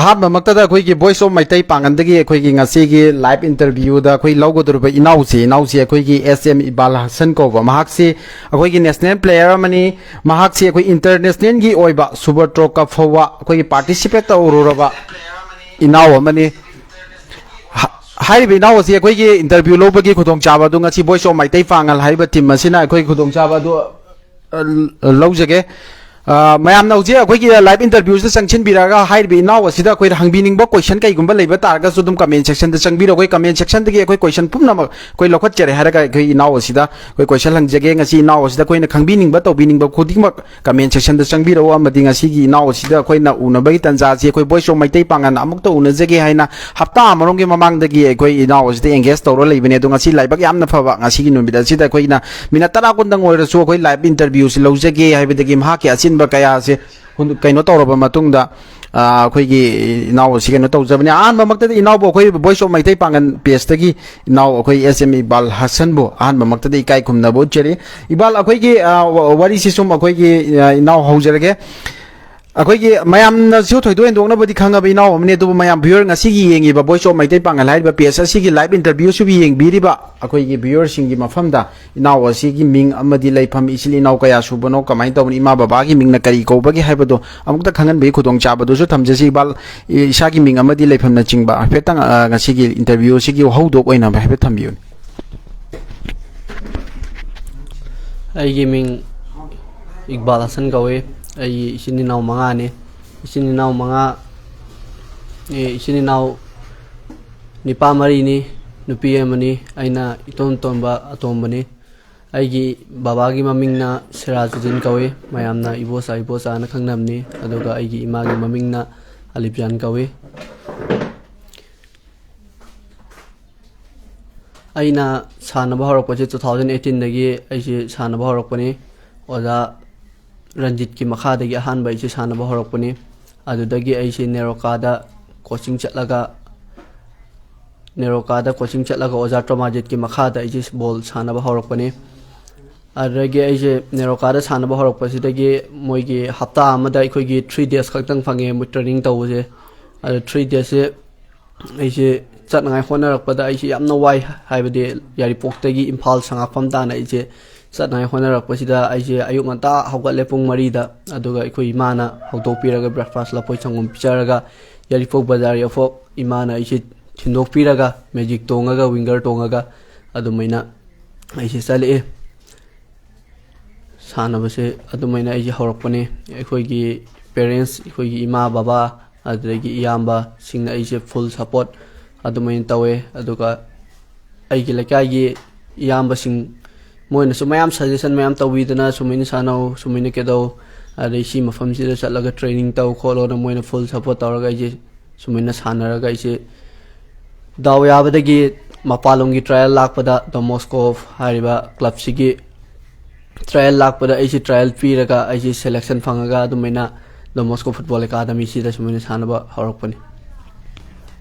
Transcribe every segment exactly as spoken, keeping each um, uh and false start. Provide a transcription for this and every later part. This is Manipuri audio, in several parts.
ꯑꯍꯥꯟꯕꯃꯛꯇꯗ ꯑꯩꯈꯣꯏꯒꯤ Voice of ꯃꯩꯇꯩ ꯄꯥꯡꯒꯜꯗꯒꯤ ꯑꯩꯈꯣꯏꯒꯤ ꯉꯁꯤꯒꯤ live interview ꯗ ꯑꯩꯈꯣꯏ ꯂꯧꯒꯗꯧꯔꯤꯕ ꯏꯅꯥꯎꯁꯤ, ꯏꯅꯥꯎꯁꯤ ꯑꯩꯈꯣꯏꯒꯤ S M ꯏꯕꯥꯜ ꯍꯁꯟ ꯀꯧꯕ, ꯃꯍꯥꯛꯁꯤ ꯑꯩꯈꯣꯏꯒꯤ national player ꯑꯃꯅꯤ꯫ ꯃꯍꯥꯛꯁꯤ ꯑꯩꯈꯣꯏ international ꯒꯤ ꯑꯣꯏꯕ Super Throw Cup ꯐꯥꯎꯕ ꯑꯩꯈꯣꯏꯒꯤ participate ꯇꯧꯔꯨꯔꯕ ꯏꯅꯥꯎ ꯑꯃꯅꯤ꯫ ꯍꯥ-, ꯍꯥꯏꯔꯤꯕ ꯏꯅꯥꯎ ꯑꯁꯤ ꯑꯩꯈꯣꯏꯒꯤ interview ꯂꯧꯕꯒꯤ ꯈꯨꯗꯣꯡꯆꯥꯕ ꯑꯗꯨ ꯉꯁꯤ Voice of ꯃꯩꯇꯩ ꯄꯥꯡꯒꯜ ꯍꯥꯏꯔꯤꯕ team ꯑꯁꯤꯅ ꯑꯩꯈꯣꯏꯒꯤ ꯈꯨꯗꯣꯡꯆꯥꯕ ꯑꯗꯨ ꯑ, ꯂꯧꯖꯒꯦ꯫ ꯑ, ꯃꯌꯥꯝꯅ ꯍꯧꯖꯤꯛ ꯑꯩꯈꯣꯏꯒꯤ live interview ꯁꯤꯗ ꯆꯪꯁꯤꯟꯕꯤꯔꯒ ꯍꯥꯏꯔꯤꯕ ꯏꯅꯥꯎ ꯑꯁꯤꯗ ꯑꯩꯈꯣꯏꯗ ꯍꯪꯕꯤꯅꯤꯡꯕ question ꯀꯩꯒꯨꯝꯕ ꯂꯩꯕ ꯇꯥꯔꯒꯁꯨ ꯑꯗꯨꯝ comment section ꯗ ꯆꯪꯕꯤꯔꯛꯑꯣ꯫ ꯑꯩꯈꯣꯏ comment section ꯗꯒꯤ ꯑꯩꯈꯣꯏ question ꯄꯨꯝꯅꯃꯛ ꯑꯩꯈꯣꯏ ꯂꯧꯈꯠꯆꯔꯦ ꯍꯥꯏꯔꯒ ꯑꯩꯈꯣꯏ ꯏꯅꯥꯎ ꯑꯁꯤꯗ ꯑꯩꯈꯣꯏ question ꯍꯪꯖꯒꯦ꯫ ꯉꯁꯤ ꯏꯅꯥꯎ ꯑꯁꯤꯗ ꯑꯩꯈꯣꯏꯅ ꯈꯪꯕꯤꯅꯤꯡꯕ, ꯇꯧꯕꯤꯅꯤꯡꯕ ꯈꯨꯗꯤꯡꯃꯛ comment section ꯗ ꯆꯪꯕꯤꯔꯛꯎ꯫ ꯑꯃꯗꯤ ꯉꯁꯤꯒꯤ ꯏꯅꯥꯎ ꯑꯁꯤꯗ ꯑꯩꯈꯣꯏꯅ ꯎꯅꯕꯒꯤ ꯇꯥꯟꯖꯥ ꯑꯁꯤ ꯑꯩꯈꯣꯏ Voice of ꯃꯩꯇꯩ ꯄꯥꯡꯒꯜꯅ ꯑꯃꯨꯛꯇ ꯎꯅꯖꯒꯦ ꯍꯥꯏꯅ ꯍꯞꯇꯥ ꯑꯃꯔꯣꯝꯒꯤ ꯃꯃꯥꯡꯗꯒꯤ ꯑꯩꯈꯣꯏ ꯏꯅꯥꯎ ꯑꯁꯤꯗ engage ꯇꯧꯔ ꯂꯩꯕꯅꯦ꯫ ꯑꯗꯣ ꯉꯁꯤ ꯂꯥꯏꯕꯛ ꯌꯥꯝꯅ ꯐꯕ, ꯉꯁꯤꯒꯤ ꯅꯨꯃꯤꯠ ꯑꯁꯤꯗ ꯑꯩꯈꯣꯏꯅ minute ꯇꯔꯥ ꯀꯨꯟꯗꯪ ꯑꯣꯏꯔꯁꯨ ꯑꯩꯈꯣꯏ live interview ꯁꯤ ꯂꯧꯖꯒꯦ ꯍꯥꯏꯕꯗꯒꯤ ꯃꯍꯥꯛꯀꯤ ꯑꯆꯤꯟꯕ ꯀꯌꯥ ꯑꯁꯦ ꯍꯨꯟ-, ꯀꯩꯅꯣ ꯇꯧꯔꯕ ꯃꯇꯨꯡꯗ, ꯑ, ꯑꯩꯈꯣꯏꯒꯤ ꯏꯅꯥꯎ ꯑꯁꯤ ꯀꯩꯅꯣ ꯇꯧꯖꯕꯅꯦ꯫ ꯑꯍꯥꯟꯕꯃꯛꯇꯗꯤ ꯏꯅꯥꯎꯕꯨ ꯑꯩꯈꯣꯏ Voice of ꯃꯩꯇꯩ ꯄꯥꯡꯒꯜ page ꯇꯒꯤ ꯏꯅꯥꯎ ꯑꯩꯈꯣꯏ S M ꯏꯕꯥꯜ ꯍꯁꯟꯕꯨ ꯑꯍꯥꯟꯕꯃꯛꯇꯗꯤ ꯏꯀꯥꯏ ꯈꯨꯝꯅꯕ ꯎꯠꯆꯔꯤ꯫ ꯏꯕꯥꯜ, ꯑꯩꯈꯣꯏꯒꯤ, ꯑ, ꯋꯥ-, ꯋꯥꯔꯤꯁꯤ ꯁꯨꯝ ꯑꯩꯈꯣꯏꯒꯤ, ꯑ, ꯏꯅꯥꯎ ꯍꯧꯖꯔꯒꯦ꯫ ꯑꯩꯈꯣꯏꯒꯤ ꯃꯌꯥꯝꯅꯁꯨ ꯊꯣꯏꯗꯣꯛ ꯍꯦꯟꯗꯣꯛꯅꯕꯨꯗꯤ ꯈꯪꯉꯕ ꯏꯅꯥꯎ ꯑꯃꯅꯤ, ꯑꯗꯨꯕꯨ ꯃꯌꯥꯝ viewer, ꯉꯁꯤꯒꯤ ꯌꯦꯡꯉꯤꯕ Voice of ꯃꯩꯇꯩ ꯄꯥꯡꯒꯜ ꯍꯥꯏꯔꯤꯕ page ꯑꯁꯤꯒꯤ live interview ꯁꯤꯕꯨ ꯌꯦꯡꯕꯤꯔꯤꯕ ꯑꯩꯈꯣꯏꯒꯤ viewer ꯁꯤꯡꯒꯤ ꯃꯐꯝꯗ ꯏꯅꯥꯎ ꯑꯁꯤꯒꯤ ꯃꯤꯡ ꯑꯃꯗꯤ ꯂꯩꯐꯝ, ꯏꯆꯤꯜ ꯏꯅꯥꯎ ꯀꯌꯥ ꯁꯨꯕꯅꯣ, ꯀꯃꯥꯏꯅ ꯇꯧꯕꯅꯣ, ꯏꯃꯥ ꯕꯕꯥꯒꯤ ꯃꯤꯡꯅ ꯀꯔꯤ ꯀꯧꯕꯒꯦ ꯍꯥꯏꯕꯗꯣ ꯑꯃꯨꯛꯇ ꯈꯪꯍꯟꯕꯒꯤ ꯈꯨꯗꯣꯡꯆꯥꯕꯗꯨꯁꯨ ꯊꯝꯖꯁꯤ꯫ ꯏꯕꯥꯜ, ꯏꯁꯥꯒꯤ ꯃꯤꯡ ꯑꯃꯗꯤ ꯂꯩꯐꯝꯅꯆꯤꯡꯕ ꯍꯥꯏꯐꯦꯠꯇꯪ, ꯑ, ꯉꯁꯤꯒꯤ interview ꯑꯁꯤꯒꯤ ꯍꯧꯗꯣꯛ ꯑꯣꯏꯅ ꯍꯥꯏꯐꯦꯠ ꯊꯝꯕꯤꯌꯨꯅꯦ꯫ ꯑꯩꯒꯤ ꯃꯤꯡ ꯏꯛꯕꯥꯜ ꯍꯁꯟ ꯀꯧꯏ꯫ ꯑꯩꯒꯤ ꯏꯆꯤꯟ ꯏꯅꯥꯎ ꯃꯉꯥꯅꯤ꯫ ꯏꯆꯤꯟ ꯏꯅꯥꯎ ꯃꯉꯥ, ꯑꯦ, ꯏꯆꯤꯟ ꯏꯅꯥꯎ ꯅꯤꯄꯥ ꯃꯔꯤꯅꯤ, ꯅꯨꯄꯤ ꯑꯃꯅꯤ꯫ ꯑꯩꯅ ꯏꯇꯣꯟ ꯇꯣꯟꯕ ꯑꯇꯣꯝꯕꯅꯤ꯫ ꯑꯩꯒꯤ ꯕꯕꯥꯒꯤ ꯃꯃꯤꯡꯅ ꯁꯤꯔꯥꯖꯨꯗꯤꯟ ꯀꯧꯏ, ꯃꯌꯥꯝꯅ ꯏꯕꯣꯆꯥ ꯏꯕꯣꯆꯥꯅ ꯈꯪꯅꯕꯅꯤ꯫ ꯑꯗꯨꯒ ꯑꯩꯒꯤ ꯏꯃꯥꯒꯤ ꯃꯃꯤꯡꯅ ꯑꯂꯤꯞꯖꯥꯟ ꯀꯧꯏ꯫ ꯑꯩꯅ ꯁꯥꯟꯅꯕ ꯍꯧꯔꯛꯄꯁꯦ two thousand eighteen ꯗꯒꯤ ꯑꯩꯁꯦ ꯁꯥꯟꯅꯕ ꯍꯧꯔꯛꯄꯅꯤ꯫ ꯑꯣꯖꯥ ꯔꯟꯖꯤꯠꯀꯤ ꯃꯈꯥꯗꯒꯤ ꯑꯍꯥꯟꯕ ꯑꯩꯁꯦ ꯁꯥꯟꯅꯕ ꯍꯧꯔꯛꯄꯅꯤ꯫ ꯑꯗꯨꯗꯒꯤ ꯑꯩꯁꯦ ꯅꯦꯔꯣꯀꯥꯗ coaching ꯆꯠꯂꯒ, ꯅꯦꯔꯣꯀꯥꯗ coaching ꯆꯠꯂꯒ ꯑꯣꯖꯥ ꯇ꯭ꯔꯣꯃꯥꯖꯤꯠꯀꯤ ꯃꯈꯥꯗ ꯑꯩꯁꯦ ball ꯁꯥꯟꯅꯕ ꯍꯧꯔꯛꯄꯅꯤ꯫ ꯑꯗꯨꯗꯒꯤ ꯑꯩꯁꯦ ꯅꯦꯔꯣꯀꯥꯗ ꯁꯥꯟꯅꯕ ꯍꯧꯔꯛꯄꯁꯤꯗꯒꯤ ꯃꯣꯏꯒꯤ ꯍꯞꯇꯥ ꯑꯃꯗ ꯑꯩꯈꯣꯏꯒꯤ three days ꯈꯛꯇꯪ ꯐꯪꯉꯦ ꯃꯣꯏ training ꯇꯧꯕꯁꯦ꯫ ꯑꯗꯣ ꯊ꯭ꯔꯤ ꯗꯦꯖꯁꯦ ꯑꯩꯁꯦ ꯆꯠꯅꯉꯥꯏ ꯍꯣꯠꯅꯔꯛꯄꯗ ꯑꯩꯁꯦ ꯌꯥꯝꯅ ꯋꯥꯏ꯫ ꯍꯥꯏꯕꯗꯤ ꯌꯥꯏꯔꯤꯄꯣꯛꯇꯒꯤ ꯏꯝꯐꯥꯜ ꯁꯉꯥꯛꯐꯝ ꯇꯥꯅ ꯑꯩꯁꯦ ꯆꯠꯅꯉꯥꯏ ꯍꯣꯠꯅꯔꯛꯄꯁꯤꯗ ꯑꯩꯁꯦ ꯑꯌꯨꯛ ꯉꯟꯇꯥ ꯍꯧꯒꯠꯂꯦ ꯄꯨꯡ ꯃꯔꯤꯗ꯫ ꯑꯗꯨꯒ ꯑꯩꯈꯣꯏ ꯏꯃꯥꯅ ꯍꯧꯗꯣꯛꯄꯤꯔꯒ breakfast ꯂꯐꯣꯏ ꯁꯪꯒꯣꯝ ꯄꯤꯖꯔꯒ ꯌꯥꯏꯔꯤꯄꯣꯛ ꯕꯖꯥꯔ ꯌꯧꯐꯥꯎ ꯏꯃꯥꯅ ꯑꯩꯁꯦ ꯊꯤꯟꯗꯣꯛꯄꯤꯔꯒ magic ꯇꯣꯡꯉꯒ winger ꯇꯣꯡꯉꯒ ꯑꯗꯨꯃꯥꯏꯅ ꯑꯩꯁꯦ ꯆꯠꯂꯛꯑꯦ꯫ ꯁꯥꯟꯅꯕꯁꯦ ꯑꯗꯨꯃꯥꯏꯅ ꯑꯩꯁꯦ ꯍꯧꯔꯛꯄꯅꯦ꯫ ꯑꯩꯈꯣꯏꯒꯤ parents, ꯑꯩꯈꯣꯏꯒꯤ ꯏꯃꯥ ꯕꯕꯥ, ꯑꯗꯨꯗꯒꯤ ꯏꯌꯥꯝꯕꯁꯤꯡꯅ ꯑꯩꯁꯦ full support ꯑꯗꯨꯃꯥꯏꯅ ꯇꯧꯋꯦ꯫ ꯑꯗꯨꯒ ꯑꯩꯒꯤ ꯂꯩꯀꯥꯏꯒꯤ ꯏꯌꯥꯝꯕꯁꯤꯡ, ꯃꯣꯏꯅꯁꯨ ꯃꯌꯥꯝ suggestion ꯃꯌꯥꯝ ꯇꯧꯕꯤꯗꯅ, "ꯁꯨꯃꯥꯏꯅ ꯁꯥꯟꯅꯧ, ꯁꯨꯃꯥꯏꯅ ꯀꯩꯗꯧ, ꯑꯗꯩ ꯁꯤ ꯃꯐꯝꯁꯤꯗ ꯆꯠꯂꯒ training ꯇꯧ ꯈꯣꯠꯂꯣꯅ" ꯃꯣꯏꯅ full support ꯇꯧꯔꯒ ꯑꯩꯁꯦ ꯁꯨꯃꯥꯏꯅ ꯁꯥꯟꯅꯔꯒ ꯑꯩꯁꯦ ꯗꯥꯎ ꯌꯥꯕꯗꯒꯤ ꯃꯄꯥꯟꯂꯣꯝꯒꯤ trial ꯂꯥꯛꯄꯗ, Don Bosco ꯍꯥꯏꯔꯤꯕ clubꯁꯤꯒꯤ trial ꯂꯥꯛꯄꯗ ꯑꯩꯁꯦ trial ꯄꯤꯔꯒ ꯑꯩꯁꯦ selection ꯐꯪꯉꯒ ꯑꯗꯨꯃꯥꯏꯅ Don Bosco Football Academyꯁꯤꯗ ꯁꯨꯃꯥꯏꯅ ꯁꯥꯟꯅꯕ ꯍꯧꯔꯛꯄꯅꯤ꯫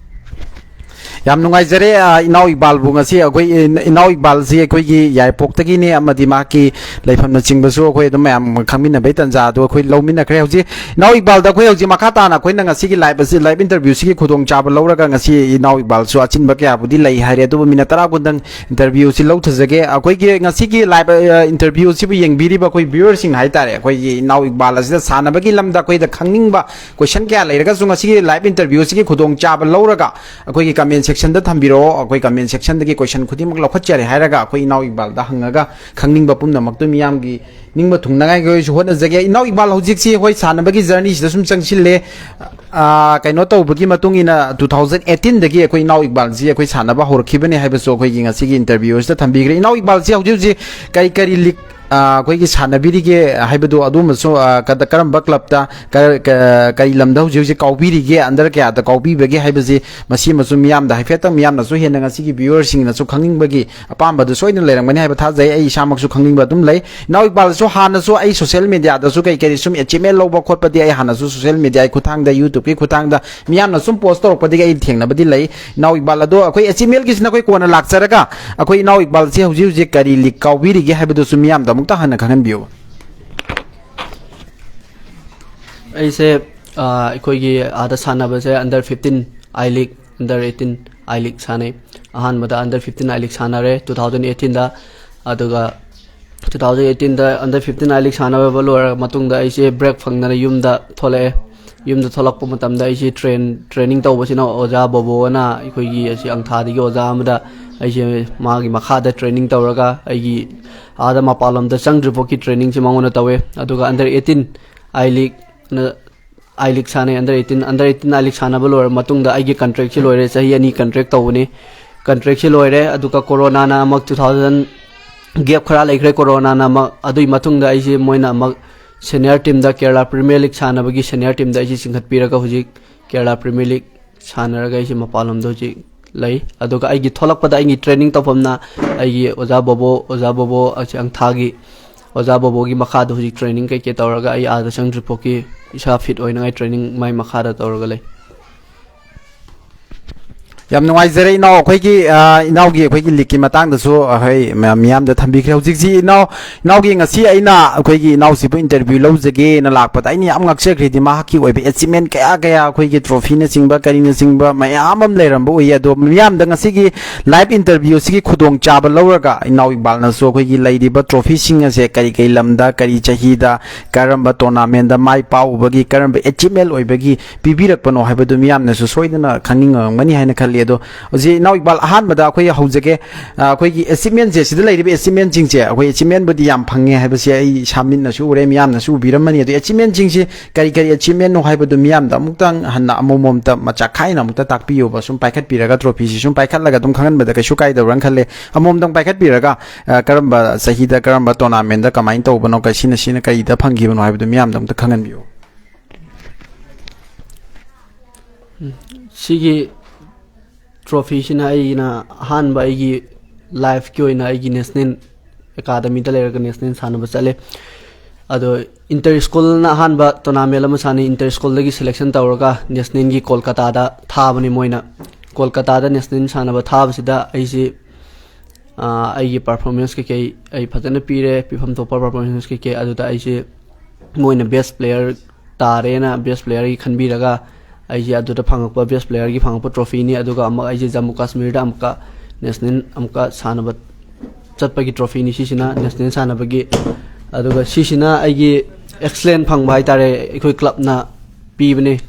ꯌꯥꯝ ꯅꯨꯡꯉꯥꯏꯖꯔꯦ, ꯑ, ꯏꯅꯥꯎ ꯏꯛꯕꯥꯜꯕꯨ ꯉꯁꯤ ꯑꯩꯈꯣꯏ, ꯏ-, ꯏꯅꯥꯎ ꯏꯛꯕꯥꯜꯁꯤ ꯑꯩꯈꯣꯏꯒꯤ ꯌꯥꯏꯔꯤꯄꯣꯛꯇꯒꯤꯅꯤ ꯑꯃꯗꯤ ꯃꯍꯥꯛꯀꯤ ꯂꯩꯐꯝꯅꯆꯤꯡꯕꯁꯨ ꯑꯩꯈꯣꯏ ꯑꯗꯨꯝ ꯃꯌꯥꯝ ꯈꯪꯃꯤꯟꯅꯕꯩ ꯇꯥꯟꯖꯥ ꯑꯗꯨ ꯑꯩꯈꯣꯏ ꯂꯧꯃꯤꯟꯅꯈ꯭ꯔꯦ꯫ ꯍꯧꯖꯤꯛ ꯏꯅꯥꯎ ꯏꯛꯕꯥꯜꯗ ꯑꯩꯈꯣꯏ ꯍꯧꯖꯤꯛ ꯃꯈꯥ ꯇꯥꯅ ꯑꯩꯈꯣꯏꯅ ꯉꯁꯤꯒꯤ live ꯑꯁꯤ, live interviewꯁꯤꯒꯤ ꯈꯨꯗꯣꯡꯆꯥꯕ ꯂꯧꯔꯒ, ꯉꯁꯤ ꯏꯅꯥꯎ ꯏꯛꯕꯥꯜꯁꯨ ꯑꯆꯤꯟꯕ ꯀꯌꯥꯕꯨꯗꯤ ꯂꯩ ꯍꯥꯏꯔꯦ, ꯑꯗꯨꯕꯨ minute ꯇꯔꯥ ꯀꯨꯟꯗꯪ interviewꯁꯤ ꯂꯧꯊꯖꯒꯦ꯫ ꯑꯩꯈꯣꯏꯒꯤ ꯉꯁꯤꯒꯤ live, ꯑ, interviewꯁꯤꯕꯨ ꯌꯦꯡꯕꯤꯔꯤꯕ ꯑꯩꯈꯣꯏ viewerꯁꯤꯡ ꯍꯥꯏꯇꯥꯔꯦ, ꯑꯩꯈꯣꯏꯒꯤ ꯏꯅꯥꯎ ꯏꯛꯕꯥꯜ ꯑꯁꯤꯗ ꯁꯥꯟꯅꯕꯒꯤ ꯂꯝꯗ ꯑꯩꯈꯣꯏꯗ ꯈꯪꯅꯤꯡꯕ question ꯀꯌꯥ ꯂꯩꯔꯒꯁꯨ ꯉꯁꯤꯒꯤ live interviewꯁꯤꯒꯤ ꯈꯨꯗꯣꯡꯆꯥꯕ ꯂꯧꯔꯒ ꯑꯩꯈꯣꯏꯒꯤ comment sectionꯗ ꯊꯝꯕꯤꯔꯛꯑꯣ꯫ ꯑꯩꯈꯣꯏ comment sectionꯗꯒꯤ question ꯈꯨꯗꯤꯡꯃꯛ ꯂꯧꯈꯠꯆꯔꯦ ꯍꯥꯏꯔꯒ ꯑꯩꯈꯣꯏ ꯏꯅꯥꯎ ꯏꯛꯕꯥꯜꯗ ꯍꯪꯉꯒ ꯈꯪꯅꯤꯡꯕ ꯄꯨꯝꯅꯃꯛꯇꯨ ꯃꯤꯌꯥꯝꯒꯤ ꯅꯤꯡꯕ ꯊꯨꯡꯅꯉꯥꯏꯒꯤ ꯑꯣꯏꯁꯨ ꯍꯣꯠꯅꯖꯒꯦ꯫ ꯏꯅꯥꯎ ꯏꯛꯕꯥꯜ ꯍꯧꯖꯤꯛꯁꯤ ꯑꯩꯈꯣꯏ ꯁꯥꯟꯅꯕꯒꯤ journeyꯁꯤꯗ ꯁꯨꯝ ꯆꯪꯁꯤꯜꯂꯦ꯫ ꯑ, ꯀꯩꯅꯣ ꯇꯧꯕꯒꯤ ꯃꯇꯨꯡ ꯏꯟꯅ two thousand eighteenꯗꯒꯤ ꯑꯩꯈꯣꯏ ꯏꯅꯥꯎ ꯏꯛꯕꯥꯜꯁꯤ ꯑꯩꯈꯣꯏ ꯁꯥꯟꯅꯕ ꯍꯧꯔꯛꯈꯤꯕꯅꯦ ꯍꯥꯏꯕꯁꯨ ꯑꯩꯈꯣꯏꯒꯤ ꯉꯁꯤꯒꯤ interviewꯁꯤꯗ ꯊꯝꯕꯤꯈ꯭ꯔꯦ꯫ ꯏꯅꯥꯎ ꯏꯛꯕꯥꯜꯁꯤ ꯍꯧꯖꯤꯛ ꯍꯧꯖꯤꯛ ꯀꯔꯤ ꯀꯔꯤ league, ꯑ, ꯑꯩꯈꯣꯏꯒꯤ ꯁꯥꯟꯅꯕꯤꯔꯤꯒꯦ ꯍꯥꯏꯕꯗꯨ ꯑꯗꯨꯃꯁꯨ, ꯑ, ꯀꯗ-, ꯀꯔꯝꯕ clubꯇ, ꯀ-, ꯀ-, ꯀꯔꯤ ꯂꯝꯗ ꯍꯧꯖꯤꯛ ꯍꯧꯖꯤꯛ ꯀꯥꯎꯕꯤꯔꯤꯒꯦ, under ꯀꯌꯥꯗ ꯀꯥꯎꯕꯤꯕꯒꯦ ꯍꯥꯏꯕꯁꯤ, ꯃꯁꯤ ꯑꯃꯁꯨ ꯃꯤꯌꯥꯝꯗ ꯍꯥꯏꯐꯦꯠꯇꯪ, ꯃꯤꯌꯥꯝꯅꯁꯨ ꯍꯦꯟꯅ ꯉꯁꯤꯒꯤ viewerꯁꯤꯡꯅꯁꯨ ꯈꯪꯅꯤꯡꯕꯒꯤ ꯑꯄꯥꯝꯕꯗꯨ ꯁꯣꯏꯗꯅ ꯂꯩꯔꯝꯒꯅꯤ ꯍꯥꯏꯕ ꯊꯥꯖꯩ꯫ ꯑꯩ ꯏꯁꯥꯃꯛꯁꯨ ꯈꯪꯅꯤꯡꯕ ꯑꯗꯨꯝ ꯂꯩ꯫ ꯏꯅꯥꯎ ꯏꯛꯕꯥꯜꯁꯨ ꯍꯥꯟꯅꯁꯨ ꯑꯩ social mediaꯗꯁꯨ ꯀꯩ ꯀꯔꯤ ꯁꯨꯝ achievement ꯂꯧꯕ ꯈꯣꯠꯄꯗꯤ ꯑꯩ ꯍꯥꯟꯅꯁꯨ social mediaꯒꯤ ꯈꯨꯠꯊꯥꯡꯗ, YouTubeꯀꯤ ꯈꯨꯠꯊꯥꯡꯗ ꯃꯤꯌꯥꯝꯅ ꯁꯨꯝ post ꯇꯧꯔꯛꯄꯗꯒꯤ ꯑꯩ ꯊꯦꯡꯅꯕꯗꯤ ꯂꯩ꯫ ꯏꯅꯥꯎ ꯏꯛꯕꯥꯜ ꯑꯗꯣ ꯑꯩꯈꯣꯏ achievementꯒꯤꯁꯤꯅ ꯑꯩꯈꯣꯏ ꯀꯣꯟꯅ ꯂꯥꯛꯆꯔꯒ, ꯑꯩꯈꯣꯏ ꯏꯅꯥꯎ ꯏꯛꯕꯥꯜꯁꯦ ꯍꯧꯖꯤꯛ ꯍꯧꯖꯤꯛ ꯀꯔꯤ league ꯀꯥꯎꯕꯤꯔꯤꯒꯦ ꯍꯥꯏꯕꯗꯨꯁꯨ ꯃꯤꯌꯥꯝꯗ ꯑꯃꯨꯛꯇ ꯍꯟꯅ ꯈꯪꯍꯟꯕꯤꯌꯨ꯫ ꯑꯩꯁꯦ ꯑꯩꯈꯣꯏꯒꯤ ꯑꯥꯗ ꯁꯥꯟꯅꯕꯁꯦ under fifteen I League, under eighteen I League ꯁꯥꯟꯅꯩ꯫ ꯑꯍꯥꯟꯕꯗ under fifteen I League ꯁꯥꯟꯅꯔꯦ two thousand eighteen ꯗ꯫ ꯑꯗꯨꯒ two thousand eighteen the under fifteen I League ꯁꯥꯟꯅꯕ ꯂꯣꯏꯔꯕ ꯃꯇꯨꯡꯗ ꯑꯩꯁꯦ break ꯐꯪꯗꯅ ꯌꯨꯝꯗ ꯊꯣꯛꯂꯛꯑꯦ꯫ ꯌꯨꯝꯗ ꯊꯣꯛꯂꯛꯄ ꯃꯇꯝꯗ ꯑꯩꯁꯦ train training ꯇꯧꯕꯁꯤꯅ ꯑꯣꯖꯥ ꯕꯣꯕꯣꯅ, ꯑꯩꯈꯣꯏꯒꯤ ꯑꯁꯤ ꯑꯪꯊꯥꯗꯒꯤ ꯑꯣꯖꯥ ꯑꯃꯗ ꯑꯩꯁꯦ ꯃꯥꯒꯤ ꯃꯈꯥꯗ training ꯇꯧꯔꯒ, ꯑꯩꯒꯤ ꯑꯥꯗ ꯃꯄꯥꯟ ꯂꯝꯗ ꯆꯪꯗ꯭ꯔꯤꯐꯥꯎꯒꯤ trainingꯁꯦ ꯃꯉꯣꯟꯗ ꯇꯧꯋꯦ꯫ ꯑꯗꯨꯒ under eighteen I Leagueꯅ, I League ꯁꯥꯟꯅꯩ, under eighteen, under eighteen I League ꯁꯥꯟꯅꯕ ꯂꯣꯏꯔꯕ ꯃꯇꯨꯡꯗ ꯑꯩꯒꯤ contractꯁꯤ ꯂꯣꯏꯔꯦ, ꯆꯍꯤ ꯑꯅꯤ contract ꯇꯧꯕꯅꯤ꯫ Contractꯁꯤ ꯂꯣꯏꯔꯦ, ꯑꯗꯨꯒ ꯀꯣꯔꯣꯅꯥꯅ ꯑꯃꯨꯛ two thousand gap ꯈꯔ ꯂꯩꯈ꯭ꯔꯦ꯫ ꯀꯣꯔꯣꯅꯥꯅ ꯑꯃꯨꯛ, ꯑꯗꯨꯒꯤ ꯃꯇꯨꯡꯗ ꯑꯩꯁꯦ, ꯃꯣꯏꯅ ꯑꯃꯨꯛ senior teamꯗ, Kerala Premier League ꯁꯥꯟꯅꯕꯒꯤ senior teamꯗ ꯑꯩꯁꯦ ꯆꯤꯡꯈꯠꯄꯤꯔꯒ ꯍꯧꯖꯤꯛ Kerala Premier League ꯁꯥꯟꯅꯔꯒ ꯑꯩꯁꯦ ꯃꯄꯥꯟꯂꯣꯝꯗ ꯍꯧꯖꯤꯛ ꯂꯩ꯫ ꯑꯗꯨꯒ ꯑꯩꯒꯤ ꯊꯣꯛꯂꯛꯄꯗ ꯑꯩꯒꯤ training ꯇꯧꯐꯝꯅ ꯑꯩꯒꯤ ꯑꯣꯖꯥ ꯕꯣꯕꯣ, ꯑꯣꯖꯥ ꯕꯣꯕꯣ ꯑꯁꯤ ꯑꯪꯊꯥꯒꯤ ꯑꯣꯖꯥ ꯕꯣꯕꯣꯒꯤ ꯃꯈꯥꯗ ꯍꯧꯖꯤꯛ training ꯀꯩꯀꯩ ꯇꯧꯔꯒ ꯑꯩ ꯑꯥꯗ ꯆꯪꯗ꯭ꯔꯤꯐꯥꯎꯒꯤ ꯏꯁꯥ fit ꯑꯣꯏꯅꯉꯥꯏ training ꯃꯥꯏ ꯃꯈꯥꯗ ꯇꯧꯔꯒ ꯂꯩ꯫ ꯌꯥꯝ ꯅꯨꯡꯉꯥꯏꯖꯔꯦ ꯏꯅꯥꯎ꯫ ꯑꯩꯈꯣꯏꯒꯤ, ꯑ, ꯏꯅꯥꯎꯒꯤ ꯑꯩꯈꯣꯏꯒꯤ leagueꯀꯤ ꯃꯇꯥꯡꯗꯁꯨ ꯑꯩꯈꯣꯏ ꯃꯌꯥꯝ, ꯃꯤꯌꯥꯝꯗ ꯊꯝꯕꯤꯈ꯭ꯔꯦ꯫ ꯍꯧꯖꯤꯛꯁꯤ ꯏꯅꯥꯎ, ꯏꯅꯥꯎꯒꯤ ꯉꯁꯤ ꯑꯩꯅ ꯑꯩꯈꯣꯏꯒꯤ ꯏꯅꯥꯎꯁꯤꯕꯨ interview ꯂꯧꯖꯒꯦꯅ ꯂꯥꯛꯄꯗ ꯑꯩꯅ ꯌꯥꯝ ꯉꯛꯆꯈ꯭ꯔꯦꯗꯤ, ꯃꯍꯥꯛꯀꯤ ꯑꯣꯏꯕ achievement ꯀꯌꯥ ꯀꯌꯥ, ꯑꯩꯈꯣꯏꯒꯤ trophyꯅꯆꯤꯡꯕ ꯀꯔꯤꯅꯆꯤꯡꯕ ꯃꯌꯥꯝ ꯑꯃ ꯂꯩꯔꯝꯕ ꯎꯏ꯫ ꯑꯗꯣ ꯃꯤꯌꯥꯝꯗ ꯉꯁꯤꯒꯤ live interview ꯑꯁꯤꯒꯤ ꯈꯨꯗꯣꯡꯆꯥꯕ ꯂꯧꯔꯒ ꯏꯅꯥꯎ ꯏꯛꯕꯥꯜꯅꯁꯨ ꯑꯩꯈꯣꯏꯒꯤ ꯂꯩꯔꯤꯕ trophyꯁꯤꯡ ꯑꯁꯦ ꯀꯔꯤ ꯀꯔꯤ ꯂꯝꯗ, ꯀꯔꯤ ꯆꯍꯤꯗ, ꯀꯔꯝꯕ tournamentꯗ ꯃꯥꯏ ꯄꯥꯛꯎꯕꯒꯤ, ꯀꯔꯝꯕ achievement ꯑꯣꯏꯕꯒꯤ ꯄꯤꯕꯤꯔꯛꯄꯅꯣ ꯍꯥꯏꯕꯗꯨ ꯃꯤꯌꯥꯝꯅꯁꯨ ꯁꯣꯏꯗꯅ ꯈꯪꯅꯤꯡꯉꯝꯒꯅꯤ ꯍꯥꯏꯅ ꯈꯜꯂꯤ꯫ ꯑꯗꯣ ꯍꯧꯖꯤꯛ ꯏꯅꯥꯎ ꯏꯛꯕꯥꯜ, ꯑꯍꯥꯟꯕꯗ ꯑꯩꯈꯣꯏ ꯍꯧꯖꯒꯦ꯫ ꯑ, ꯑꯩꯈꯣꯏꯒꯤ achievementꯁꯦ, ꯁꯤꯗ ꯂꯩꯔꯤꯕ achievementꯁꯤꯡꯁꯦ, ꯑꯩꯈꯣꯏ achievementꯕꯨꯗꯤ ꯌꯥꯝ ꯐꯪꯉꯦ ꯍꯥꯏꯕꯁꯦ ꯑꯩ ꯏꯁꯥꯃꯤꯠꯅꯁꯨ ꯎꯔꯦ, ꯃꯤꯌꯥꯝꯅꯁꯨ ꯎꯕꯤꯔꯝꯃꯅꯤ꯫ ꯑꯗꯣ achievementꯁꯤꯡꯁꯦ ꯀꯔꯤ ꯀꯔꯤ achievementꯅꯣ ꯍꯥꯏꯕꯗꯨ ꯃꯤꯌꯥꯝꯗ ꯑꯃꯨꯛꯇꯪ ꯍꯟꯅ ꯑꯃꯨꯛꯃꯝꯇ ꯃꯆꯥ ꯈꯥꯏꯅ ꯑꯃꯨꯛꯇ ꯇꯥꯛꯄꯤꯌꯣꯕ꯫ ꯁꯨꯝ ꯄꯥꯏꯈꯠꯄꯤꯔꯒ, trophyꯁꯤ ꯁꯨꯝ ꯄꯥꯏꯈꯠꯂꯒ ꯑꯗꯨꯝ ꯈꯪꯍꯟꯕꯗ ꯀꯩꯁꯨ ꯀꯥꯏꯗꯕ꯭ꯔꯥꯅ ꯈꯜꯂꯦ꯫ ꯑꯃꯨꯛꯃꯝꯇꯪ ꯄꯥꯏꯈꯠꯄꯤꯔꯒ, ꯑ, ꯀꯔꯝꯕ ꯆꯍꯤꯗ, ꯀꯔꯝꯕ tournamentꯗ, ꯀꯃꯥꯏꯅ ꯇꯧꯕꯅꯣ, ꯀ-, ꯁꯤꯅ, ꯁꯤꯅ ꯀꯔꯤꯗ ꯐꯪꯈꯤꯕꯅꯣ ꯍꯥꯏꯕꯗꯨ ꯃꯤꯌꯥꯝꯗ ꯑꯃꯨꯛꯇ ꯈꯪꯍꯟꯕꯤꯌꯨ꯫ ꯁꯤꯒꯤ trophyꯁꯤꯅ ꯑꯩꯅ ꯑꯍꯥꯟꯕ ꯑꯩꯒꯤ lifeꯀꯤ ꯑꯣꯏꯅ ꯑꯩꯒꯤ national academyꯗ ꯂꯩꯔꯒ national ꯁꯥꯟꯅꯕ ꯆꯠꯂꯦ꯫ ꯑꯗꯣ inter schoolꯅ ꯑꯍꯥꯟꯕ tournament ꯑꯃ ꯁꯥꯟꯅꯩ, inter schoolꯗꯒꯤ selection ꯇꯧꯔꯒ nationalꯒꯤ ꯀꯣꯜꯀꯇꯥꯗ ꯊꯥꯕꯅꯤ ꯃꯣꯏꯅ꯫ ꯀꯣꯜꯀꯇꯥꯗ national ꯁꯥꯟꯅꯕ ꯊꯥꯕꯁꯤꯗ ꯑꯩꯁꯤ, ꯑꯥ, ꯑꯩꯒꯤ performance ꯀꯩꯀꯩ ꯑꯩ ꯐꯖꯅ ꯄꯤꯔꯦ, ꯄꯤꯐꯝ ꯊꯣꯛꯄ performance ꯀꯩꯀꯩ꯫ ꯑꯗꯨꯗ ꯑꯩꯁꯦ ꯃꯣꯏꯅ best player ꯇꯥꯔꯦꯅ ꯕꯦꯁ ꯄ꯭ꯂꯦꯌꯔꯒꯤ ꯈꯟꯕꯤꯔꯒ ꯑꯩꯁꯦ ꯑꯗꯨꯗ ꯐꯪꯉꯛꯄ, ꯕꯦꯁ ꯄ꯭ꯂꯦꯌꯔꯒꯤ ꯐꯪꯉꯛꯄ ꯇ꯭ꯔꯣꯐꯤꯅꯤ꯫ ꯑꯗꯨꯒ ꯑꯃꯨꯛ ꯑꯩꯁꯦ ꯖꯝꯃꯨ ꯀꯥꯁꯃꯤꯔꯗ ꯑꯃꯨꯛꯀ ꯅꯦꯁꯅꯦꯜ ꯑꯃꯨꯛꯀ ꯁꯥꯟꯅꯕ ꯆꯠꯄꯒꯤ ꯇ꯭ꯔꯣꯐꯤꯅꯤ ꯁꯤꯁꯤꯅ, ꯅꯦꯁꯅꯦꯜ ꯁꯥꯟꯅꯕꯒꯤ꯫ ꯑꯗꯨꯒ ꯁꯤꯁꯤꯅ ꯑꯩꯒꯤ ꯑꯦꯛꯁꯂꯦꯟ ꯐꯪꯕ ꯍꯥꯏꯇꯥꯔꯦ, ꯑꯩꯈꯣꯏ ꯀ꯭ꯂꯕꯅ ꯄꯤꯕꯅꯦ꯫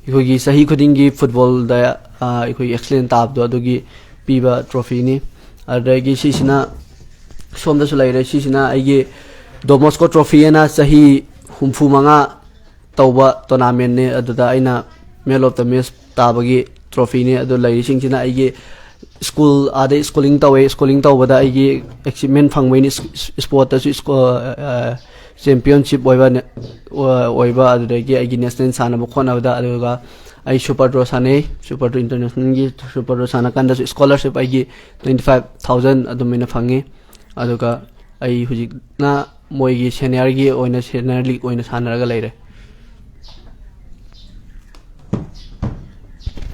ꯑꯩꯈꯣꯏꯒꯤ ꯆꯍꯤ ꯈꯨꯗꯤꯡꯒꯤ ꯐꯨꯠꯕꯣꯜꯗ, ꯑ, ꯑꯩꯈꯣꯏꯒꯤ ꯑꯦꯛꯁꯂꯦꯟ ꯇꯥꯕꯗꯣ ꯑꯗꯨꯒꯤ ꯄꯤꯕ ꯇ꯭ꯔꯣꯐꯤꯅꯤ꯫ ꯑꯗꯨꯗꯒꯤ ꯁꯤꯁꯤꯅ ꯁꯣꯝꯗꯁꯨ ꯂꯩꯔꯦ꯫ ꯁꯤꯁꯤꯅ ꯑꯩꯒꯤ ꯗꯣꯃꯣꯁꯀꯣ ꯇ꯭ꯔꯣꯐꯤ ꯍꯥꯏꯅ ꯆꯍꯤ ꯍꯨꯝꯐꯨ ꯃꯉꯥ ꯇꯧꯕ ꯇꯣꯔꯅꯥꯃꯦꯟꯅꯦ꯫ ꯑꯗꯨꯗ ꯑꯩꯅ ꯃꯦꯟ ꯑꯣꯐ ꯗ ꯃꯦꯠꯆ ꯇꯥꯕꯒꯤ ꯇ꯭ꯔꯣꯐꯤꯅꯦ꯫ ꯑꯗꯨ ꯂꯩꯔꯤꯁꯤꯡꯁꯤꯅ ꯑꯩꯒꯤ ꯁ꯭ꯀꯨꯜ, ꯑꯥꯗ ꯁ꯭ꯀꯨꯂꯤꯡ ꯇꯧꯋꯦ꯫ ꯁ꯭ꯀꯨꯂꯤꯡ ꯇꯧꯕꯗ ꯑꯩꯒꯤ ꯑꯦꯆꯤꯞꯃꯦꯟ ꯐꯪꯕꯩꯅꯤ꯫ ꯏꯁ-, ꯏꯁ-, ꯏꯁꯄꯣꯔꯠꯇꯁꯨ ꯏꯁꯀꯣ-, ꯑ, ꯆꯦꯝꯄꯤꯌꯟꯁꯤꯞ ꯑꯣꯏꯕ ꯅꯦ-, ꯑꯣ-, ꯑꯣꯏꯕ, ꯑꯗꯨꯗꯒꯤ ꯑꯩꯒꯤ ꯅꯦꯁꯅꯦꯜ ꯁꯥꯟꯅꯕ ꯈꯣꯠꯅꯕꯗ꯫ ꯑꯗꯨꯒ ꯑꯩ ꯁꯨꯄꯔ ꯗ꯭ꯔꯣ ꯁꯥꯟꯅꯩ꯫ ꯁꯨꯄꯔ ꯗ꯭ꯔꯣ ꯏꯟꯇꯔꯅꯦꯁꯅꯦꯜꯒꯤ ꯁꯨꯄꯔ ꯗ꯭ꯔꯣ ꯁꯥꯟꯅ ꯀꯥꯟꯗꯁꯨ ꯁ꯭ꯀꯣꯂꯔꯁꯤꯞ ꯑꯩꯒꯤ ꯇ꯭ꯋꯦꯟꯇꯤ ꯐꯥꯏꯚ ꯊꯥꯎꯖꯟ ꯑꯗꯨꯃꯥꯏꯅ ꯐꯪꯉꯤ꯫ ꯑꯗꯨꯒ ꯑꯩ ꯍꯧꯖꯤꯛꯅ ꯃꯣꯏꯒꯤ ꯁꯦꯅꯤꯌꯔꯒꯤ ꯑꯣꯏꯅ, ꯁꯦꯅꯤꯌꯔ ꯂꯤꯒ ꯑꯣꯏꯅ ꯁꯥꯟꯅꯔꯒ ꯂꯩꯔꯦ꯫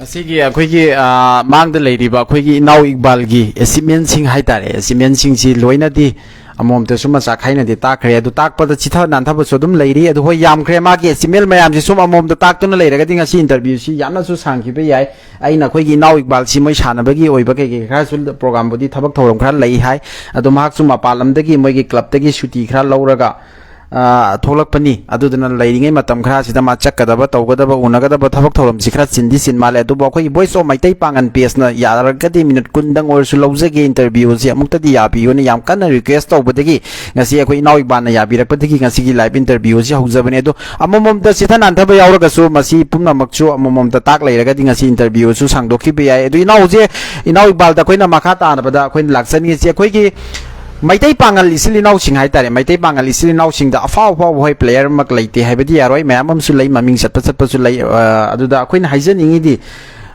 ꯑꯁꯤꯒꯤ ꯑꯩꯈꯣꯏꯒꯤ, ꯑ, ꯃꯥꯡꯗ ꯂꯩꯔꯤꯕ ꯑꯩꯈꯣꯏꯒꯤ ꯏꯅꯥꯎ ꯏꯛꯕꯥꯜꯒꯤ ꯑꯦꯆꯤꯞꯃꯦꯟꯁꯤꯡ ꯍꯥꯏꯇꯥꯔꯦ, ꯑꯦꯆꯤꯞꯃꯦꯟꯁꯤꯡꯁꯤ ꯂꯣꯏꯅꯗꯤ ꯑꯃꯃꯝꯇꯁꯨ ꯃꯆꯥ ꯈꯥꯏꯅꯗꯤ ꯇꯥꯛꯈ꯭ꯔꯦ꯫ ꯑꯗꯨ ꯇꯥꯛꯄꯗ ꯆꯤꯊ ꯅꯥꯟꯊꯕꯁꯨ ꯑꯗꯨꯝ ꯂꯩꯔꯤ꯫ ꯑꯗꯨ ꯍꯣꯏ, ꯌꯥꯝꯈ꯭ꯔꯦ꯫ ꯃꯥꯒꯤ ꯑꯦꯆꯤꯞꯃꯦꯟ ꯃꯌꯥꯝꯁꯤ ꯁꯨꯝ ꯑꯃꯃꯝꯗ ꯇꯥꯛꯇꯨꯅ ꯂꯩꯔꯒꯗꯤ ꯉꯁꯤ ꯏꯟꯇꯔꯚ꯭ꯌꯨꯁꯤ ꯌꯥꯝꯅꯁꯨ ꯁꯥꯡꯈꯤꯕ ꯌꯥꯏ꯫ ꯑꯩꯅ ꯑꯩꯈꯣꯏꯒꯤ ꯏꯅꯥꯎ ꯏꯛꯕꯥꯜꯁꯤ ꯃꯣꯏ ꯁꯥꯟꯅꯕꯒꯤ ꯑꯣꯏꯕ ꯀꯩ ꯀꯩ ꯈꯔꯁꯨ ꯄ꯭ꯔꯣꯒꯥꯝꯕꯨꯗꯤ ꯊꯕꯛ ꯊꯧꯔꯝ ꯈꯔ ꯂꯩ ꯍꯥꯏ꯫ ꯑꯗꯣ ꯃꯍꯥꯛꯁꯨ ꯃꯄꯥꯟ ꯂꯝꯗꯒꯤ ꯃꯣꯏꯒꯤ ꯀ꯭ꯂꯕꯇꯒꯤ ꯁꯨꯇꯤ ꯈꯔ ꯂꯧꯔꯒ, ꯑ, ꯊꯣꯛꯂꯛꯄꯅꯤ꯫ ꯑꯗꯨꯗꯨꯅ ꯂꯩꯔꯤꯉꯩ ꯃꯇꯝ ꯈꯔꯁꯤꯗ ꯃꯥ ꯆꯠꯀꯗꯕ, ꯇꯧꯒꯗꯕ, ꯎꯅꯒꯗꯕ ꯊꯕꯛ ꯊꯧꯔꯝꯁꯤ ꯈꯔ ꯆꯤꯟꯗꯤ ꯆꯤꯟ ꯃꯥꯜꯂꯦ꯫ ꯑꯗꯨꯕꯨ ꯑꯩꯈꯣꯏꯒꯤ ꯚꯣꯏꯁ ꯑꯣꯐ ꯃꯩꯇꯩ ꯄꯥꯡꯒꯟ ꯄꯦꯖꯅ ꯌꯥꯔꯒꯗꯤ ꯃꯤꯅꯤꯠ ꯀꯨꯟꯗꯪ ꯑꯣꯏꯔꯁꯨ ꯂꯧꯖꯒꯦ, ꯏꯟꯇꯔꯚ꯭ꯌꯨꯁꯤ ꯑꯃꯨꯛꯇꯗꯤ ꯌꯥꯕꯤꯌꯨꯅ ꯌꯥꯝ ꯀꯟꯅ ꯔꯤꯀ꯭ꯋꯦꯁ ꯇꯧꯕꯗꯒꯤ ꯉꯁꯤ ꯑꯩꯈꯣꯏ ꯏꯅꯥꯎ ꯏꯕꯥꯅ ꯌꯥꯕꯤꯔꯛꯄꯗꯒꯤ ꯉꯁꯤꯒꯤ ꯂꯥꯏꯚ ꯏꯟꯇꯔꯚ꯭ꯌꯨꯁꯤ ꯍꯧꯖꯕꯅꯦ꯫ ꯑꯗꯣ ꯑꯃꯃꯝꯇ ꯆꯤꯊ ꯅꯥꯟꯊꯕ ꯌꯥꯎꯔꯒꯁꯨ ꯃꯁꯤ ꯄꯨꯝꯅꯃꯛꯁꯨ ꯑꯃꯃꯝꯇ ꯇꯥꯛ ꯂꯩꯔꯒꯗꯤ ꯉꯁꯤ ꯏꯟꯇꯔꯚ꯭ꯌꯨꯁꯨ ꯁꯥꯡꯗꯣꯛꯈꯤꯕ ꯌꯥꯏ꯫ ꯑꯗꯨ ꯏꯅꯥꯎꯁꯦ, ꯏꯅꯥꯎ ꯏꯕꯥꯜꯗ ꯑꯩꯈꯣꯏꯅ ꯃꯈꯥ ꯇꯥꯅꯕꯗ ꯑꯩꯈꯣꯏꯅ ꯂꯥꯛꯆꯅꯤꯡꯉꯤꯁꯤ ꯑꯩꯈꯣꯏꯒꯤ ꯃꯩꯇꯩ ꯄꯥꯉꯜ ꯏꯆꯤꯜ ꯏꯅꯥꯎꯁꯤꯡ ꯍꯥꯏꯇꯥꯔꯦ, ꯃꯩꯇꯩ ꯄꯥꯉꯜ ꯏꯆꯤꯜ ꯏꯅꯥꯎꯁꯤꯡꯗ ꯑꯐꯥꯎ ꯑꯐꯥꯎꯕ ꯍꯣꯏ ꯄ꯭ꯂꯦꯌꯔꯃꯛ ꯂꯩꯇꯦ ꯍꯥꯏꯕꯗꯤ ꯌꯥꯔꯣꯏ, ꯃꯌꯥꯝ ꯑꯃꯁꯨ ꯂꯩ, ꯃꯃꯤꯡ ꯆꯠꯄ ꯆꯠꯄꯁꯨ ꯂꯩ꯫ ꯑ, ꯑꯗꯨꯗ ꯑꯩꯈꯣꯏꯅ ꯍꯥꯏꯖꯅꯤꯡꯉꯤꯗꯤ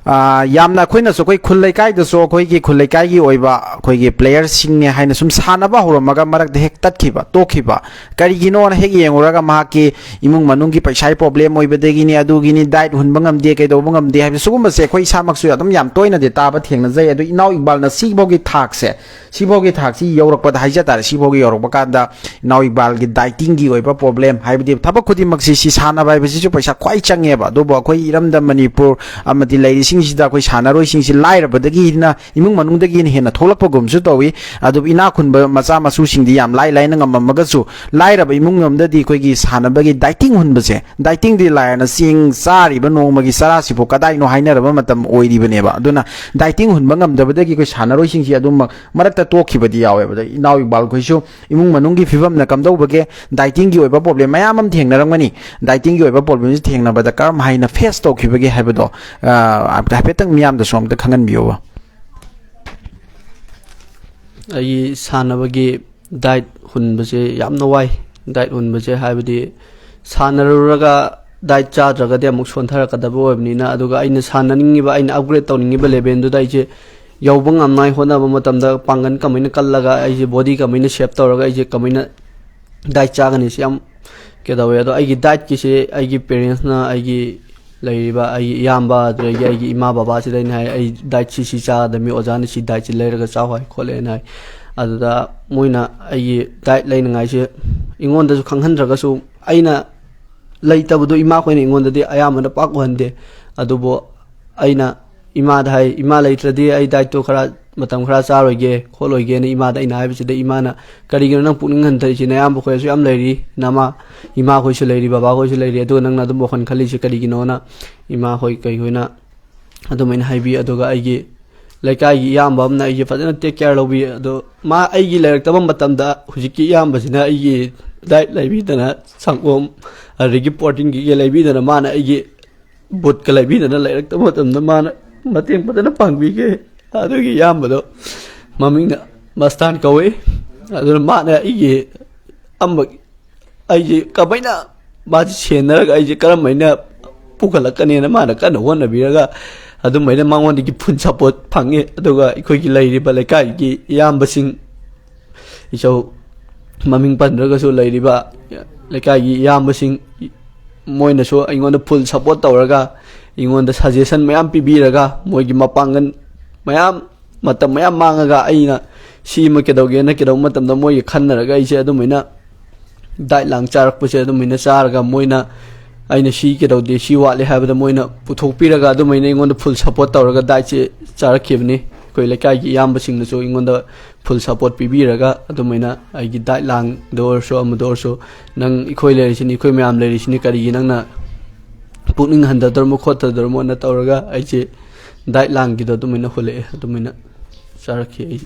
ꯑꯥ, ꯌꯥꯝꯅ ꯑꯩꯈꯣꯏꯅꯁꯨ, ꯑꯩꯈꯣꯏ ꯈꯨꯜ ꯂꯩꯀꯥꯏꯗꯁꯨ, ꯑꯩꯈꯣꯏꯒꯤ ꯈꯨꯜ ꯂꯩꯀꯥꯏꯒꯤ ꯑꯣꯏꯕ ꯑꯩꯈꯣꯏꯒꯤ ꯄ꯭ꯂꯦꯌꯔꯁꯤꯡꯅꯦ ꯍꯥꯏꯅ ꯁꯨꯝ ꯁꯥꯟꯅꯕ ꯍꯧꯔꯝꯃꯒ ꯃꯔꯛꯇ ꯍꯦꯛ ꯇꯠꯈꯤꯕ, ꯇꯣꯛꯈꯤꯕ, ꯀꯔꯤꯒꯤꯅꯣꯅ ꯍꯦꯛ ꯌꯦꯡꯉꯨꯔꯒ ꯃꯍꯥꯛꯀꯤ ꯏꯃꯨꯡ ꯃꯅꯨꯡꯒꯤ ꯄꯩꯁꯥꯒꯤ ꯄ꯭ꯔꯣꯕ꯭ꯂꯦꯝ ꯑꯣꯏꯕꯗꯒꯤꯅꯤ, ꯑꯗꯨꯒꯤꯅꯤ, ꯗꯥꯏꯠ ꯍꯨꯟꯕ ꯉꯝꯗꯦ, ꯀꯩꯗꯧꯕ ꯉꯝꯗꯦ ꯍꯥꯏꯕ ꯁꯤꯒꯨꯝꯕꯁꯦ ꯑꯩꯈꯣꯏ ꯏꯁꯥꯃꯛꯁꯨ ꯑꯗꯨꯝ ꯌꯥꯝ ꯇꯣꯏꯅꯗꯤ ꯇꯥꯕ ꯊꯦꯡꯅꯖꯩ꯫ ꯑꯗꯣ ꯏꯅꯥꯎ ꯏꯛꯕꯥꯜꯅ ꯁꯤꯐꯥꯎꯒꯤ ꯊꯥꯛꯁꯦ, ꯁꯤꯐꯥꯎꯒꯤ ꯊꯥꯛꯁꯤ ꯌꯧꯔꯛꯄꯗ ꯍꯥꯏꯖ ꯇꯥꯔꯦ, ꯁꯤꯐꯥꯎꯒꯤ ꯌꯧꯔꯛꯄ ꯀꯥꯟꯗ ꯏꯅꯥꯎ ꯏꯛꯕꯥꯜꯒꯤ ꯗꯥꯏꯇꯤꯡꯒꯤ ꯑꯣꯏꯕ ꯄ꯭ꯔꯣꯕ꯭ꯂꯦꯝ, ꯍꯥꯏꯕꯗꯤ ꯊꯕꯛ ꯈꯨꯗꯤꯡꯃꯛꯁꯤ, ꯁꯤ ꯁꯥꯟꯅꯕ ꯍꯥꯏꯕꯁꯤꯁꯨ ꯄꯩꯁꯥ ꯈ꯭ꯋꯥꯏ ꯆꯪꯉꯦꯕ, ꯑꯗꯨꯕꯨ ꯑꯩꯈꯣꯏ ꯏꯔꯝꯗꯝ ꯃꯅꯤꯄꯨꯔ ꯑꯃꯗꯤ ꯂꯩꯔꯤꯁꯤꯡꯁꯤꯗ ꯑꯩꯈꯣꯏ ꯁꯥꯟꯅꯔꯣꯏꯁꯤꯡꯁꯤ ꯂꯥꯏꯔꯕꯗꯒꯤ ꯍꯦꯟꯅ, ꯏꯃꯨꯡ ꯃꯅꯨꯡꯗꯒꯤ ꯍꯦꯟꯅ ꯊꯣꯛꯂꯛꯄꯒꯨꯝꯁꯨ ꯇꯧꯏ꯫ ꯑꯗꯨꯕꯨ ꯏꯅꯥꯛ ꯈꯨꯟꯕ ꯃꯆꯥ ꯃꯁꯨꯁꯤꯡꯗꯤ ꯌꯥꯝ ꯂꯥꯏ ꯂꯥꯏꯅ ꯉꯝꯃꯝꯃꯒꯁꯨ, ꯂꯥꯏꯔꯕ ꯏꯃꯨꯡ ꯑꯃꯗꯗꯤ ꯑꯩꯈꯣꯏꯒꯤ ꯁꯥꯟꯅꯕꯒꯤ ꯗꯥꯏꯇꯤꯡ ꯍꯨꯟꯕꯁꯦ, ꯗꯥꯏꯇꯤꯡꯗꯤ ꯂꯥꯏꯔꯅ ꯆꯦꯡ ꯆꯥꯔꯤꯕ ꯅꯣꯡꯃꯒꯤ ꯆꯔꯥꯁꯤꯕꯨ ꯀꯗꯥꯏꯅꯣ ꯍꯥꯏꯅꯔꯕ ꯃꯇꯝ ꯑꯣꯏꯔꯤꯕꯅꯦꯕ꯫ ꯑꯗꯨꯅ ꯗꯥꯏꯇꯤꯡ ꯍꯨꯟꯕ ꯉꯝꯗꯕꯗꯒꯤ ꯑꯩꯈꯣꯏ ꯁꯥꯟꯅꯔꯣꯏꯁꯤꯡꯁꯤ ꯑꯗꯨꯝꯃꯛ ꯃꯔꯛꯇ ꯇꯣꯛꯈꯤꯕꯗꯤ ꯌꯥꯎꯋꯦꯕ꯫ ꯑꯗ ꯏꯅꯥꯎ ꯏꯛꯕꯥꯜ ꯈꯣꯏꯁꯨ ꯏꯃꯨꯡ ꯃꯅꯨꯡꯒꯤ ꯐꯤꯕꯝꯅ ꯀꯝꯗꯧꯕꯒꯦ, ꯗꯥꯏꯇꯤꯡꯒꯤ ꯑꯣꯏꯕ ꯄ꯭ꯔꯣꯕ꯭ꯂꯦꯝ ꯃꯌꯥꯝ ꯑꯃ ꯊꯦꯡꯅꯔꯝꯒꯅꯤ꯫ ꯗꯥꯏꯇꯤꯡꯒꯤ ꯑꯣꯏꯕ ꯄ꯭ꯔꯣꯕ꯭ꯂꯦꯝꯁꯤ ꯊꯦꯡꯅꯕꯗ ꯀꯔꯝ ꯍꯥꯏꯅ ꯐꯦꯁ ꯇꯧꯈꯤꯕꯒꯦ ꯍꯥꯏꯕꯗꯣ, ꯑ, ꯍꯥꯏꯐꯦꯠꯇꯪ ꯃꯤꯌꯥꯝꯗꯁꯨ ꯑꯝꯇ ꯈꯪꯍꯟꯕꯤꯌꯣꯕ꯫ ꯑꯩꯒꯤ ꯁꯥꯟꯅꯕꯒꯤ ꯗꯥꯏꯠ ꯍꯨꯟꯕꯁꯦ ꯌꯥꯝꯅ ꯋꯥꯏ꯫ ꯗꯥꯏꯠ ꯍꯨꯟꯕꯁꯦ ꯍꯥꯏꯕꯗꯤ ꯁꯥꯟꯅꯔꯨꯔꯒ ꯗꯥꯏꯠ ꯆꯥꯗ꯭ꯔꯒꯗꯤ ꯑꯃꯨꯛ ꯁꯣꯟꯊꯔꯛꯀꯗꯕ ꯑꯣꯏꯕꯅꯤꯅ, ꯑꯗꯨꯒ ꯑꯩꯅ ꯁꯥꯟꯅꯅꯤꯡꯉꯤꯕ, ꯑꯩꯅ ꯑꯞꯒ꯭ꯔꯦꯗ ꯇꯧꯅꯤꯡꯉꯤꯕ ꯂꯦꯚꯦꯜꯗꯨꯗ ꯑꯩꯁꯦ ꯌꯧꯕ ꯉꯝꯅꯉꯥꯏ ꯍꯣꯠꯅꯕ ꯃꯇꯝꯗ ꯄꯥꯡꯒꯜ ꯀꯃꯥꯏꯅ ꯀꯜꯂꯒ, ꯑꯩꯁꯦ ꯕꯣꯗꯤ ꯀꯃꯥꯏꯅ ꯁꯦꯞ ꯇꯧꯔꯒ, ꯑꯩꯁꯦ ꯀꯃꯥꯏꯅ ꯗꯥꯏꯠ ꯆꯥꯒꯅꯤ, ꯁꯤ ꯌꯥꯝ ꯀꯩꯗꯧꯋꯦ꯫ ꯑꯗꯣ ꯑꯩꯒꯤ ꯗꯥꯏꯠꯀꯤꯁꯦ ꯑꯩꯒꯤ ꯄꯦꯔꯦꯟꯁꯅ, ꯑꯩꯒꯤ ꯂꯩꯔꯤꯕ ꯑꯩꯒꯤ ꯏꯌꯥꯝꯕ, ꯑꯗꯨꯗꯒꯤ ꯑꯩꯒꯤ ꯏꯃꯥ ꯕꯕꯥꯁꯤꯗ ꯑꯩꯅ ꯍꯥꯏ, "ꯑꯩ ꯗꯥꯏꯠꯁꯤ ꯁꯤ ꯆꯥꯒꯗꯕꯅꯤ, ꯑꯣꯖꯥꯅ ꯁꯤ ꯗꯥꯏꯠꯁꯤ ꯂꯩꯔꯒ ꯆꯥꯎ ꯍꯥꯏ ꯈꯣꯠꯂꯦꯅ" ꯍꯥꯏ꯫ ꯑꯗꯨꯗ ꯃꯣꯏꯅ ꯑꯩꯒꯤ ꯗꯥꯏꯠ ꯂꯩꯅꯉꯥꯏꯁꯦ ꯑꯩꯉꯣꯟꯗꯁꯨ ꯈꯪꯍꯟꯗ꯭ꯔꯒꯁꯨ, ꯑꯩꯅ ꯂꯩꯇꯕꯗꯣ ꯏꯃꯥꯈꯣꯏꯅ ꯑꯩꯉꯣꯟꯗꯗꯤ ꯑꯌꯥꯝꯕꯅ ꯄꯥꯛ ꯎꯍꯟꯗꯦ꯫ ꯑꯗꯨꯕꯨ ꯑꯩꯅ ꯏꯃꯥꯗ ꯍꯥꯏ, "ꯏꯃꯥ, ꯂꯩꯇ꯭ꯔꯗꯤ ꯑꯩ ꯗꯥꯏꯠꯇꯣ ꯈꯔ, ꯃꯇꯝ ꯈꯔ ꯆꯥꯔꯣꯏꯒꯦ ꯈꯣꯠꯂꯣꯏꯒꯦꯅ" ꯏꯃꯥꯗ ꯑꯩꯅ ꯍꯥꯏꯕꯁꯤꯗ, ꯏꯃꯥꯅ, "ꯀꯔꯤꯒꯤꯅꯣ ꯅꯪ ꯄꯨꯛꯅꯤꯡ ꯍꯟꯊꯔꯤꯁꯤ? ꯅꯌꯥꯝꯕ ꯈꯣꯏꯁꯨ ꯌꯥꯝ ꯂꯩꯔꯤ, ꯅꯃꯥ, ꯏꯃꯥꯈꯣꯏꯁꯨ ꯂꯩꯔꯤ, ꯕꯕꯥꯈꯣꯏꯁꯨ ꯂꯩꯔꯤ, ꯑꯗꯨꯒ ꯅꯪꯅ ꯑꯗꯨꯝ ꯋꯥꯈꯜ ꯈꯜꯂꯤꯁꯤ ꯀꯔꯤꯒꯤꯅꯣꯅ?" ꯏꯃꯥꯈꯣꯏ ꯀꯩꯈꯣꯏꯅ ꯑꯗꯨꯃꯥꯏꯅ ꯍꯥꯏꯕꯤ꯫ ꯑꯗꯨꯒ ꯑꯩꯒꯤ ꯂꯩꯀꯥꯏꯒꯤ ꯏꯌꯥꯝꯕ ꯑꯃꯅ ꯑꯩꯒꯤ ꯐꯖꯅ ꯇꯦꯛ ꯀꯦꯌꯔ ꯂꯧꯕꯤ꯫ ꯑꯗꯣ ꯃꯥ ꯑꯩꯒꯤ ꯂꯩꯔꯛꯇꯕ ꯃꯇꯝꯗ ꯍꯧꯖꯤꯛꯀꯤ ꯏꯌꯥꯝꯕꯁꯤꯅ ꯑꯩꯒꯤ ꯗꯥꯏꯠ ꯂꯩꯕꯤꯗꯅ, ꯁꯪꯒꯣꯝ, ꯑꯗꯒꯤ ꯄ꯭ꯔꯣꯇꯤꯟ ꯀꯩꯀꯩ ꯂꯩꯕꯤꯗꯅ, ꯃꯥꯅ ꯑꯩꯒꯤ ꯕꯨꯠꯀ ꯂꯩꯕꯤꯗꯅ ꯂꯩꯔꯛꯇꯕ ꯃꯇꯝꯗ ꯃꯥꯅ ꯃꯇꯦꯡ ꯐꯖꯅ ꯄꯥꯡꯕꯤꯈꯤ꯫ ꯑꯗꯨꯒꯤ ꯏꯌꯥꯝꯕꯗꯣ ꯃꯃꯤꯡꯅ ꯃꯁꯇꯥꯟ ꯀꯧꯏ꯫ ꯑꯗꯨꯅ ꯃꯥꯅ ꯑꯩꯒꯤ ꯑꯃ, ꯑꯩꯁꯦ ꯀꯃꯥꯏꯅ ꯃꯥꯁꯦ ꯁꯦꯟꯅꯔꯒ ꯑꯩꯁꯦ ꯀꯔꯝ ꯍꯥꯏꯅ ꯄꯨꯈꯠꯂꯛꯀꯅꯤꯅ ꯃꯥꯅ ꯀꯟꯅ ꯍꯣꯠꯅꯕꯤꯔꯒ, ꯑꯗꯨꯝꯕꯩꯅ ꯃꯉꯣꯟꯗꯒꯤ ꯐꯨꯜ ꯁꯞꯄꯣꯔꯠ ꯐꯪꯉꯤ꯫ ꯑꯗꯨꯒ ꯑꯩꯈꯣꯏꯒꯤ ꯂꯩꯔꯤꯕ ꯂꯩꯀꯥꯏꯒꯤ ꯏꯌꯥꯝꯕꯁꯤꯡ, ꯏꯆꯧ ꯃꯃꯤꯡ ꯄꯟꯗ꯭ꯔꯒꯁꯨ ꯂꯩꯔꯤꯕ ꯂꯩꯀꯥꯏꯒꯤ ꯏꯌꯥꯝꯕꯁꯤꯡ, ꯃꯣꯏꯅꯁꯨ ꯑꯩꯉꯣꯟꯗ ꯐꯨꯜ ꯁꯞꯄꯣꯔꯠ ꯇꯧꯔꯒ, ꯑꯩꯉꯣꯟꯗ ꯁꯖꯦꯁꯟ ꯃꯌꯥꯝ ꯄꯤꯕꯤꯔꯒ, ꯃꯣꯏꯒꯤ ꯃꯄꯥꯡꯒꯜ ꯃꯌꯥꯝ, ꯃꯇꯝ ꯃꯌꯥꯝ ꯃꯥꯡꯉꯒ ꯑꯩꯅ ꯁꯤ ꯑꯃ ꯀꯩꯗꯧꯒꯦꯅ ꯀꯩꯗꯧꯕ ꯃꯇꯝꯗ ꯃꯣꯏꯒꯤ ꯈꯟꯅꯔꯒ ꯑꯩꯁꯦ ꯑꯗꯨꯃꯥꯏꯅ ꯗꯥꯏꯠ ꯂꯥꯡ ꯆꯥꯔꯛꯄꯁꯦ ꯑꯗꯨꯃꯥꯏꯅ ꯆꯥꯔꯒ ꯃꯣꯏꯅ ꯑꯩꯅ ꯁꯤ ꯀꯩꯗꯧꯗꯦ, ꯁꯤ ꯋꯥꯠꯂꯦ ꯍꯥꯏꯕꯗ ꯃꯣꯏꯅ ꯄꯨꯊꯣꯛꯄꯤꯔꯒ ꯑꯗꯨꯃꯥꯏꯅ ꯑꯩꯉꯣꯟꯗ ꯐꯨꯜ ꯁꯞꯄꯣꯔꯠ ꯇꯧꯔꯒ ꯗꯥꯏꯠꯁꯦ ꯆꯥꯔꯛꯈꯤꯕꯅꯤ꯫ ꯑꯩꯈꯣꯏ ꯂꯩꯀꯥꯏꯒꯤ ꯏꯌꯥꯝꯕꯁꯤꯡꯅꯁꯨ ꯑꯩꯉꯣꯟꯗ ꯐꯨꯜ ꯁꯞꯄꯣꯔꯠ ꯄꯤꯕꯤꯔꯒ ꯑꯗꯨꯃꯥꯏꯅ ꯑꯩꯒꯤ ꯗꯥꯏꯠ ꯂꯥꯡꯗ ꯑꯣꯏꯔꯁꯨ ꯑꯃꯗ ꯑꯣꯏꯔꯁꯨ, "ꯅꯪ ꯑꯩꯈꯣꯏ ꯂꯩꯔꯤꯁꯤꯅꯤ, ꯑꯩꯈꯣꯏ ꯃꯌꯥꯝ ꯂꯩꯔꯤꯁꯤꯅꯤ, ꯀꯔꯤꯒꯤ ꯅꯪꯅ ꯄꯨꯛꯅꯤꯡ ꯍꯟꯊꯗꯧꯔꯃꯣ ꯈꯣꯠꯊꯗꯧꯔꯃꯣꯅ" ꯇꯧꯔꯒ ꯑꯩꯁꯦ ꯗꯥꯏꯠ ꯂꯥꯡꯒꯤꯗꯣ ꯑꯗꯨꯃꯥꯏꯅ ꯍꯨꯜꯂꯛꯑꯦ, ꯑꯗꯨꯃꯥꯏꯅ ꯆꯥꯔꯛꯈꯤ ꯑꯩ꯫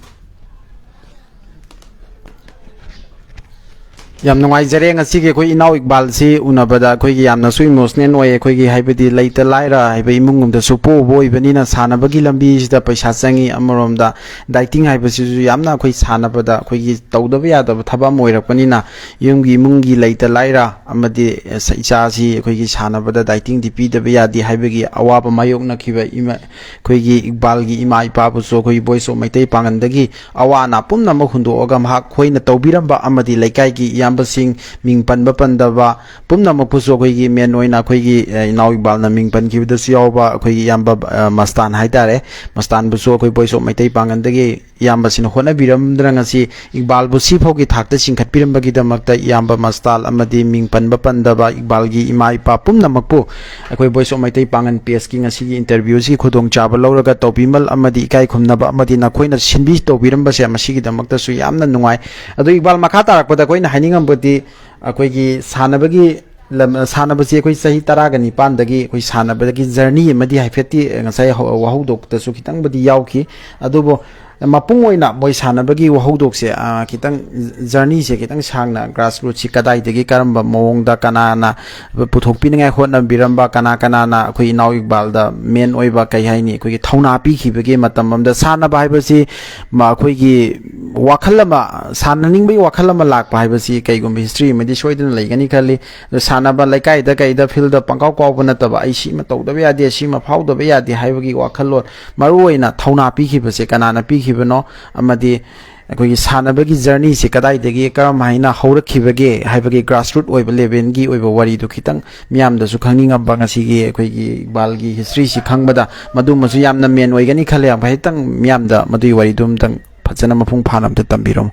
ꯌꯥꯝ ꯅꯨꯡꯉꯥꯏꯖꯔꯦ ꯉꯁꯤꯒꯤ ꯑꯩꯈꯣꯏ ꯏꯅꯥꯎ ꯏꯛꯕꯥꯜꯁꯤ ꯎꯅꯕꯗ꯫ ꯑꯩꯈꯣꯏꯒꯤ ꯌꯥꯝꯅꯁꯨ ꯏꯃꯣꯁꯅꯦꯜ ꯑꯣꯏ꯫ ꯑꯩꯈꯣꯏꯒꯤ ꯍꯥꯏꯕꯗꯤ ꯂꯩꯇ ꯂꯥꯏꯔ ꯍꯥꯏꯕ ꯏꯃꯨꯡ ꯑꯃꯗꯁꯨ ꯄꯣꯛꯎꯕ ꯑꯣꯏꯕꯅꯤꯅ ꯁꯥꯟꯅꯕꯒꯤ ꯂꯝꯕꯤꯁꯤꯗ ꯄꯩꯁꯥ ꯆꯪꯉꯤ꯫ ꯑꯃꯔꯣꯝꯗ ꯗꯥꯏꯇꯤꯡ ꯍꯥꯏꯕꯁꯤꯁꯨ ꯌꯥꯝꯅ ꯑꯩꯈꯣꯏ ꯁꯥꯟꯅꯕꯗ ꯑꯩꯈꯣꯏꯒꯤ ꯇꯧꯗꯕ ꯌꯥꯗꯕ ꯊꯕꯛ ꯑꯃ ꯑꯣꯏꯔꯛꯄꯅꯤꯅ ꯌꯨꯝꯒꯤ ꯏꯃꯨꯡꯒꯤ ꯂꯩꯇ ꯂꯥꯏꯔ ꯑꯃꯗꯤ ꯏꯆꯥꯁꯤ ꯑꯩꯈꯣꯏꯒꯤ ꯁꯥꯟꯅꯕꯗ ꯗꯥꯏꯇꯤꯡꯗꯤ ꯄꯤꯗꯕ ꯌꯥꯗꯦ ꯍꯥꯏꯕꯒꯤ ꯑꯋꯥꯕ ꯃꯥꯌꯣꯛꯅꯈꯤꯕ ꯏꯃꯥ, ꯑꯩꯈꯣꯏꯒꯤ ꯏꯛꯕꯥꯜꯒꯤ ꯏꯃꯥ ꯏꯄꯥꯕꯨꯁꯨ ꯑꯩꯈꯣꯏꯒꯤ ꯚꯣꯏꯁ ꯑꯣꯐ ꯃꯩꯇꯩ ꯄꯥꯡꯒꯟꯗꯒꯤ ꯑꯋꯥ ꯑꯅꯥ ꯄꯨꯝꯅꯃꯛ ꯍꯨꯟꯗꯣꯛꯑꯒ ꯃꯍꯥꯛ ꯈꯣꯏꯅ ꯇꯧꯕꯤꯔꯝꯕ ꯑꯃꯗꯤ ꯂꯩꯀꯥꯏꯒꯤ ꯏꯌꯥꯝꯕꯁꯤꯡ ꯃꯤꯡ ꯄꯟꯕ ꯄꯟꯗꯕ ꯄꯨꯝꯅꯃꯛꯄꯨꯁꯨ ꯑꯩꯈꯣꯏꯒꯤ ꯃꯦꯟ ꯑꯣꯏꯅ ꯑꯩꯈꯣꯏꯒꯤ, ꯑ, ꯏꯅꯥꯎ ꯏꯛꯕꯥꯜꯅ ꯃꯤꯡ ꯄꯟꯈꯤꯕꯗꯁꯨ ꯌꯥꯎꯕ ꯑꯩꯈꯣꯏꯒꯤ ꯏꯌꯥꯝꯕ, ꯑ, ꯃꯁꯇꯥꯟ ꯍꯥꯏꯇꯥꯔꯦ, ꯃꯁꯇꯥꯟꯕꯨꯁꯨ ꯑꯩꯈꯣꯏ ꯚꯣꯏꯁ ꯑꯣꯐ ꯃꯩꯇꯩ ꯄꯥꯡꯒꯟꯗꯒꯤ ꯏꯌꯥꯝꯕꯁꯤꯅ ꯍꯣꯠꯅꯕꯤꯔꯝꯗꯅ ꯉꯁꯤ ꯏꯛꯕꯥꯜꯕꯨ ꯁꯤꯐꯥꯎꯒꯤ ꯊꯥꯛꯇ ꯆꯤꯡꯈꯠꯄꯤꯔꯝꯕꯒꯤꯗꯃꯛꯇ ꯏꯌꯥꯝꯕ ꯃꯁꯇꯥꯜ ꯑꯃꯗꯤ ꯃꯤꯡ ꯄꯟꯕ ꯄꯟꯗꯕ ꯏꯛꯕꯥꯜꯒꯤ ꯏꯃꯥ ꯏꯄꯥ ꯄꯨꯝꯅꯃꯛꯄꯨ ꯑꯩꯈꯣꯏ ꯚꯣꯏꯁ ꯑꯣꯐ ꯃꯩꯇꯩ ꯄꯥꯡꯒꯟ ꯄꯦꯖꯀꯤ ꯉꯁꯤꯒꯤ ꯏꯟꯇꯔꯚ꯭ꯌꯨꯁꯤꯒꯤ ꯈꯨꯗꯣꯡꯆꯥꯕ ꯂꯧꯔꯒ ꯇꯧꯕꯤꯃꯜ ꯑꯃꯗꯤ ꯏꯀꯥꯏ ꯈꯨꯝꯅꯕ ꯑꯃꯗꯤ ꯅꯈꯣꯏꯅ ꯁꯤꯟꯕꯤ ꯇꯧꯕꯤꯔꯝꯕꯁꯦ ꯃꯁꯤꯒꯤꯗꯃꯛꯇꯁꯨ ꯌꯥꯝꯅ ꯅꯨꯡꯉꯥꯏ꯫ ꯑꯗꯣ ꯏꯛꯕꯥꯜ, ꯃꯈꯥ ꯇꯥꯔꯛꯄꯗ ꯑꯩꯈꯣꯏꯅ ꯍꯥꯏꯅꯤꯡꯉꯝꯕꯗꯤ ꯑꯩꯈꯣꯏꯒꯤ ꯁꯥꯟꯅꯕꯒꯤ ꯂꯝ, ꯁꯥꯟꯅꯕꯁꯤ ꯑꯩꯈꯣꯏ ꯆꯍꯤ ꯇꯔꯥꯒ ꯅꯤꯄꯥꯟꯗꯒꯤ ꯑꯩꯈꯣꯏ ꯁꯥꯟꯅꯕꯗꯒꯤ ꯖꯔꯅꯤ ꯑꯃꯗꯤ ꯍꯥꯏꯐꯦꯠꯇꯤ ꯉꯁꯥꯏ ꯍꯧ-, ꯋꯥꯍꯧꯗꯣꯛꯇꯁꯨ ꯈꯤꯇꯪꯕꯨꯗꯤ ꯌꯥꯎꯈꯤ꯫ ꯑꯗꯨꯕꯨ ꯃꯄꯨꯡ ꯑꯣꯏꯅ ꯃꯣꯏ ꯁꯥꯟꯅꯕꯒꯤ ꯋꯥꯍꯧꯗꯣꯛꯁꯦ, ꯑ, ꯈꯤꯇꯪ ꯖꯔꯅꯤꯁꯦ ꯈꯤꯇꯪ ꯁꯥꯡꯅ, ꯒ꯭ꯔꯥꯁ ꯔꯨꯠꯁꯤ ꯀꯗꯥꯏꯗꯒꯤ ꯀꯔꯝꯕ ꯃꯑꯣꯡꯗ ꯀꯅꯥꯅ ꯄꯨꯊꯣꯛꯄꯤꯅꯤꯡꯉꯥꯏ ꯍꯣꯠꯅꯕꯤꯔꯝꯕ, ꯀꯅꯥ ꯀꯅꯥꯅ ꯑꯩꯈꯣꯏ ꯏꯅꯥꯎ ꯏꯛꯕꯥꯜꯗ ꯃꯦꯟ ꯑꯣꯏꯕ, ꯀꯩ ꯍꯥꯏꯅꯤ, ꯑꯩꯈꯣꯏꯒꯤ ꯊꯧꯅꯥ ꯄꯤꯈꯤꯕꯒꯤ ꯃꯇꯝ ꯑꯃꯗ? ꯁꯥꯟꯅꯕ ꯍꯥꯏꯕꯁꯤ ꯃ-, ꯑꯩꯈꯣꯏꯒꯤ ꯋꯥꯈꯜ ꯑꯃ, ꯁꯥꯟꯅꯅꯤꯡꯕꯒꯤ ꯋꯥꯈꯜ ꯑꯃ ꯂꯥꯛꯄ ꯍꯥꯏꯕꯁꯤ ꯀꯩꯒꯨꯝꯕ ꯍꯤꯁꯇ꯭ꯔꯤ ꯑꯃꯗꯤ ꯁꯣꯏꯗꯅ ꯂꯩꯒꯅꯤ ꯈꯜꯂꯤ꯫ ꯑꯗꯣ ꯁꯥꯟꯅꯕ ꯂꯩꯀꯥꯏꯗ ꯀꯩꯗ ꯐꯤꯜꯗ ꯄꯪꯀꯥꯎ ꯀꯥꯎꯕ ꯅꯠꯇꯕ, ꯑꯩ ꯁꯤꯃ ꯇꯧꯗꯕ ꯌꯥꯗꯦ, ꯁꯤꯃ ꯐꯥꯎꯗꯕ ꯌꯥꯗꯦ ꯍꯥꯏꯕꯒꯤ ꯋꯥꯈꯜꯂꯣꯟ, ꯃꯔꯨꯑꯣꯏꯅ ꯊꯧꯅꯥ ꯄꯤꯈꯤꯕꯁꯦ ꯀꯅꯥꯅ ꯄꯤꯈꯤꯕꯅꯣ? ꯑꯃꯗꯤ ꯑꯩꯈꯣꯏꯒꯤ ꯁꯥꯟꯅꯕꯒꯤ ꯖꯔꯅꯤꯁꯦ ꯀꯗꯥꯏꯗꯒꯤ ꯀꯔꯝ ꯍꯥꯏꯅ ꯍꯧꯔꯛꯈꯤꯕꯒꯦ ꯍꯥꯏꯕꯒꯤ ꯒ꯭ꯔꯥꯁꯔꯨꯠ ꯑꯣꯏꯕ ꯂꯦꯚꯦꯜꯒꯤ ꯑꯣꯏꯕ ꯋꯥꯔꯤꯗꯨ ꯈꯤꯇꯪ ꯃꯤꯌꯥꯝꯗꯁꯨ ꯈꯪꯅꯤꯡꯉꯝꯕ ꯉꯁꯤꯒꯤ ꯑꯩꯈꯣꯏꯒꯤ ꯏꯛꯕꯥꯜꯒꯤ ꯍꯤꯁꯇ꯭ꯔꯤꯁꯤ ꯈꯪꯕꯗ ꯃꯗꯨꯃꯁꯨ ꯌꯥꯝꯅ ꯃꯦꯟ ꯑꯣꯏꯒꯅꯤ ꯈꯜꯂꯦ꯫ ꯌꯥꯝ ꯍꯥꯏꯐꯦꯠꯇꯪ ꯃꯤꯌꯥꯝꯗ ꯃꯗꯨꯒꯤ ꯋꯥꯔꯤꯗꯨ ꯑꯝꯇꯪ ꯐꯖꯅ ꯃꯄꯨꯡ ꯐꯥꯅ ꯑꯝꯇ ꯇꯝꯕꯤꯔꯝꯃꯨ꯫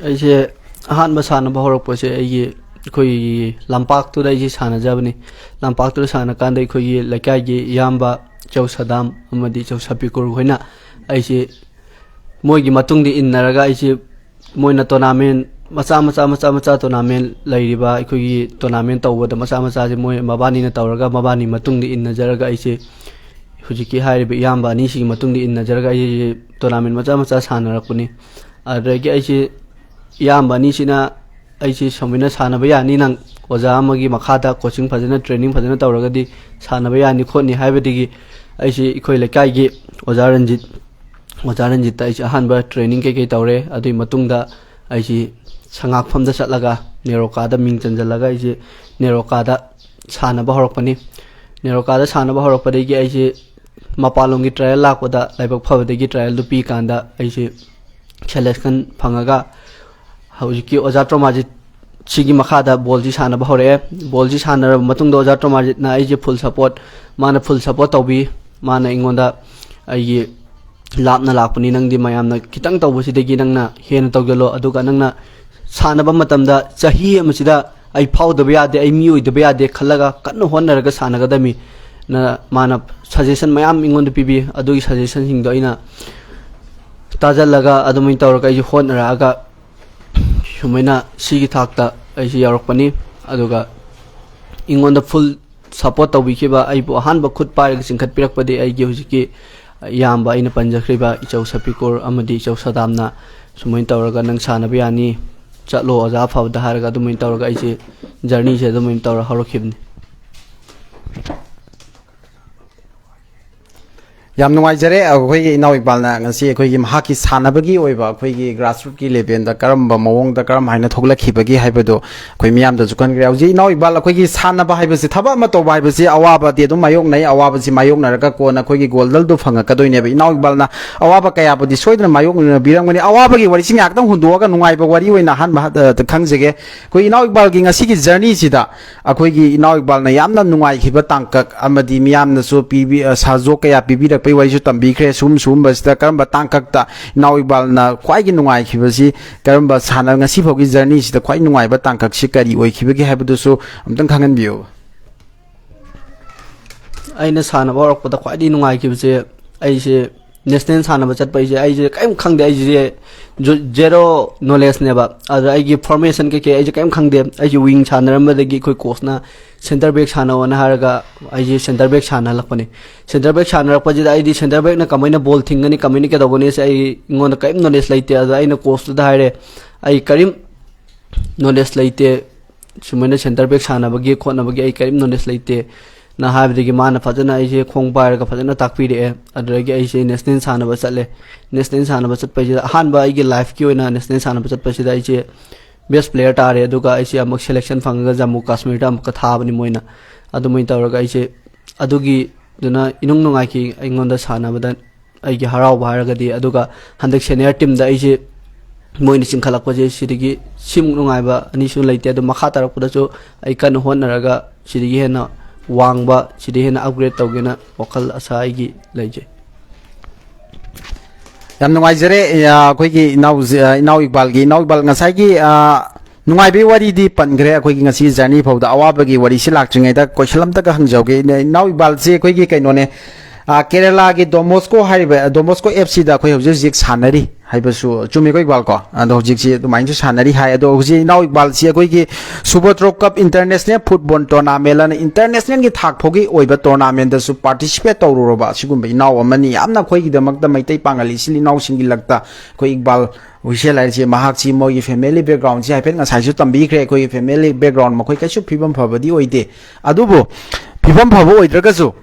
ꯑꯩꯁꯦ ꯑꯍꯥꯟꯕ ꯁꯥꯟꯅꯕ ꯍꯧꯔꯛꯄꯁꯦ ꯑꯩꯒꯤ, ꯑꯩꯈꯣꯏꯒꯤ ꯂꯝꯄꯥꯛꯇꯨꯗ ꯑꯩꯁꯦ ꯁꯥꯟꯅꯖꯕꯅꯤ꯫ ꯂꯝꯄꯥꯛꯇꯨꯗ ꯁꯥꯟꯅꯀꯥꯟꯗ ꯑꯩꯈꯣꯏꯒꯤ ꯂꯩꯀꯥꯏꯒꯤ ꯏꯌꯥꯝꯕ ꯏꯆꯧ ꯁꯗꯥꯝ ꯑꯃꯗꯤ ꯏꯆꯧ ꯁꯄꯤꯀꯨꯔ ꯈꯣꯏꯅ ꯑꯩꯁꯦ ꯃꯣꯏꯒꯤ ꯃꯇꯨꯡꯗ ꯏꯟꯅꯔꯒ ꯑꯩꯁꯦ, ꯃꯣꯏꯅ ꯇꯣꯔꯅꯥꯃꯦꯟ ꯃꯆꯥ ꯃꯆꯥ ꯃꯆꯥ ꯃꯆꯥ ꯇꯣꯔꯅꯥꯃꯦꯟ ꯂꯩꯔꯤꯕ, ꯑꯩꯈꯣꯏꯒꯤ ꯇꯣꯔꯅꯥꯃꯦꯟ ꯇꯧꯕꯗ ꯃꯆꯥ ꯃꯆꯥꯁꯦ ꯃꯣꯏ ꯃꯕꯥꯅꯤꯅ ꯇꯧꯔꯒ, ꯃꯕꯥꯅꯤ ꯃꯇꯨꯡꯗ ꯏꯟꯅꯖꯔꯒ ꯑꯩꯁꯦ ꯍꯧꯖꯤꯛꯀꯤ ꯍꯥꯏꯔꯤꯕ ꯏꯌꯥꯝꯕ ꯑꯅꯤꯁꯤꯒꯤ ꯃꯇꯨꯡꯗ ꯏꯟꯅꯖꯔꯒ ꯑꯩꯁꯦ ꯇꯣꯔꯅꯥꯃꯦꯟ ꯃꯆꯥ ꯃꯆꯥ ꯁꯥꯟꯅꯔꯛꯄꯅꯤ꯫ ꯑꯗꯨꯗꯒꯤ ꯑꯩꯁꯦ ꯏꯌꯥꯝꯕ ꯑꯅꯤꯁꯤꯅ ꯑꯩꯁꯦ ꯁꯨꯃꯥꯏꯅ ꯁꯥꯟꯅꯕ ꯌꯥꯅꯤ, ꯅꯪ ꯑꯣꯖꯥ ꯑꯃꯒꯤ ꯃꯈꯥꯗ ꯀꯣꯆꯤꯡ ꯐꯖꯅ, ꯇ꯭ꯔꯦꯅꯤꯡ ꯐꯖꯅ ꯇꯧꯔꯒꯗꯤ ꯁꯥꯟꯅꯕ ꯌꯥꯅꯤ ꯈꯣꯠꯅꯤ ꯍꯥꯏꯕꯗꯒꯤ ꯑꯩꯁꯦ ꯑꯩꯈꯣꯏ ꯂꯩꯀꯥꯏꯒꯤ ꯑꯣꯖꯥ ꯔꯟꯖꯤꯠ, ꯑꯣꯖꯥ ꯔꯟꯖꯤꯠꯇ ꯑꯩꯁꯦ ꯑꯍꯥꯟꯕ ꯇ꯭ꯔꯦꯅꯤꯡ ꯀꯩꯀꯩ ꯇꯧꯔꯦ꯫ ꯑꯗꯨꯒꯤ ꯃꯇꯨꯡꯗ ꯑꯩꯁꯦ ꯁꯉꯥꯛꯐꯝꯗ ꯆꯠꯂꯒ ꯅꯦꯔꯣꯀꯥꯗ ꯃꯤꯡ ꯆꯟꯁꯤꯜꯂꯒ ꯑꯩꯁꯦ ꯅꯦꯔꯣꯀꯥꯗ ꯁꯥꯟꯅꯕ ꯍꯧꯔꯛꯄꯅꯤ꯫ ꯅꯦꯔꯣꯀꯥꯗ ꯁꯥꯟꯅꯕ ꯍꯧꯔꯛꯄꯗꯒꯤ ꯑꯩꯁꯦ ꯃꯄꯥꯟꯂꯣꯝꯒꯤ ꯇ꯭ꯔꯥꯌꯦꯜ ꯂꯥꯛꯄꯗ ꯂꯥꯏꯕꯛ ꯐꯕꯗꯒꯤ ꯇ꯭ꯔꯥꯌꯦꯜꯗꯨ ꯄꯤ ꯀꯥꯟꯗ ꯑꯩꯁꯦ ꯁꯦꯂꯦꯛꯁꯟ ꯐꯪꯉꯒ ꯍꯧꯖꯤꯛꯀꯤ ꯑꯣꯖꯥ ꯇ꯭ꯔꯣꯃꯥꯖꯤꯠ ꯁꯤꯒꯤ ꯃꯈꯥꯗ ꯕꯣꯜꯁꯤ ꯁꯥꯟꯅꯕ ꯍꯧꯔꯛꯑꯦ꯫ ꯕꯣꯜꯁꯤ ꯁꯥꯟꯅꯔꯕ ꯃꯇꯨꯡꯗ ꯑꯣꯖꯥ ꯇ꯭ꯔꯣꯃꯥꯖꯤꯠꯅ ꯑꯩꯁꯦ ꯐꯨꯜ ꯁꯄꯣꯔꯠ, ꯃꯥꯅ ꯐꯨꯜ ꯁꯄꯣꯔꯠ ꯇꯧꯕꯤ꯫ ꯃꯥꯅ ꯑꯩꯉꯣꯟꯗ ꯑꯩꯒꯤ ꯂꯥꯞꯅ ꯂꯥꯛꯄꯅꯤ, ꯅꯪꯗꯤ ꯃꯌꯥꯝꯅ ꯈꯤꯇꯪ ꯇꯧꯕꯁꯤꯗꯒꯤ ꯅꯪꯅ ꯍꯦꯟꯅ ꯇꯧꯖꯜꯂꯣ, ꯑꯗꯨꯒ ꯅꯪꯅ ꯁꯥꯟꯅꯕ ꯃꯇꯝꯗ ꯆꯍꯤ ꯑꯃꯁꯤꯗ ꯑꯩ ꯐꯥꯎꯗꯕ ꯌꯥꯗꯦ, ꯑꯩ ꯃꯤ ꯑꯣꯏꯗꯕ ꯌꯥꯗꯦ ꯈꯜꯂꯒ ꯀꯟꯅ ꯍꯣꯠꯅꯔꯒ ꯁꯥꯟꯅꯒꯗꯕꯅꯤ꯫ ꯅ ꯃꯥꯅ ꯁꯖꯦꯁꯟ ꯃꯌꯥꯝ ꯑꯩꯉꯣꯟꯗ ꯄꯤꯕꯤ꯫ ꯑꯗꯨꯒꯤ ꯁꯖꯦꯁꯟꯁꯤꯡꯗꯣ ꯑꯩꯅ ꯇꯥꯖꯜꯂꯒ ꯑꯗꯨꯃꯥꯏꯅ ꯇꯧꯔꯒ ꯑꯩꯁꯨ ꯍꯣꯠꯅꯔꯛꯑꯒ ꯁꯨꯃꯥꯏꯅ ꯁꯤꯒꯤ ꯊꯥꯛꯇ ꯑꯩꯁꯤ ꯌꯥꯎꯔꯛꯄꯅꯤ꯫ ꯑꯗꯨꯒ ꯑꯩꯉꯣꯟꯗ ꯐꯨꯜ ꯁꯄꯣꯔꯠ ꯇꯧꯕꯤꯈꯤꯕ, ꯑꯩꯕꯨ ꯑꯍꯥꯟꯕ ꯈꯨꯠ ꯄꯥꯏꯔꯒ ꯆꯤꯡꯈꯠꯄꯤꯔꯛꯄꯗꯤ ꯑꯩꯒꯤ ꯍꯧꯖꯤꯛꯀꯤ ꯏꯌꯥꯝꯕ ꯑꯩꯅ ꯄꯟꯖꯈ꯭ꯔꯤꯕ ꯏꯆꯧ ꯁꯐꯤꯀꯨꯔ ꯑꯃꯗꯤ ꯏꯆꯧ ꯁꯗꯥꯝꯅ ꯁꯨꯃꯥꯏꯅ ꯇꯧꯔꯒ "ꯅꯪ ꯁꯥꯟꯅꯕ ꯌꯥꯅꯤ, ꯆꯠꯂꯣ ꯑꯣꯖꯥ ꯑꯐꯕꯗ" ꯍꯥꯏꯔꯒ ꯑꯗꯨꯃꯥꯏꯅ ꯇꯧꯔꯒ ꯑꯩꯁꯦ ꯖꯔꯅꯤꯁꯦ ꯑꯗꯨꯃꯥꯏꯅ ꯇꯧꯔ ꯍꯧꯔꯛꯈꯤꯕꯅꯤ꯫ ꯌꯥꯝ ꯅꯨꯡꯉꯥꯏꯖꯔꯦ꯫ ꯑꯩꯈꯣꯏꯒꯤ ꯏꯅꯥꯎ ꯏꯛꯕꯥꯜꯅ ꯉꯁꯤ ꯑꯩꯈꯣꯏꯒꯤ ꯃꯍꯥꯛꯀꯤ ꯁꯥꯟꯅꯕꯒꯤ ꯑꯣꯏꯕ ꯑꯩꯈꯣꯏꯒꯤ ꯒ꯭ꯔꯥꯁꯔꯨꯠꯀꯤ ꯂꯦꯚꯦꯜꯗ ꯀꯔꯝꯕ ꯃꯑꯣꯡꯗ ꯀꯔꯝ ꯍꯥꯏꯅ ꯊꯣꯛꯂꯛꯈꯤꯕꯒꯦ ꯍꯥꯏꯕꯗꯣ ꯑꯩꯈꯣꯏ ꯃꯤꯌꯥꯝꯗꯁꯨ ꯈꯟꯈ꯭ꯔꯦ꯫ ꯍꯧꯖꯤꯛ ꯏꯅꯥꯎ ꯏꯛꯕꯥꯜ, ꯑꯩꯈꯣꯏꯒꯤ ꯁꯥꯟꯅꯕ ꯍꯥꯏꯕꯁꯤ, ꯊꯕꯛ ꯑꯃ ꯇꯧꯕ ꯍꯥꯏꯕꯁꯤ ꯑꯋꯥꯕꯗꯤ ꯑꯗꯨꯝ ꯃꯥꯌꯣꯛꯅꯩ꯫ ꯑꯋꯥꯕꯁꯤ ꯃꯥꯌꯣꯛꯅꯔꯒ ꯀꯣꯟꯅ ꯑꯩꯈꯣꯏꯒꯤ ꯒꯣꯜ ꯗꯜꯗꯨ ꯐꯪꯉꯛꯀꯗꯣꯏꯅꯦꯕ꯫ ꯏꯅꯥꯎ ꯏꯛꯕꯥꯜꯅ ꯑꯋꯥꯕ ꯀꯌꯥꯕꯨꯗꯤ ꯁꯣꯏꯗꯅ ꯃꯥꯌꯣꯛꯅꯕꯤꯔꯝꯒꯅꯤ꯫ ꯑꯋꯥꯕꯒꯤ ꯋꯥꯔꯤꯁꯤ ꯉꯥꯏꯍꯥꯛꯇꯪ ꯍꯨꯟꯗꯣꯛꯑꯒ ꯅꯨꯡꯉꯥꯏꯕ ꯋꯥꯔꯤ ꯑꯣꯏꯅ ꯑꯍꯥꯟꯕ ꯍ-, ꯈꯪꯖꯒꯦ꯫ ꯑꯩꯈꯣꯏ ꯏꯅꯥꯎ ꯏꯛꯕꯥꯜꯒꯤ ꯉꯁꯤꯒꯤ ꯖꯔꯅꯤꯁꯤꯗ ꯑꯩꯈꯣꯏꯒꯤ ꯏꯅꯥꯎ ꯏꯛꯕꯥꯜꯅ ꯌꯥꯝꯅ ꯅꯨꯡꯉꯥꯏꯈꯤꯕ ꯇꯥꯡꯀꯛ ꯑꯃꯗꯤ ꯃꯤꯌꯥꯝꯅꯁꯨ ꯄꯤꯕꯤ-, ꯑ, ꯁꯍꯖꯣꯛ ꯀꯌꯥ ꯄꯤꯕꯤꯔꯛꯄꯒꯤ ꯋꯥꯔꯤꯁꯨ ꯇꯝꯕꯤꯈ꯭ꯔꯦ꯫ ꯁꯨꯝ ꯁꯨꯝꯕꯁꯤꯗ ꯀꯔꯝꯕ ꯇꯥꯡꯀꯛꯇ ꯏꯅꯥꯎ ꯏꯛꯕꯥꯜꯅ ꯈ꯭ꯋꯥꯏꯒꯤ ꯅꯨꯡꯉꯥꯏꯈꯤꯕꯁꯤ, ꯀꯔꯝꯕ ꯁꯥꯟꯅ-, ꯉꯁꯤ ꯐꯥꯎꯒꯤ ꯖꯔꯅꯤꯁꯤꯗ ꯈ꯭ꯋꯥꯏ ꯅꯨꯡꯉꯥꯏꯕ ꯇꯥꯡꯀꯛꯁꯤ ꯀꯔꯤ ꯑꯣꯏꯈꯤꯕꯒꯦ ꯍꯥꯏꯕꯗꯨꯁꯨ ꯑꯝꯇꯪ ꯈꯪꯍꯟꯕꯤꯌꯨ꯫ ꯑꯩꯅ ꯁꯥꯟꯅꯕ ꯍꯧꯔꯛꯄꯗ ꯈ꯭ꯋꯥꯏꯗꯒꯤ ꯅꯨꯡꯉꯥꯏꯈꯤꯕꯁꯦ, ꯑꯩꯁꯦ ꯅꯦꯁꯅꯦꯜ ꯁꯥꯟꯅꯕ ꯆꯠꯄ, ꯑꯩꯁꯦ, ꯑꯩꯁꯦ ꯀꯔꯤꯝ ꯈꯪꯗꯦ, ꯑꯩꯁꯦ ꯖꯦꯔꯣ ꯅꯣꯂꯦꯖꯅꯦꯕ꯫ ꯑꯗ ꯑꯩꯒꯤ ꯐꯣꯔꯃꯦꯁꯟ ꯀꯩꯀꯩ ꯑꯩꯁꯦ ꯀꯔꯤꯝ ꯈꯪꯗꯦ꯫ ꯑꯩꯁꯦ ꯋꯤꯡ ꯁꯥꯟꯅꯔꯝꯕꯗꯒꯤ ꯑꯩꯈꯣꯏ ꯀꯣꯆꯅ ꯁꯦꯟꯇꯔ ꯕꯦꯛ ꯁꯥꯟꯅꯧꯅ ꯍꯥꯏꯔꯒ ꯑꯩꯁꯦ ꯁꯦꯟꯇꯔ ꯕꯦꯛ ꯁꯥꯟꯅꯍꯜꯂꯛꯄꯅꯦ꯫ ꯁꯦꯟꯇꯔ ꯕꯦꯛ ꯁꯥꯟꯅꯔꯛꯄꯁꯤꯗ ꯑꯩꯗꯤ ꯁꯦꯟꯇꯔ ꯕꯦꯛꯅ ꯀꯃꯥꯏꯅ ꯕꯣꯜ ꯊꯤꯡꯒꯅꯤ, ꯀꯃꯥꯏꯅ ꯀꯩꯗꯧꯒꯅꯤ ꯁꯦ ꯑꯩ, ꯑꯩꯉꯣꯟꯗ ꯀꯔꯤꯝ ꯅꯣꯂꯦꯖ ꯂꯩꯇꯦ꯫ ꯑꯗ ꯑꯩꯅ ꯀꯣꯆꯇꯨꯗ ꯍꯥꯏꯔꯦ, "ꯑꯩ ꯀꯔꯤꯝ ꯅꯣꯂꯦꯖ ꯂꯩꯇꯦ, ꯁꯨꯃꯥꯏꯅ ꯁꯦꯟꯇꯔ ꯕꯦꯛ ꯁꯥꯟꯅꯕꯒꯤ ꯈꯣꯠꯅꯕꯒꯤ ꯑꯩ ꯀꯔꯤꯝ ꯅꯣꯂꯦꯖ ꯂꯩꯇꯦ" ꯅ ꯍꯥꯏꯕꯗꯒꯤ ꯃꯥꯅ ꯐꯖꯅ ꯑꯩꯁꯦ ꯈꯣꯡ ꯄꯥꯏꯔꯒ ꯐꯖꯅ ꯇꯥꯛꯄꯤꯔꯛꯑꯦ꯫ ꯑꯗꯨꯗꯒꯤ ꯑꯩꯁꯦ ꯅꯦꯁꯅꯦꯜ ꯁꯥꯟꯅꯕ ꯆꯠꯂꯦ꯫ ꯅꯦꯁꯅꯦꯜ ꯁꯥꯟꯅꯕ ꯆꯠꯄꯁꯤꯗ ꯑꯍꯥꯟꯕ ꯑꯩꯒꯤ ꯂꯥꯏꯐꯀꯤ ꯑꯣꯏꯅ ꯅꯦꯁꯅꯦꯜ ꯁꯥꯟꯅꯕ ꯆꯠꯄꯁꯤꯗ ꯑꯩꯁꯦ ꯕꯦꯁ ꯄ꯭ꯂꯦꯌꯔ ꯇꯥꯔꯦ꯫ ꯑꯗꯨꯒ ꯑꯩꯁꯦ ꯑꯃꯨꯛ ꯁꯦꯂꯦꯛꯁꯟ ꯐꯪꯉꯒ ꯖꯝꯃꯨ ꯀꯥꯁꯃꯤꯔꯗ ꯑꯃꯨꯛꯀ ꯊꯥꯕꯅꯤ ꯃꯣꯏꯅ꯫ ꯑꯗꯨꯃꯥꯏꯅ ꯇꯧꯔꯒ ꯑꯩꯁꯦ ꯑꯗꯨꯒꯤꯗꯨꯅ ꯏꯅꯨꯡ ꯅꯨꯡꯉꯥꯏꯈꯤ ꯑꯩꯉꯣꯟꯗ ꯁꯥꯟꯅꯕꯗ꯫ ꯑꯩꯒꯤ ꯍꯔꯥꯎꯕ ꯍꯥꯏꯔꯒꯗꯤ꯫ ꯑꯗꯨꯒ ꯍꯟꯗꯛ ꯁꯦꯅꯤꯌꯔ ꯇꯤꯝꯗ ꯑꯩꯁꯦ ꯃꯣꯏꯅ ꯆꯤꯡꯈꯠꯂꯛꯄꯁꯦ ꯁꯤꯗꯒꯤ ꯁꯤꯃꯨꯛ ꯅꯨꯡꯉꯥꯏꯕ ꯑꯅꯤꯁꯨ ꯂꯩꯇꯦ꯫ ꯑꯗꯨ ꯃꯈꯥ ꯇꯥꯔꯛꯄꯗꯁꯨ ꯑꯩ ꯀꯟꯅ ꯍꯣꯠꯅꯔꯒ ꯁꯤꯗꯒꯤ ꯍꯦꯟꯅ ꯋꯥꯡꯕ, ꯁꯤꯗꯒꯤ ꯍꯦꯟꯅ ꯑꯞꯒ꯭ꯔꯦꯗ ꯇꯧꯒꯦꯅ ꯋꯥꯈꯜ ꯑꯁꯥ ꯑꯩꯒꯤ ꯂꯩꯖꯩ꯫ ꯌꯥꯝ ꯅꯨꯡꯉꯥꯏꯖꯔꯦ꯫ ꯑ, ꯑꯩꯈꯣꯏꯒꯤ ꯏꯅꯥꯎꯁꯦ, ꯑ, ꯏꯅꯥꯎ ꯏꯛꯕꯥꯜꯒꯤ, ꯏꯅꯥꯎ ꯏꯛꯕꯥꯜ, ꯉꯁꯥꯏꯒꯤ, ꯑ, ꯅꯨꯡꯉꯥꯏꯕꯒꯤ ꯋꯥꯔꯤꯗꯤ ꯄꯟꯈ꯭ꯔꯦ꯫ ꯑꯩꯈꯣꯏꯒꯤ ꯉꯁꯤ ꯖꯔꯅꯤ ꯐꯥꯎꯗ ꯑꯋꯥꯕꯒꯤ ꯋꯥꯔꯤꯁꯤ ꯂꯥꯛꯇ꯭ꯔꯤꯉꯩꯗ ꯀꯣꯏꯁꯟ ꯑꯝꯇꯒ ꯍꯪꯖꯍꯧꯒꯦ꯫ ꯏꯅꯥꯎ ꯏꯛꯕꯥꯜꯁꯤ ꯑꯩꯈꯣꯏꯒꯤ ꯀꯩꯅꯣꯅꯦ, ꯑ, ꯀꯦꯔꯦꯂꯥꯒꯤ ꯗꯣꯃꯣꯁꯀꯣ ꯍꯥꯏꯔꯤꯕ, ꯗꯣꯃꯣꯁꯀꯣ ꯑꯦꯐ ꯁꯤꯗ ꯑꯩꯈꯣꯏ ꯍꯧꯖꯤꯛ ꯍꯧꯖꯤꯛ ꯁꯥꯟꯅꯔꯤ꯫ ꯍꯥꯏꯕꯁꯨ ꯆꯨꯝꯃꯤꯀꯣ ꯏꯛꯕꯥꯜ ꯀꯣ? ꯑꯗꯣ ꯍꯧꯖꯤꯛꯁꯤ ꯑꯗꯨꯃꯥꯏꯅꯁꯨ ꯁꯥꯟꯅꯔꯤ ꯍꯥꯏ꯫ ꯑꯗꯣ ꯍꯧꯖꯤꯛ ꯏꯅꯥꯎ ꯏꯛꯕꯥꯜꯁꯤ ꯑꯩꯈꯣꯏꯒꯤ ꯁꯨꯕꯔ ꯇ꯭ꯔꯣ ꯀꯞ ꯏꯟꯇꯔꯅꯦꯁꯅꯦꯜ ꯐꯨꯠꯕꯣꯜ ꯇꯣꯔꯅꯥꯃꯦꯟ ꯑꯅ ꯏꯟꯇꯔꯅꯦꯁꯅꯦꯜꯒꯤ ꯊꯥꯛ ꯐꯥꯎꯒꯤ ꯑꯣꯏꯕ ꯇꯣꯔꯅꯥꯃꯦꯟꯗꯁꯨ ꯄꯥꯔꯇꯤꯁꯤꯄꯦꯠ ꯇꯧꯔꯨꯔꯕ ꯑꯁꯤꯒꯨꯝꯕ ꯏꯅꯥꯎ ꯑꯃꯅꯤ꯫ ꯌꯥꯝꯅ ꯑꯩꯈꯣꯏꯒꯤꯗꯃꯛꯇ, ꯃꯩꯇꯩ ꯄꯥꯉꯜ ꯏꯆꯤꯜ ꯏꯅꯥꯎꯁꯤꯡꯒꯤ ꯂꯛꯇ ꯑꯩꯈꯣꯏ ꯏꯛꯕꯥꯜ ꯍꯨꯏꯁꯦꯜ ꯍꯥꯏꯔꯤꯁꯦ, ꯃꯍꯥꯛꯁꯤ ꯃꯣꯏꯒꯤ ꯐꯦꯃꯤꯂꯤ ꯕꯦꯛꯒ꯭ꯔꯥꯎꯟꯁꯤ ꯍꯥꯏꯐꯦꯠ ꯉꯁꯥꯏꯁꯨ ꯇꯝꯕꯤꯈ꯭ꯔꯦ꯫ ꯑꯩꯈꯣꯏꯒꯤ ꯐꯦꯃꯤꯂꯤ ꯕꯦꯛꯒ꯭ꯔꯥꯎꯟ ꯃꯈꯣꯏ ꯀꯩꯁꯨ ꯐꯤꯕꯝ ꯐꯕꯗꯤ ꯑꯣꯏꯗꯦ꯫ ꯑꯗꯨꯕꯨ ꯐꯤꯕꯝ ꯐꯕ ꯑꯣꯏꯗ꯭ꯔꯒꯁꯨ,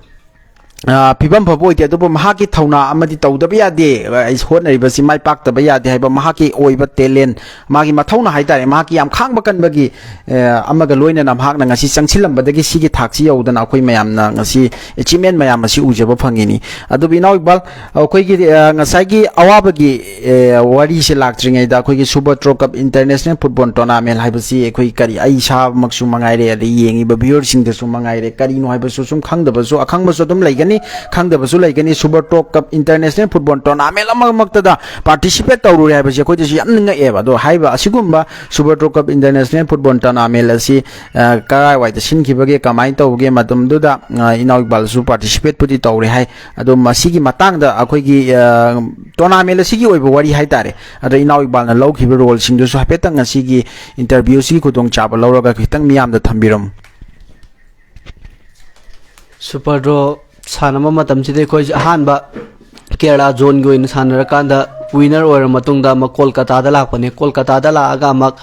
ꯑ, ꯐꯤꯕꯝ ꯐꯕ ꯑꯣꯏꯗꯦ, ꯑꯗꯨꯕꯨ ꯃꯍꯥꯛꯀꯤ ꯊꯧꯅꯥ ꯑꯃꯗꯤ ꯇꯧꯗꯕ ꯌꯥꯗꯦ꯫ ꯑ, ꯑꯩ ꯍꯣꯠꯅꯔꯤꯕꯁꯤ ꯃꯥꯏ ꯄꯥꯛꯇꯕ ꯌꯥꯗꯦ ꯍꯥꯏꯕ ꯃꯍꯥꯛꯀꯤ ꯑꯣꯏꯕ ꯇꯦꯂꯦꯟ, ꯃꯥꯒꯤ ꯃꯊꯧꯅꯥ ꯍꯥꯏꯇꯥꯔꯦ, ꯃꯍꯥꯛꯀꯤ ꯌꯥꯝ ꯈꯥꯡꯕ ꯀꯟꯕꯒꯤ, ꯑ, ꯑꯃꯒ ꯂꯣꯏꯅꯅ ꯃꯍꯥꯛꯅ ꯉꯁꯤ ꯆꯪꯁꯤꯜꯂꯝꯕꯗꯒꯤ ꯁꯤꯒꯤ ꯊꯥꯛꯁꯤ ꯌꯧꯗꯅ ꯑꯩꯈꯣꯏ ꯃꯌꯥꯝꯅ ꯉꯁꯤ ꯑꯦꯆꯤꯞꯃꯦꯟ ꯃꯌꯥꯝ ꯑꯁꯤ ꯎꯖꯕ ꯐꯪꯉꯤꯅꯤ꯫ ꯑꯗꯨꯕꯨ ꯏꯅꯥꯎ ꯏꯛꯕꯥꯜ, ꯑꯩꯈꯣꯏꯒꯤ, ꯑ, ꯉꯁꯥꯏꯒꯤ ꯑꯋꯥꯕꯒꯤ, ꯑ, ꯋꯥꯔꯤꯁꯦ ꯂꯥꯛꯇ꯭ꯔꯤꯉꯩꯗ, ꯑꯩꯈꯣꯏꯒꯤ ꯁꯨꯕꯔ ꯇ꯭ꯔꯣ ꯀꯞ ꯏꯟꯇꯔꯅꯦꯁꯅꯦꯜ ꯐꯨꯠꯕꯣꯜ ꯇꯣꯔꯅꯥꯃꯦꯟ ꯍꯥꯏꯕꯁꯤ ꯑꯩꯈꯣꯏ ꯀꯔꯤ, ꯑꯩ ꯏꯁꯥꯃꯛꯁꯨ ꯃꯉꯥꯏꯔꯦ, ꯑꯗꯩ ꯌꯦꯡꯉꯤꯕ ꯚ꯭ꯌꯨꯋꯔꯁꯤꯡꯗꯁꯨ ꯃꯉꯥꯏꯔꯦ, ꯀꯔꯤꯅꯣ ꯍꯥꯏꯕꯁꯨ ꯁꯨꯝ ꯈꯪꯗꯕꯁꯨ, ꯑꯈꯪꯕꯁꯨ ꯑꯗꯨꯝ ꯂꯩꯒꯅꯤ, ꯈꯪꯗꯕꯁꯨ ꯂꯩꯒꯅꯤ꯫ ꯁꯨꯕꯔ ꯇ꯭ꯔꯣ ꯀꯞ ꯏꯟꯇꯔꯅꯦꯁꯅꯦꯜ ꯐꯨꯠꯕꯣꯜ ꯇꯣꯔꯅꯥꯃꯦꯟ ꯑꯃꯃꯛꯇꯗ ꯄꯥꯔꯇꯤꯁꯤꯄꯦꯠ ꯇꯧꯔꯨꯔꯦ ꯍꯥꯏꯕꯁꯤ ꯑꯩꯈꯣꯏꯗꯁꯨ ꯌꯥꯝꯅ ꯉꯛꯑꯦꯕ꯫ ꯑꯗꯣ ꯍꯥꯏꯔꯤꯕ ꯑꯁꯤꯒꯨꯝꯕ ꯁꯨꯕꯔ ꯇ꯭ꯔꯣ ꯀꯞ ꯏꯟꯇꯔꯅꯦꯁꯅꯦꯜ ꯐꯨꯠꯕꯣꯜ ꯇꯣꯔꯅꯥꯃꯦꯟ ꯑꯁꯤ, ꯑ, ꯀꯔꯥꯏꯋꯥꯏꯗ ꯁꯤꯟꯈꯤꯕꯒꯦ, ꯀꯃꯥꯏꯅ ꯇꯧꯕꯒꯦ, ꯃꯇꯝꯗꯨꯗ, ꯑ, ꯏꯅꯥꯎ ꯏꯛꯕꯥꯜꯁꯨ ꯄꯥꯔꯇꯤꯁꯤꯄꯦꯠꯄꯨꯗꯤ ꯇꯧꯔꯦ ꯍꯥꯏ꯫ ꯑꯗꯣ ꯃꯁꯤꯒꯤ ꯃꯇꯥꯡꯗ ꯑꯩꯈꯣꯏꯒꯤ, ꯑ, ꯇꯣꯔꯅꯥꯃꯦꯟ ꯑꯁꯤꯒꯤ ꯑꯣꯏꯕ ꯋꯥꯔꯤ ꯍꯥꯏꯇꯥꯔꯦ, ꯑꯗ ꯏꯅꯥꯎ ꯏꯛꯕꯥꯜꯅ ꯂꯧꯈꯤꯕ ꯔꯣꯜꯁꯤꯡꯗꯨꯁꯨ ꯍꯥꯏꯐꯦꯠꯇꯪ ꯉꯁꯤꯒꯤ ꯏꯟꯇꯔꯚ꯭ꯌꯨꯁꯤꯒꯤ ꯈꯨꯗꯣꯡꯆꯥꯕ ꯂꯧꯔꯒ ꯈꯤꯇꯪ ꯃꯤꯌꯥꯝꯗ ꯊꯝꯕꯤꯔꯝꯃꯨ꯫ ꯁꯨꯄꯔ ꯗ꯭ꯔꯣ ꯁꯥꯟꯅꯕ ꯃꯇꯝꯁꯤꯗ ꯑꯩꯈꯣꯏꯁꯦ ꯑꯍꯥꯟꯕ ꯀꯦꯔꯂꯥ ꯖꯣꯟꯒꯤ ꯑꯣꯏꯅ ꯁꯥꯟꯅꯔꯀꯥꯟꯗ ꯋꯤꯅꯔ ꯑꯣꯏꯔ ꯃꯇꯨꯡꯗ ꯑꯃꯨꯛ ꯀꯣꯜꯀꯇꯥꯗ ꯂꯥꯛꯄꯅꯦ꯫ ꯀꯣꯜꯀꯇꯥꯗ ꯂꯥꯛꯑꯒ ꯑꯃꯨꯛ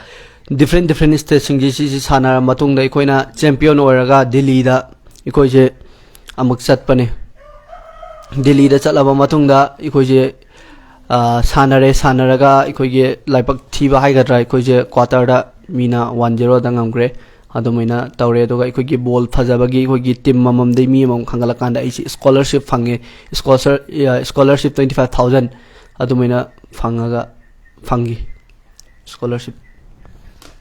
ꯗꯤꯐ꯭ꯔꯦꯟ ꯗꯤꯐ꯭ꯔꯦꯟ ꯁ꯭ꯇꯦꯠꯁꯤꯡꯁꯤ ꯁꯤꯁꯤ ꯁꯥꯟꯅꯔ ꯃꯇꯨꯡꯗ ꯑꯩꯈꯣꯏꯅ ꯆꯦꯝꯄꯤꯌꯟ ꯑꯣꯏꯔꯒ ꯗꯤꯜꯂꯤꯗ ꯑꯩꯈꯣꯏꯁꯦ ꯑꯃꯨꯛ ꯆꯠꯄꯅꯦ꯫ ꯗꯤꯜꯂꯤꯗ ꯆꯠꯂꯕ ꯃꯇꯨꯡꯗ ꯑꯩꯈꯣꯏꯁꯦ, ꯑ, ꯁꯥꯟꯅꯔꯦ꯫ ꯁꯥꯟꯅꯔꯒ ꯑꯩꯈꯣꯏꯒꯤ ꯂꯥꯏꯕꯛ ꯊꯤꯕ ꯍꯥꯏꯒꯗ꯭ꯔꯥ, ꯑꯩꯈꯣꯏꯁꯦ ꯀ꯭ꯋꯥꯇꯔꯗ ꯃꯤꯅ ꯋꯥꯟ ꯖꯦꯔꯣꯗ ꯉꯝꯈ꯭ꯔꯦ꯫ ꯑꯗꯨꯃꯥꯏꯅ ꯇꯧꯔꯦ꯫ ꯑꯗꯨꯒ ꯑꯩꯈꯣꯏꯒꯤ ꯕꯣꯜ ꯐꯖꯕꯒꯤ ꯑꯩꯈꯣꯏꯒꯤ ꯇꯤꯝ ꯑꯃꯃꯝꯗꯒꯤ ꯃꯤ ꯑꯃꯃꯝ ꯈꯟꯒꯠꯂꯀꯥꯟꯗ ꯑꯩꯁꯦ ꯁ꯭ꯀꯣꯂꯔꯁꯤꯞ ꯐꯪꯉꯦ꯫ ꯁ꯭ꯀꯣꯂꯔ-, ꯑ, ꯁ꯭ꯀꯣꯂꯔꯁꯤꯞ twenty five thousand ꯑꯗꯨꯃꯥꯏꯅ ꯐꯪꯉꯒ, ꯐꯪꯈꯤ ꯁ꯭ꯀꯣꯂꯔꯁꯤꯞ꯫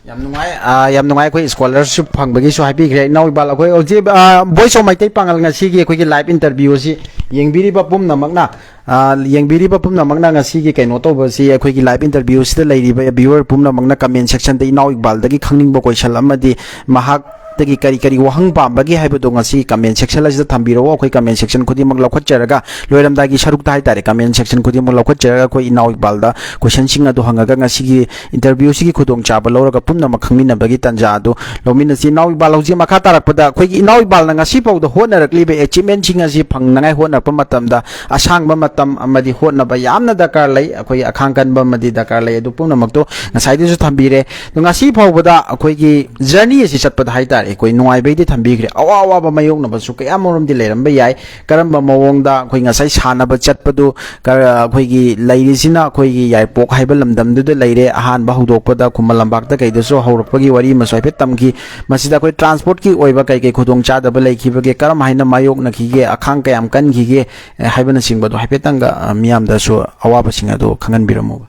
ꯌꯥꯝ ꯅꯨꯡꯉꯥꯏ, ꯑ, ꯌꯥꯝ ꯅꯨꯡꯉꯥꯏ꯫ ꯑꯩꯈꯣꯏ ꯁ꯭ꯀꯣꯂꯔꯁꯤꯞ ꯐꯪꯕꯒꯤꯁꯨ ꯍꯥꯏꯕꯤꯈ꯭ꯔꯦ ꯏꯅꯥꯎ ꯏꯛꯕꯥꯜ꯫ ꯑꯩꯈꯣꯏ ꯍꯧꯖꯤꯛ, ꯑ, ꯚꯣꯏꯁ ꯑꯣꯐ ꯃꯩꯇꯩ ꯄꯥꯉꯜ ꯉꯁꯤꯒꯤ ꯑꯩꯈꯣꯏꯒꯤ ꯂꯥꯏꯚ ꯏꯟꯇꯔꯚ꯭ꯌꯨ ꯑꯁꯤ ꯌꯦꯡꯕꯤꯔꯤꯕ ꯄꯨꯝꯅꯃꯛꯅ, ꯑ, ꯌꯦꯡꯕꯤꯔꯤꯕ ꯄꯨꯝꯅꯃꯛꯅ ꯉꯁꯤꯒꯤ ꯀꯩꯅꯣ ꯇꯧꯕꯁꯤ, ꯑꯩꯈꯣꯏꯒꯤ ꯂꯥꯏꯚ ꯏꯟꯇꯔꯚ꯭ꯌꯨꯁꯤꯗ ꯂꯩꯔꯤꯕ ꯚ꯭ꯌꯨꯋꯔ ꯄꯨꯝꯅꯃꯛꯅ ꯀꯃꯦꯟ ꯁꯦꯛꯁꯟꯗ ꯏꯅꯥꯎ ꯏꯛꯕꯥꯜꯗꯒꯤ ꯈꯪꯅꯤꯡꯕ ꯀꯣꯏꯁꯟ ꯑꯃꯗꯤ ꯃꯍꯥꯛ ꯗꯒꯤ ꯀꯔꯤ ꯀꯔꯤ ꯋꯥꯍꯪ ꯄꯥꯝꯕꯒꯦ ꯍꯥꯏꯕꯗꯣ ꯉꯁꯤ comment section ꯑꯁꯤꯗ ꯊꯝꯕꯤꯔꯛꯑꯣ꯫ ꯑꯩꯈꯣꯏ comment section ꯈꯨꯗꯤꯡꯃꯛ ꯂꯧꯈꯠꯆꯔꯒ, ꯂꯣꯏꯔꯝꯗꯥꯏꯒꯤ ꯁꯔꯨꯛꯇ ꯍꯥꯏꯇꯥꯔꯦ, comment section ꯈꯨꯗꯤꯡꯃꯛ ꯂꯧꯈꯠꯆꯔꯒ ꯑꯩꯈꯣꯏ ꯏꯅꯥꯎ ꯏꯛꯕꯥꯜꯗ questionꯁꯤꯡ ꯑꯗꯨ ꯍꯪꯉꯒ ꯉꯁꯤꯒꯤ interviewꯁꯤꯒꯤ ꯈꯨꯗꯣꯡꯆꯥꯕ ꯂꯧꯔꯒ ꯄꯨꯝꯅꯃꯛ ꯈꯪꯃꯤꯟꯅꯕꯒꯤ ꯇꯥꯟꯖꯥ ꯑꯗꯨ ꯂꯧꯃꯤꯟꯅꯁꯤ꯫ ꯏꯅꯥꯎ ꯏꯛꯕꯥꯜ, ꯍꯧꯖꯤꯛ ꯃꯈꯥ ꯇꯥꯔꯛꯄꯗ ꯑꯩꯈꯣꯏꯒꯤ ꯏꯅꯥꯎ ꯏꯛꯕꯥꯜꯅ ꯉꯁꯤ ꯐꯥꯎꯗ ꯍꯣꯠꯅꯔꯛꯂꯤꯕ achievementꯁꯤꯡ ꯑꯁꯤ ꯐꯪꯅꯉꯥꯏ ꯍꯣꯠꯅꯔꯛꯄ ꯃꯇꯝꯗ ꯑꯁꯥꯡꯕ ꯃꯇꯝ ꯑꯃꯗꯤ ꯍꯣꯠꯅꯕ ꯌꯥꯝꯅ ꯗꯔꯀꯥꯔ ꯂꯩ, ꯑꯩꯈꯣꯏ ꯑꯈꯥꯡ ꯀꯟꯕ ꯑꯃꯗꯤ ꯗꯔꯀꯥꯔ ꯂꯩ꯫ ꯑꯗꯨ ꯄꯨꯝꯅꯃꯛꯇꯣ ꯉꯁꯥꯏꯗꯁꯨ ꯊꯝꯕꯤꯔꯦ꯫ ꯑꯗꯣ ꯉꯁꯤ ꯐꯥꯎꯕꯗ ꯑꯩꯈꯣꯏꯒꯤ journey ꯑꯁꯤ ꯆꯠꯄꯗ ꯍꯥꯏꯇꯥꯔꯦ, ꯑꯩꯈꯣꯏ ꯅꯨꯡꯉꯥꯏꯕꯩꯗꯤ ꯊꯝꯕꯤꯈ꯭ꯔꯦ, ꯑꯋꯥ ꯑꯋꯥꯕ ꯃꯥꯌꯣꯛꯅꯕꯁꯨ ꯀꯌꯥꯃꯔꯨꯝꯗꯤ ꯂꯩꯔꯝꯕ ꯌꯥꯏ꯫ ꯀꯔꯝꯕ ꯃꯑꯣꯡꯗ ꯑꯩꯈꯣꯏ ꯉꯁꯥꯏ ꯁꯥꯟꯅꯕ ꯆꯠꯄꯗꯨ, ꯀꯔ-, ꯑꯩꯈꯣꯏꯒꯤ ꯂꯩꯔꯤꯁꯤꯅ ꯑꯩꯈꯣꯏꯒꯤ ꯌꯥꯏꯔꯤꯄꯣꯛ ꯍꯥꯏꯕ ꯂꯝꯗꯝꯗꯨꯗ ꯂꯩꯔꯦ꯫ ꯑꯍꯥꯟꯕ ꯍꯧꯗꯣꯛꯄꯗ ꯈꯨꯃꯟ ꯂꯝꯄꯥꯛꯇ ꯀꯩꯗꯁꯨ ꯍꯧꯔꯛꯄꯒꯤ ꯋꯥꯔꯤ ꯑꯃꯁꯨ ꯍꯥꯏꯐꯦꯠ ꯇꯝꯈꯤ꯫ ꯃꯁꯤꯗ ꯑꯩꯈꯣꯏ transportꯀꯤ ꯑꯣꯏꯕ ꯀꯩ ꯀꯩ ꯈꯨꯗꯣꯡꯆꯥꯗꯕ ꯂꯩꯈꯤꯕꯒꯦ, ꯀꯔꯝ ꯍꯥꯏꯅ ꯃꯥꯌꯣꯛꯅꯈꯤꯒꯦ, ꯑꯈꯥꯡ ꯀꯌꯥꯝ ꯀꯟꯈꯤꯒꯦ, ꯑꯦ, ꯍꯥꯏꯕꯅꯆꯤꯡꯕꯗꯣ ꯍꯥꯏꯐꯦꯠꯇꯪꯒ, ꯑ, ꯃꯤꯌꯥꯝꯗꯁꯨ ꯑꯋꯥꯕꯁꯤꯡ ꯑꯗꯨ ꯈꯪꯍꯟꯕꯤꯔꯝꯃꯨꯕ꯫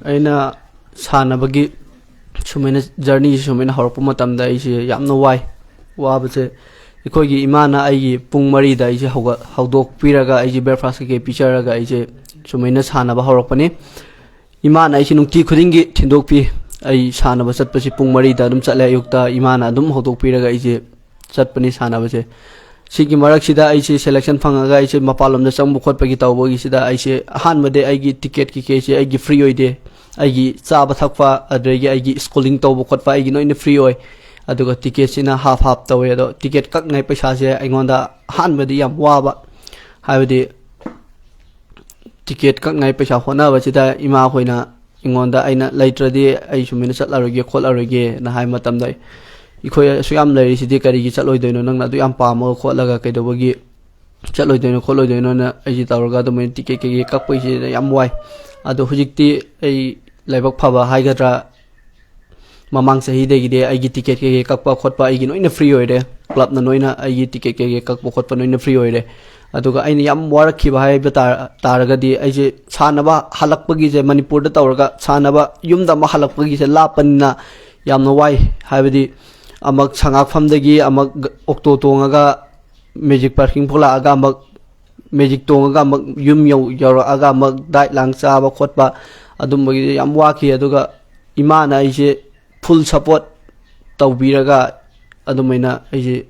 ꯑꯩꯅ ꯁꯥꯟꯅꯕꯒꯤ ꯁꯨꯃꯥꯏꯅ journeyꯁꯤ ꯁꯨꯃꯥꯏꯅ ꯍꯧꯔꯛꯄ ꯃꯇꯝꯗ ꯑꯩꯁꯦ ꯌꯥꯝꯅ ꯋꯥꯏ꯫ ꯋꯥꯕꯁꯦ ꯑꯩꯈꯣꯏꯒꯤ ꯏꯃꯥꯅ ꯑꯩꯒꯤ ꯄꯨꯡ ꯃꯔꯤꯗ ꯑꯩꯁꯦ ꯍꯧꯒꯠ-, ꯍꯧꯗꯣꯛꯄꯤꯔꯒ ꯑꯩꯁꯦ breakfast ꯀꯩꯀꯩ ꯄꯤꯖꯔꯒ ꯑꯩꯁꯦ ꯁꯨꯃꯥꯏꯅ ꯁꯥꯟꯅꯕ ꯍꯧꯔꯛꯄꯅꯤ꯫ ꯏꯃꯥꯅ ꯑꯩꯁꯦ ꯅꯨꯡꯇꯤ ꯈꯨꯗꯤꯡꯒꯤ ꯊꯤꯟꯗꯣꯛꯄꯤ꯫ ꯑꯩ ꯁꯥꯟꯅꯕ ꯆꯠꯄꯁꯤ ꯄꯨꯡ ꯃꯔꯤꯗ ꯑꯗꯨꯝ ꯆꯠꯂꯦ ꯑꯌꯨꯛꯇ꯫ ꯏꯃꯥꯅ ꯑꯗꯨꯝ ꯍꯧꯗꯣꯛꯄꯤꯔꯒ ꯑꯩꯁꯦ ꯆꯠꯄꯅꯤ ꯁꯥꯟꯅꯕꯁꯦ꯫ ꯁꯤꯒꯤ ꯃꯔꯛꯁꯤꯗ ꯑꯩꯁꯦ selection ꯐꯪꯉꯒ ꯑꯩꯁꯦ ꯃꯄꯥꯟꯂꯣꯝꯗ ꯆꯪꯕ ꯈꯣꯠꯄꯒꯤ ꯇꯧꯕꯒꯤꯁꯤꯗ ꯑꯩꯁꯦ ꯑꯍꯥꯟꯕꯗꯤ ꯑꯩꯒꯤ ticket ꯀꯩꯀꯩꯁꯦ ꯑꯩꯒꯤ free ꯑꯣꯏꯗꯦ꯫ ꯑꯩꯒꯤ ꯆꯥꯕ ꯊꯛꯄ, ꯑꯗꯨꯗꯒꯤ ꯑꯩꯒꯤ schooling ꯇꯧꯕ ꯈꯣꯠꯄ ꯑꯩꯒꯤ ꯂꯣꯏꯅ free ꯑꯣꯏ꯫ ꯑꯗꯨꯒ ticketꯁꯤꯅ half half ꯇꯧꯋꯦ꯫ ꯑꯗꯣ ticket ꯀꯛꯅꯉꯥꯏ ꯄꯩꯁꯥꯁꯦ ꯑꯩꯉꯣꯟꯗ ꯑꯍꯥꯟꯕꯗꯤ ꯌꯥꯝ ꯋꯥꯕ, ꯍꯥꯏꯕꯗꯤ ticket ꯀꯛꯅꯉꯥꯏ ꯄꯩꯁꯥ ꯍꯣꯠꯅꯕꯁꯤꯗ ꯏꯃꯥꯈꯣꯏꯅ ꯑꯩꯉꯣꯟꯗ, ꯑꯩꯅ ꯂꯩꯇ꯭ꯔꯗꯤ ꯑꯩ ꯁꯨꯃꯥꯏꯅ ꯆꯠꯂꯔꯣꯏꯒꯦ ꯈꯣꯠꯂꯔꯣꯏꯒꯦꯅ ꯍꯥꯏꯕ ꯃꯇꯝꯗ, "ꯑꯩꯈꯣꯏ ꯑꯁꯨꯛ ꯌꯥꯝ ꯂꯩꯔꯤꯁꯤꯗꯤ ꯀꯔꯤꯒꯤ ꯆꯠꯂꯣꯏꯗꯣꯏꯅꯣ? ꯅꯪꯅ ꯑꯗꯨ ꯌꯥꯝ ꯄꯥꯝꯃꯒ ꯈꯣꯠꯂꯒ ꯀꯩꯗꯧꯕꯒꯤ ꯆꯠꯂꯣꯏꯗꯣꯏꯅꯣ ꯈꯣꯠꯂꯣꯏꯗꯣꯏꯅꯣꯅ?" ꯑꯩꯁꯤ ꯇꯧꯔꯒ ꯑꯗꯨꯃꯥꯏꯅ ticket ꯀꯩꯀꯩ ꯀꯛꯄꯩꯁꯤꯗ ꯌꯥꯝ ꯋꯥꯏ꯫ ꯑꯗꯣ ꯍꯧꯖꯤꯛꯇꯤ ꯑꯩ ꯂꯥꯏꯕꯛ ꯐꯕ ꯍꯥꯏꯒꯗ꯭ꯔꯥ, ꯃꯃꯥꯡ ꯆꯍꯤꯗꯒꯤꯗꯤ ꯑꯩꯒꯤ ticket ꯀꯩꯀꯩ ꯀꯛꯄ ꯈꯣꯠꯄ ꯑꯩꯒꯤ ꯂꯣꯏꯅ free ꯑꯣꯏꯔꯦ꯫ Clubꯅ ꯂꯣꯏꯅ ꯑꯩꯒꯤ ticket ꯀꯩꯀꯩ ꯀꯛꯄ ꯈꯣꯠꯄ ꯂꯣꯏꯅ free ꯑꯣꯏꯔꯦ꯫ ꯑꯗꯨꯒ ꯑꯩꯅ ꯌꯥꯝ ꯋꯥꯔꯛꯈꯤꯕ ꯍꯥꯏꯕ ꯇꯥꯔ-, ꯇꯥꯔꯒꯗꯤ, ꯑꯩꯁꯦ ꯁꯥꯟꯅꯕ ꯍꯜꯂꯛꯄꯒꯤꯁꯦ, ꯃꯅꯤꯄꯨꯔꯗ ꯇꯧꯔꯒ ꯁꯥꯟꯅꯕ ꯌꯨꯝꯗ ꯑꯃꯨꯛ ꯍꯜꯂꯛꯄꯒꯤꯁꯦ ꯂꯥꯞꯄꯅꯤꯅ ꯌꯥꯝꯅ ꯋꯥꯏ꯫ ꯍꯥꯏꯕꯗꯤ ꯑꯃꯨꯛ ꯁꯉꯥꯛꯐꯝꯗꯒꯤ ꯑꯃꯨꯛ auto ꯇꯣꯡꯉꯒ Magic Parking ꯐꯥꯎ ꯂꯥꯛꯑꯒ ꯑꯃꯨꯛ Magic ꯇꯣꯡꯉꯒ ꯑꯃꯨꯛ ꯌꯨꯝ ꯌꯧ-, ꯌꯧꯔꯛꯑꯒ ꯑꯃꯨꯛ diet ꯂꯥꯡ ꯆꯥꯕ ꯈꯣꯠꯄ ꯑꯗꯨꯝꯕꯒꯤꯗꯤ ꯌꯥꯝ ꯋꯥꯈꯤ꯫ ꯑꯗꯨꯒ ꯏꯃꯥꯅ ꯑꯩꯁꯦ full support ꯇꯧꯕꯤꯔꯒ ꯑꯗꯨꯃꯥꯏꯅ ꯑꯩꯁꯦ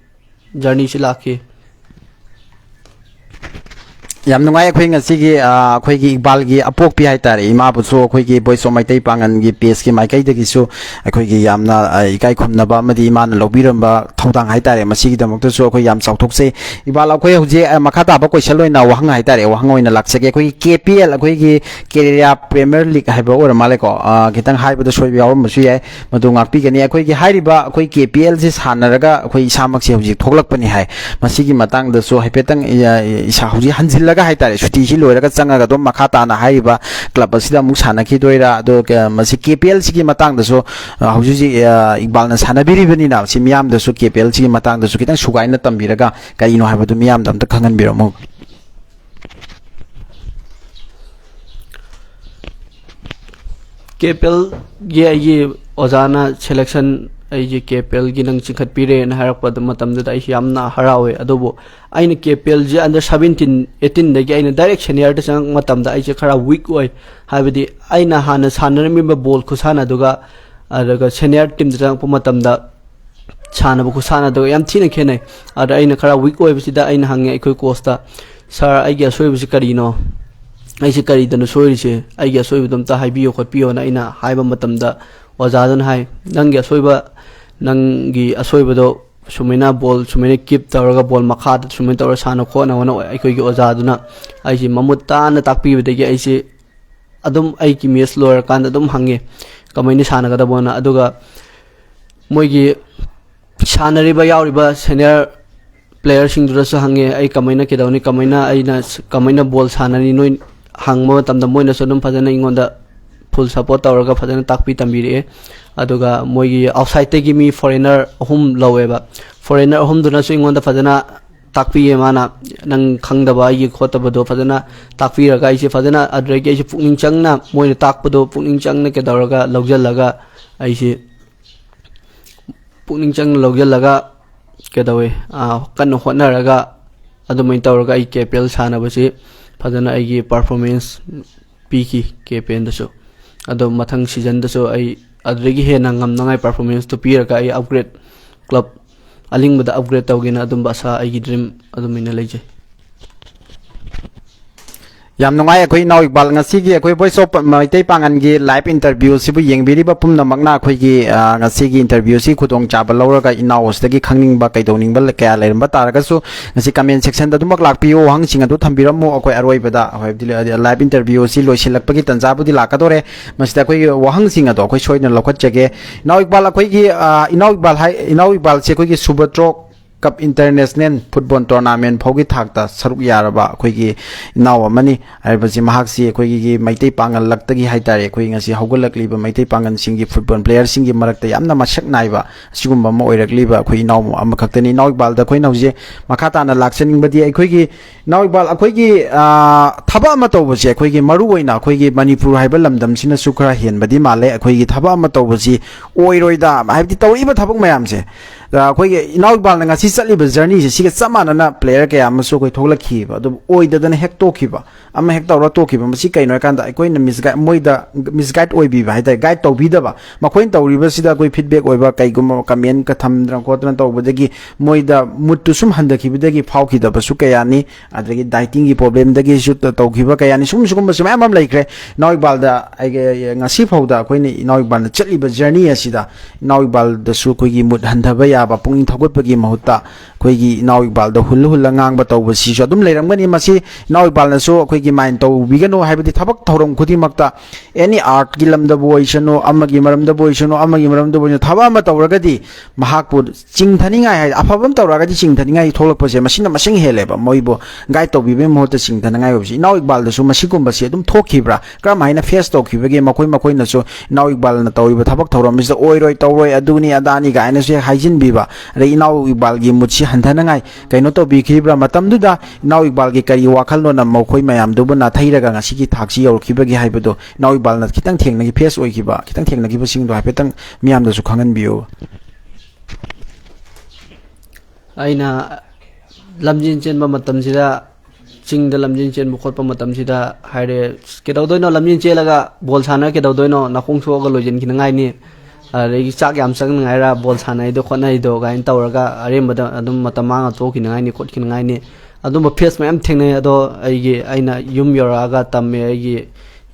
ꯖꯔꯅꯤꯁꯤ ꯂꯥꯛꯈꯤ꯫ ꯌꯥꯝ ꯅꯨꯡꯉꯥꯏ꯫ ꯑꯩꯈꯣꯏ ꯉꯁꯤꯒꯤ, ꯑ, ꯑꯩꯈꯣꯏꯒꯤ ꯏꯛꯕꯥꯜꯒꯤ ꯑꯄꯣꯛꯄꯤ ꯍꯥꯏꯇꯥꯔꯦ, ꯏꯃꯥꯕꯨꯁꯨ ꯑꯩꯈꯣꯏꯒꯤ Voice of ꯃꯩꯇꯩ ꯄꯥꯉꯜꯒꯤ pageꯀꯤ ꯃꯥꯏꯀꯩꯗꯒꯤꯁꯨ ꯑꯩꯈꯣꯏꯒꯤ ꯌꯥꯝꯅ, ꯑ, ꯏꯀꯥꯏ ꯈꯨꯝꯅꯕ ꯑꯃꯗꯤ ꯏꯃꯥꯅ ꯂꯧꯕꯤꯔꯝꯕ ꯊꯧꯗꯥꯡ ꯍꯥꯏꯇꯥꯔꯦ, ꯃꯁꯤꯒꯤꯗꯃꯛꯇꯁꯨ ꯑꯩꯈꯣꯏ ꯌꯥꯝ ꯆꯥꯎꯊꯣꯛꯆꯩ꯫ ꯏꯛꯕꯥꯜ, ꯑꯩꯈꯣꯏ ꯍꯧꯖꯤꯛ, ꯑ, ꯃꯈꯥ ꯇꯥꯕ question ꯑꯣꯏꯅ ꯋꯥꯍꯪ ꯍꯥꯏꯇꯥꯔꯦ, ꯋꯥꯍꯪ ꯑꯣꯏꯅ ꯂꯥꯛꯆꯒꯦ꯫ ꯑꯩꯈꯣꯏꯒꯤ KPL, ꯑꯩꯈꯣꯏꯒꯤ Kerala Premier League ꯍꯥꯏꯕ ꯑꯣꯏꯔ ꯃꯥꯜꯂꯦꯀꯣ, ꯑ, ꯈꯤꯇꯪ ꯍꯥꯏꯕꯗ ꯁꯣꯏꯕ ꯌꯥꯎꯔꯝꯕꯁꯨ ꯌꯥꯏ, ꯃꯗꯨ ꯉꯥꯛꯄꯤꯒꯅꯤ꯫ ꯑꯩꯈꯣꯏꯒꯤ ꯍꯥꯏꯔꯤꯕ ꯑꯩꯈꯣꯏ KPLꯁꯤ ꯁꯥꯟꯅꯔꯒ ꯑꯩꯈꯣꯏ ꯏꯁꯥꯃꯛꯁꯦ ꯍꯧꯖꯤꯛ ꯊꯣꯛꯂꯛꯄꯅꯤ ꯍꯥꯏ꯫ ꯃꯁꯤꯒꯤ ꯃꯇꯥꯡꯗꯁꯨ ꯍꯥꯏꯐꯦꯠꯇꯪ, ꯑ, ꯏꯁꯥ ꯍꯧꯖꯤꯛ ꯍꯟꯖꯤꯜꯂꯒ ꯍꯥꯏꯇꯥꯔꯦ, ꯁꯨꯇꯤꯁꯤ ꯂꯣꯏꯔꯒ ꯆꯪꯉꯒ ꯑꯗꯨꯝ ꯃꯈꯥ ꯇꯥꯅ ꯍꯥꯏꯔꯤꯕ club ꯑꯁꯤꯗ ꯑꯃꯨꯛ ꯁꯥꯟꯅꯈꯤꯗꯣꯏꯔꯥ? ꯑꯗꯣ, ꯑ, ꯃꯁꯤ KPLꯁꯤꯒꯤ ꯃꯇꯥꯡꯗꯁꯨ, ꯑ, ꯍꯧꯖꯤꯛ ꯍꯧꯖꯤꯛ, ꯑ, ꯏꯛꯕꯥꯜꯅ ꯁꯥꯟꯅꯕꯤꯔꯤꯕꯅꯤꯅ, ꯁꯤ ꯃꯤꯌꯥꯝꯗꯁꯨ KPLꯁꯤꯒꯤ ꯃꯇꯥꯡꯗꯁꯨ ꯈꯤꯇꯪ ꯁꯨꯒꯥꯏꯅ ꯇꯝꯕꯤꯔꯒ ꯀꯔꯤꯅꯣ ꯍꯥꯏꯕꯗꯨ ꯃꯤꯌꯥꯝꯗ ꯑꯝꯇ ꯈꯪꯍꯟꯕꯤꯔꯝꯃꯨ꯫ KPLꯒꯤ ꯑꯩꯒꯤ ꯑꯣꯖꯥꯅ selection, ꯑꯩꯁꯦ KPLꯒꯤ ꯅꯪ ꯆꯤꯡꯈꯠꯄꯤꯔꯦꯅ ꯍꯥꯏꯔꯛꯄ ꯃꯇꯝꯗꯨꯗ ꯑꯩꯁꯦ ꯌꯥꯝꯅ ꯍꯔꯥꯎꯋꯦ꯫ ꯑꯗꯨꯕꯨ ꯑꯩꯅ KPLꯁꯦ under seventeen, eighteenꯗꯒꯤ ꯑꯩꯅ direct seniorꯗ ꯆꯪꯉꯛꯄ ꯃꯇꯝꯗ ꯑꯩꯁꯦ ꯈꯔ weak ꯑꯣꯏ꯫ ꯍꯥꯏꯕꯗꯤ ꯑꯩꯅ ꯍꯥꯟꯅ ꯁꯥꯟꯅꯔꯝꯃꯤꯕ ball ꯈꯨꯁꯥꯟꯅꯗꯨꯒ ꯑꯗꯨꯒ senior teamꯗ ꯆꯪꯉꯛꯄ ꯃꯇꯝꯗ ꯁꯥꯟꯅꯕ ꯈꯨꯁꯥꯟꯅꯗꯨꯒ ꯌꯥꯝ ꯊꯤꯅ ꯈꯦꯠꯅꯩ꯫ ꯑꯗ ꯑꯩꯅ ꯈꯔ weak ꯑꯣꯏꯕꯁꯤꯗ ꯑꯩꯅ ꯍꯪꯉꯦ ꯑꯩꯈꯣꯏ coachꯇ, "Sir, ꯑꯩꯒꯤ ꯑꯁꯣꯏꯕꯁꯤ ꯀꯔꯤꯅꯣ? ꯑꯩꯁꯦ ꯀꯔꯤꯗꯅꯣ ꯁꯣꯏꯔꯤꯁꯦ? ꯑꯩꯒꯤ ꯑꯁꯣꯏꯕꯗꯣ ꯑꯝꯇ ꯍꯥꯏꯕꯤꯌꯣ ꯈꯣꯠꯄꯤꯌꯣꯅ" ꯑꯩꯅ ꯍꯥꯏꯕ ꯃꯇꯝꯗ, ꯑꯣꯖꯥꯗꯨꯅ ꯍꯥꯏ, "ꯅꯪꯒꯤ ꯑꯁꯣꯏꯕ, ꯅꯪꯒꯤ ꯑꯁꯣꯏꯕꯗꯣ ꯁꯨꯃꯥꯏꯅ ball ꯁꯨꯃꯥꯏꯅ keep ꯇꯧꯔꯒ ball ꯃꯈꯥꯗ ꯁꯨꯃꯥꯏꯅ ꯇꯧꯔꯒ ꯁꯥꯟꯅ ꯈꯣꯠꯅꯕꯅ" ꯑꯩꯈꯣꯏꯒꯤ ꯑꯣꯖꯥꯗꯨꯅ ꯑꯩꯁꯦ ꯃꯃꯨꯠ ꯇꯥꯅ ꯇꯥꯛꯄꯤꯕꯗꯒꯤ ꯑꯩꯁꯦ ꯑꯗꯨꯝ ꯑꯩꯒꯤ match ꯂꯣꯏꯔꯀꯥꯟꯗ ꯑꯗꯨꯝ ꯍꯪꯉꯦ ꯀꯃꯥꯏꯅ ꯁꯥꯟꯅꯒꯗꯕꯅꯣ꯫ ꯑꯗꯨꯒ ꯃꯣꯏꯒꯤ ꯁꯥꯟꯅꯔꯤꯕ ꯌꯥꯎꯔꯤꯕ senior playerꯁꯤꯡꯗꯨꯗꯁꯨ ꯍꯪꯉꯦ ꯑꯩ ꯀꯃꯥꯏꯅ ꯀꯩꯗꯧꯅꯤ, ꯀꯃꯥꯏꯅ ꯑꯩꯅ ꯀꯃꯥꯏꯅ ball ꯁꯥꯟꯅꯅꯤ, ꯅꯣꯏ ꯍꯪꯕ ꯃꯇꯝꯗ ꯃꯣꯏꯅꯁꯨ ꯑꯗꯨꯝ ꯐꯖꯅ ꯑꯩꯉꯣꯟꯗ full support ꯇꯧꯔꯒ ꯐꯖꯅ ꯇꯥꯛꯄꯤ ꯇꯝꯕꯤꯔꯛꯑꯦ꯫ ꯑꯗꯨꯒ ꯃꯣꯏꯒꯤ outsideꯇꯒꯤ ꯃꯤ foreigner ꯑꯍꯨꯝ ꯂꯧꯋꯦꯕ꯫ Foreigner ꯑꯍꯨꯝꯗꯨꯅꯁꯨ ꯑꯩꯉꯣꯟꯗ ꯐꯖꯅ ꯇꯥꯛꯄꯤꯌꯦ꯫ ꯃꯥꯅ ꯅꯪ ꯈꯪꯗꯕ ꯑꯩꯒꯤ ꯈꯣꯠꯇꯕꯗꯣ ꯐꯖꯅ ꯇꯥꯛꯄꯤꯔꯒ ꯑꯩꯁꯦ ꯐꯖꯅ ꯑꯗꯨꯗꯒꯤ ꯑꯩꯁꯦ ꯄꯨꯛꯅꯤꯡ ꯆꯪꯅ ꯃꯣꯏꯅ ꯇꯥꯛꯄꯗꯣ ꯄꯨꯛꯅꯤꯡ ꯆꯪꯅ ꯀꯩꯗꯧꯔꯒ ꯂꯧꯁꯤꯜꯂꯒ ꯑꯩꯁꯦ ꯄꯨꯛꯅꯤꯡ ꯆꯪꯅ ꯂꯧꯁꯤꯜꯂꯒ ꯀꯩꯗꯧꯋꯦ, ꯑꯥ, ꯀꯟꯅ ꯍꯣꯠꯅꯔꯒ ꯑꯗꯨꯃꯥꯏꯅ ꯇꯧꯔꯒ ꯑꯩ KPL ꯁꯥꯟꯅꯕꯁꯤ ꯐꯖꯅ ꯑꯩꯒꯤ performance ꯄꯤꯈꯤ KPLꯗꯁꯨ꯫ ꯑꯗꯣ ꯃꯊꯪ seasonꯗꯁꯨ ꯑꯩ ꯑꯗꯨꯗꯒꯤ ꯍꯦꯟꯅ ꯉꯝꯅꯉꯥꯏ performanceꯇꯨ ꯄꯤꯔꯒ ꯑꯩ upgrade, club ꯑꯂꯤꯡꯕꯗ upgrade ꯇꯧꯒꯦꯅ ꯑꯗꯨꯝꯕ ꯑꯁꯥ, ꯑꯩꯒꯤ dream ꯑꯗꯨꯃꯥꯏꯅ ꯂꯩꯖꯩ꯫ ꯌꯥꯝ ꯅꯨꯡꯉꯥꯏ ꯑꯩꯈꯣꯏ ꯏꯅꯥꯎ ꯏꯛꯕꯥꯜ꯫ ꯉꯁꯤꯒꯤ ꯑꯩꯈꯣꯏ Voice of ꯃꯩꯇꯩ ꯄꯥꯉꯜꯒꯤ live interviewꯁꯤꯕꯨ ꯌꯦꯡꯕꯤꯔꯤꯕ ꯄꯨꯝꯅꯃꯛꯅ ꯑꯩꯈꯣꯏꯒꯤ, ꯑ, ꯉꯁꯤꯒꯤ interviewꯁꯤ ꯈꯨꯗꯣꯡꯆꯥꯕ ꯂꯧꯔꯒ ꯏꯅꯥꯎ ꯑꯁꯤꯗꯒꯤ ꯈꯪꯅꯤꯡꯕ ꯀꯩꯗꯧꯅꯤꯡꯕ ꯀꯌꯥ ꯂꯩꯔꯝꯕ ꯇꯥꯔꯒꯁꯨ ꯉꯁꯤ comment sectionꯗ ꯑꯗꯨꯃꯛ ꯂꯥꯛꯄꯤꯌꯨ, ꯋꯥꯍꯪꯁꯤꯡ ꯑꯗꯨ ꯊꯝꯕꯤꯔꯝꯃꯨ꯫ ꯑꯩꯈꯣꯏ ꯑꯔꯣꯏꯕꯗ, ꯍꯥꯏꯕꯗꯤ, live interviewꯁꯤ ꯂꯣꯏꯁꯤꯜꯂꯛꯄꯒꯤ ꯇꯥꯟꯖꯥꯕꯨꯗꯤ ꯂꯥꯛꯀꯗꯧꯔꯦ꯫ ꯃꯁꯤꯗ ꯑꯩꯈꯣꯏꯒꯤ ꯋꯥꯍꯪꯁꯤꯡ ꯑꯗꯣ ꯑꯩꯈꯣꯏ ꯁꯣꯏꯗꯅ ꯂꯧꯈꯠꯆꯒꯦ꯫ ꯏꯅꯥꯎ ꯏꯛꯕꯥꯜ, ꯑꯩꯈꯣꯏꯒꯤ, ꯑ, ꯏꯅꯥꯎ ꯏꯛꯕꯥꯜ ꯍꯥꯏ-, ꯏꯅꯥꯎ ꯏꯛꯕꯥꯜꯁꯦ ꯑꯩꯈꯣꯏꯒꯤ Subrata Trophy Cup International football tournament ꯐꯥꯎꯒꯤ ꯊꯥꯛꯇ ꯁꯔꯨꯛ ꯌꯥꯔꯕ ꯑꯩꯈꯣꯏꯒꯤ ꯏꯅꯥꯎ ꯑꯃꯅꯤ꯫ ꯍꯥꯏꯔꯤꯕꯁꯤ ꯃꯍꯥꯛꯁꯤ ꯑꯩꯈꯣꯏꯒꯤ ꯃꯩꯇꯩ ꯄꯥꯉꯜ ꯂꯛꯇꯒꯤ ꯍꯥꯏꯇꯥꯔꯦ, ꯑꯩꯈꯣꯏ ꯉꯁꯤ ꯍꯧꯒꯠꯂꯛꯂꯤꯕ ꯃꯩꯇꯩ ꯄꯥꯉꯜꯁꯤꯡꯒꯤ football playerꯁꯤꯡꯒꯤ ꯃꯔꯛꯇ ꯌꯥꯝꯅ ꯃꯁꯛ ꯅꯥꯏꯕ ꯑꯁꯤꯒꯨꯝꯕ ꯑꯃ ꯑꯣꯏꯔꯛꯂꯤꯕ ꯑꯩꯈꯣꯏ ꯏꯅꯥꯎ ꯑꯃꯈꯛꯇꯅꯤ꯫ ꯏꯅꯥꯎ ꯏꯛꯕꯥꯜꯗ ꯑꯩꯈꯣꯏꯅ ꯍꯧꯖꯤꯛ ꯃꯈꯥ ꯇꯥꯅ ꯂꯥꯛꯆꯅꯤꯡꯕꯗꯤ, ꯑꯩꯈꯣꯏꯒꯤ ꯏꯅꯥꯎ ꯏꯛꯕꯥꯜ, ꯑꯩꯈꯣꯏꯒꯤ, ꯑ, ꯊꯕꯛ ꯑꯃ ꯇꯧꯕꯁꯦ, ꯑꯩꯈꯣꯏꯒꯤ ꯃꯔꯨ ꯑꯣꯏꯅ ꯑꯩꯈꯣꯏꯒꯤ ꯃꯅꯤꯄꯨꯔ ꯍꯥꯏꯕ ꯂꯝꯗꯝꯁꯤꯅꯁꯨ ꯈꯔ ꯍꯦꯟꯕꯗꯤ ꯃꯥꯜꯂꯦ꯫ ꯑꯩꯈꯣꯏꯒꯤ ꯊꯕꯛ ꯑꯃ ꯇꯧꯕꯁꯤ ꯑꯣꯏꯔꯣꯏꯗ, ꯍꯥꯏꯕꯗꯤ ꯇꯧꯔꯛꯏꯕ ꯊꯕꯛ ꯃꯌꯥꯝꯁꯦ, ꯑ, ꯑꯩꯈꯣꯏꯒꯤ ꯏꯅꯥꯎ ꯏꯛꯕꯥꯜꯅ ꯉꯁꯤ ꯆꯠꯂꯤꯕ journeyꯁꯦ, ꯁꯤꯒ ꯆꯞ ꯃꯥꯟꯅꯅ player ꯀꯌꯥ ꯑꯃꯁꯨ ꯑꯩꯈꯣꯏ ꯊꯣꯛꯂꯛꯈꯤꯕ, ꯑꯗꯨꯕꯨ ꯑꯣꯏꯗꯗꯅ ꯍꯦꯛ ꯇꯣꯛꯈꯤꯕ, ꯑꯃ ꯍꯦꯛ ꯇꯧꯔ ꯇꯣꯛꯈꯤꯕ꯫ ꯃꯁꯤ ꯀꯩꯅꯣ ꯍꯥꯏꯀꯥꯟꯗ, ꯑꯩꯈꯣꯏꯅ misguide, ꯃꯣꯏꯗ misguide ꯑꯣꯏꯕꯤꯕ ꯍꯥꯏꯇꯥꯔꯦ, guide ꯇꯧꯕꯤꯗꯕ꯫ ꯃꯈꯣꯏꯅ ꯇꯧꯔꯤꯕꯁꯤꯗ ꯑꯩꯈꯣꯏ feedback ꯑꯣꯏꯕ ꯀꯩꯒꯨꯝꯕ commentꯀ ꯊꯝꯗꯅ ꯈꯣꯠꯇꯅ ꯇꯧꯕꯗꯒꯤ ꯃꯣꯏꯗ moodꯇꯨ ꯁꯨꯝ ꯍꯟꯊꯈꯤꯕꯗꯒꯤ ꯐꯥꯎꯈꯤꯗꯕꯁꯨ ꯀꯌꯥꯅꯤ꯫ ꯑꯗꯒꯤ dietingꯒꯤ problemꯗꯒꯤꯁꯨ ꯇ-, ꯇꯧꯈꯤꯕ ꯀꯌꯥꯅꯤ꯫ ꯁꯨꯝ, ꯁꯤꯒꯨꯝꯕꯁꯨ ꯃꯌꯥꯝ ꯑꯃ ꯂꯩꯈ꯭ꯔꯦ꯫ ꯏꯅꯥꯎ ꯏꯛꯕꯥꯜꯗ ꯑꯩꯒꯤ, ꯉꯁꯤ ꯐꯥꯎꯗ ꯑꯩꯈꯣꯏꯅ ꯏꯅꯥꯎ ꯏꯛꯕꯥꯜꯅ ꯆꯠꯂꯤꯕ journey ꯑꯁꯤꯗ ꯏꯅꯥꯎ ꯏꯛꯕꯥꯜꯗꯁꯨ ꯑꯩꯈꯣꯏꯒꯤ mood ꯍꯟꯊꯕ ꯌꯥꯕ, ꯄꯨꯛꯅꯤꯡ ꯊꯧꯒꯠꯄꯒꯤ ꯃꯍꯨꯠꯇ ꯑꯩꯈꯣꯏꯒꯤ ꯏꯅꯥꯎ ꯏꯛꯕꯥꯜꯗ ꯍꯨꯜꯂ ꯍꯨꯜꯂ ꯉꯥꯡꯕ ꯇꯧꯕꯁꯤꯁꯨ ꯑꯗꯨꯝ ꯂꯩꯔꯝꯒꯅꯤ꯫ ꯃꯁꯤ ꯏꯅꯥꯎ ꯏꯛꯕꯥꯜꯅꯁꯨ ꯑꯩꯈꯣꯏꯒꯤ mind ꯇꯧꯕꯤꯒꯅꯨ, ꯍꯥꯏꯕꯗꯤ ꯊꯕꯛ ꯊꯧꯔꯝ ꯈꯨꯗꯤꯡꯃꯛꯇ any artꯀꯤ ꯂꯝꯗꯕꯨ ꯑꯣꯏꯁꯅꯨ, ꯑꯃꯒꯤ ꯃꯔꯝꯗꯕꯨ ꯑꯣꯏꯁꯅꯨ, ꯑꯃꯒꯤ ꯃꯔꯝꯗꯕꯨ ꯑꯣꯏꯁꯅꯨ, ꯊꯕꯛ ꯑꯃ ꯇꯧꯔꯒꯗꯤ ꯃꯍꯥꯛꯄꯨ ꯆꯤꯡꯊꯅꯤꯡꯉꯥꯏ ꯍꯥꯏ, ꯑꯐꯕ ꯑꯃ ꯇꯧꯔꯛꯑꯒꯗꯤ ꯆꯤꯡꯊꯅꯤꯡꯉꯥꯏ ꯊꯣꯛꯂꯛꯄꯁꯦ ꯃꯁꯤꯅ ꯃꯁꯤꯡ ꯍꯦꯜꯂꯦꯕ꯫ ꯃꯣꯏꯕꯨ guide ꯇꯧꯕꯤꯕꯒꯤ ꯃꯍꯨꯠꯇ ꯆꯤꯡꯊꯅꯤꯡꯉꯥꯏ ꯑꯣꯏꯕꯁꯦ꯫ ꯏꯅꯥꯎ ꯏꯛꯕꯥꯜꯗꯁꯨ ꯃꯁꯤꯒꯨꯝꯕꯁꯦ ꯑꯗꯨꯝ ꯊꯣꯛꯈꯤꯕ꯭ꯔꯥ? ꯀꯔꯝ ꯍꯥꯏꯅ face ꯇꯧꯈꯤꯕꯒꯦ? ꯃꯈꯣꯏ ꯃꯈꯣꯏꯅꯁꯨ ꯏꯅꯥꯎ ꯏꯛꯕꯥꯜꯅ ꯇꯧꯔꯤꯕ ꯊꯕꯛ ꯊꯧꯔꯝꯁꯤꯗ ꯑꯣꯏꯔꯣꯏ ꯇꯧꯔꯣꯏ, ꯑꯗꯨꯅꯤ ꯑꯗꯥꯅꯤ ꯀꯥꯏꯅꯁꯨ ꯍꯦꯛ ꯍꯥꯏꯖꯤꯟꯕꯤꯕ, ꯑꯗꯩ ꯏꯅꯥꯎ ꯏꯛꯕꯥꯜꯒꯤ moodꯁꯤ ꯍꯟꯊꯅꯉꯥꯏ ꯀꯩꯅꯣ ꯇꯧꯕꯤꯈꯤꯕ꯭ꯔꯥ? ꯃꯇꯝꯗꯨꯗ ꯏꯅꯥꯎ ꯏꯛꯕꯥꯜꯒꯤ ꯀꯔꯤ ꯋꯥꯈꯜꯂꯣꯟ ꯑꯃ ꯃꯈꯣꯏ ꯃꯌꯥꯝꯗꯨꯕꯨ ꯅꯥꯊꯩꯔꯒ ꯉꯁꯤꯒꯤ ꯊꯥꯛꯁꯤ ꯌꯧꯔꯛꯈꯤꯕꯒꯦ ꯍꯥꯏꯕꯗꯣ ꯏꯅꯥꯎ ꯏꯛꯕꯥꯜꯅ ꯈꯤꯇꯪ ꯊꯦꯡꯅꯈꯤ, face ꯑꯣꯏꯈꯤꯕ, ꯈꯤꯇꯪ ꯊꯦꯡꯅꯈꯤꯕꯁꯤꯡꯗꯣ ꯍꯥꯏꯐꯦꯠꯇꯪ ꯃꯤꯌꯥꯝꯗꯁꯨ ꯈꯪꯍꯟꯕꯤꯌꯨ꯫ ꯑꯩꯅ ꯂꯝꯖꯦꯟ ꯆꯦꯟꯕ ꯃꯇꯝꯁꯤꯗ ꯆꯤꯡꯗ ꯂꯝꯖꯦꯟ ꯆꯦꯟꯕ ꯈꯣꯠꯄ ꯃꯇꯝꯁꯤꯗ ꯍꯥꯏꯔꯦ, "ꯀꯩꯗꯧꯗꯣꯏꯅꯣ, ꯂꯝꯖꯦꯟ ꯆꯦꯜꯂꯒ ꯕꯣꯜ ꯁꯥꯟꯅꯔ ꯀꯩꯗꯧꯗꯣꯏꯅꯣ, ꯅꯥꯈꯣꯡ ꯁꯣꯛꯑꯒ ꯂꯣꯏꯁꯤꯟꯈꯤꯅꯉꯥꯏꯅꯤ, ꯑꯗꯒꯤ ꯆꯥꯛ ꯌꯥꯝ ꯆꯪꯅꯉꯥꯏꯔ ꯕꯣꯜ ꯁꯥꯟꯅꯩꯗꯣ ꯈꯣꯠꯅꯩꯗꯣ" ꯀꯥꯏꯅ ꯇꯧꯔꯒ ꯑꯔꯦꯝꯕꯗ ꯑꯗꯨꯝ ꯃꯇꯝ ꯃꯥꯡꯉ ꯊꯣꯛꯈꯤꯅꯉꯥꯏꯅꯤ ꯈꯣꯠꯈꯤꯅꯉꯥꯏꯅꯤ꯫ ꯑꯗꯨꯝꯕ ꯐꯦꯁ ꯃꯌꯥꯝ ꯊꯦꯡꯅꯩ꯫ ꯑꯗꯣ ꯑꯩꯒꯤ, ꯑꯩꯅ ꯌꯨꯝ ꯌꯧꯔꯛꯑꯒ ꯇꯝꯃꯦ ꯑꯩꯒꯤ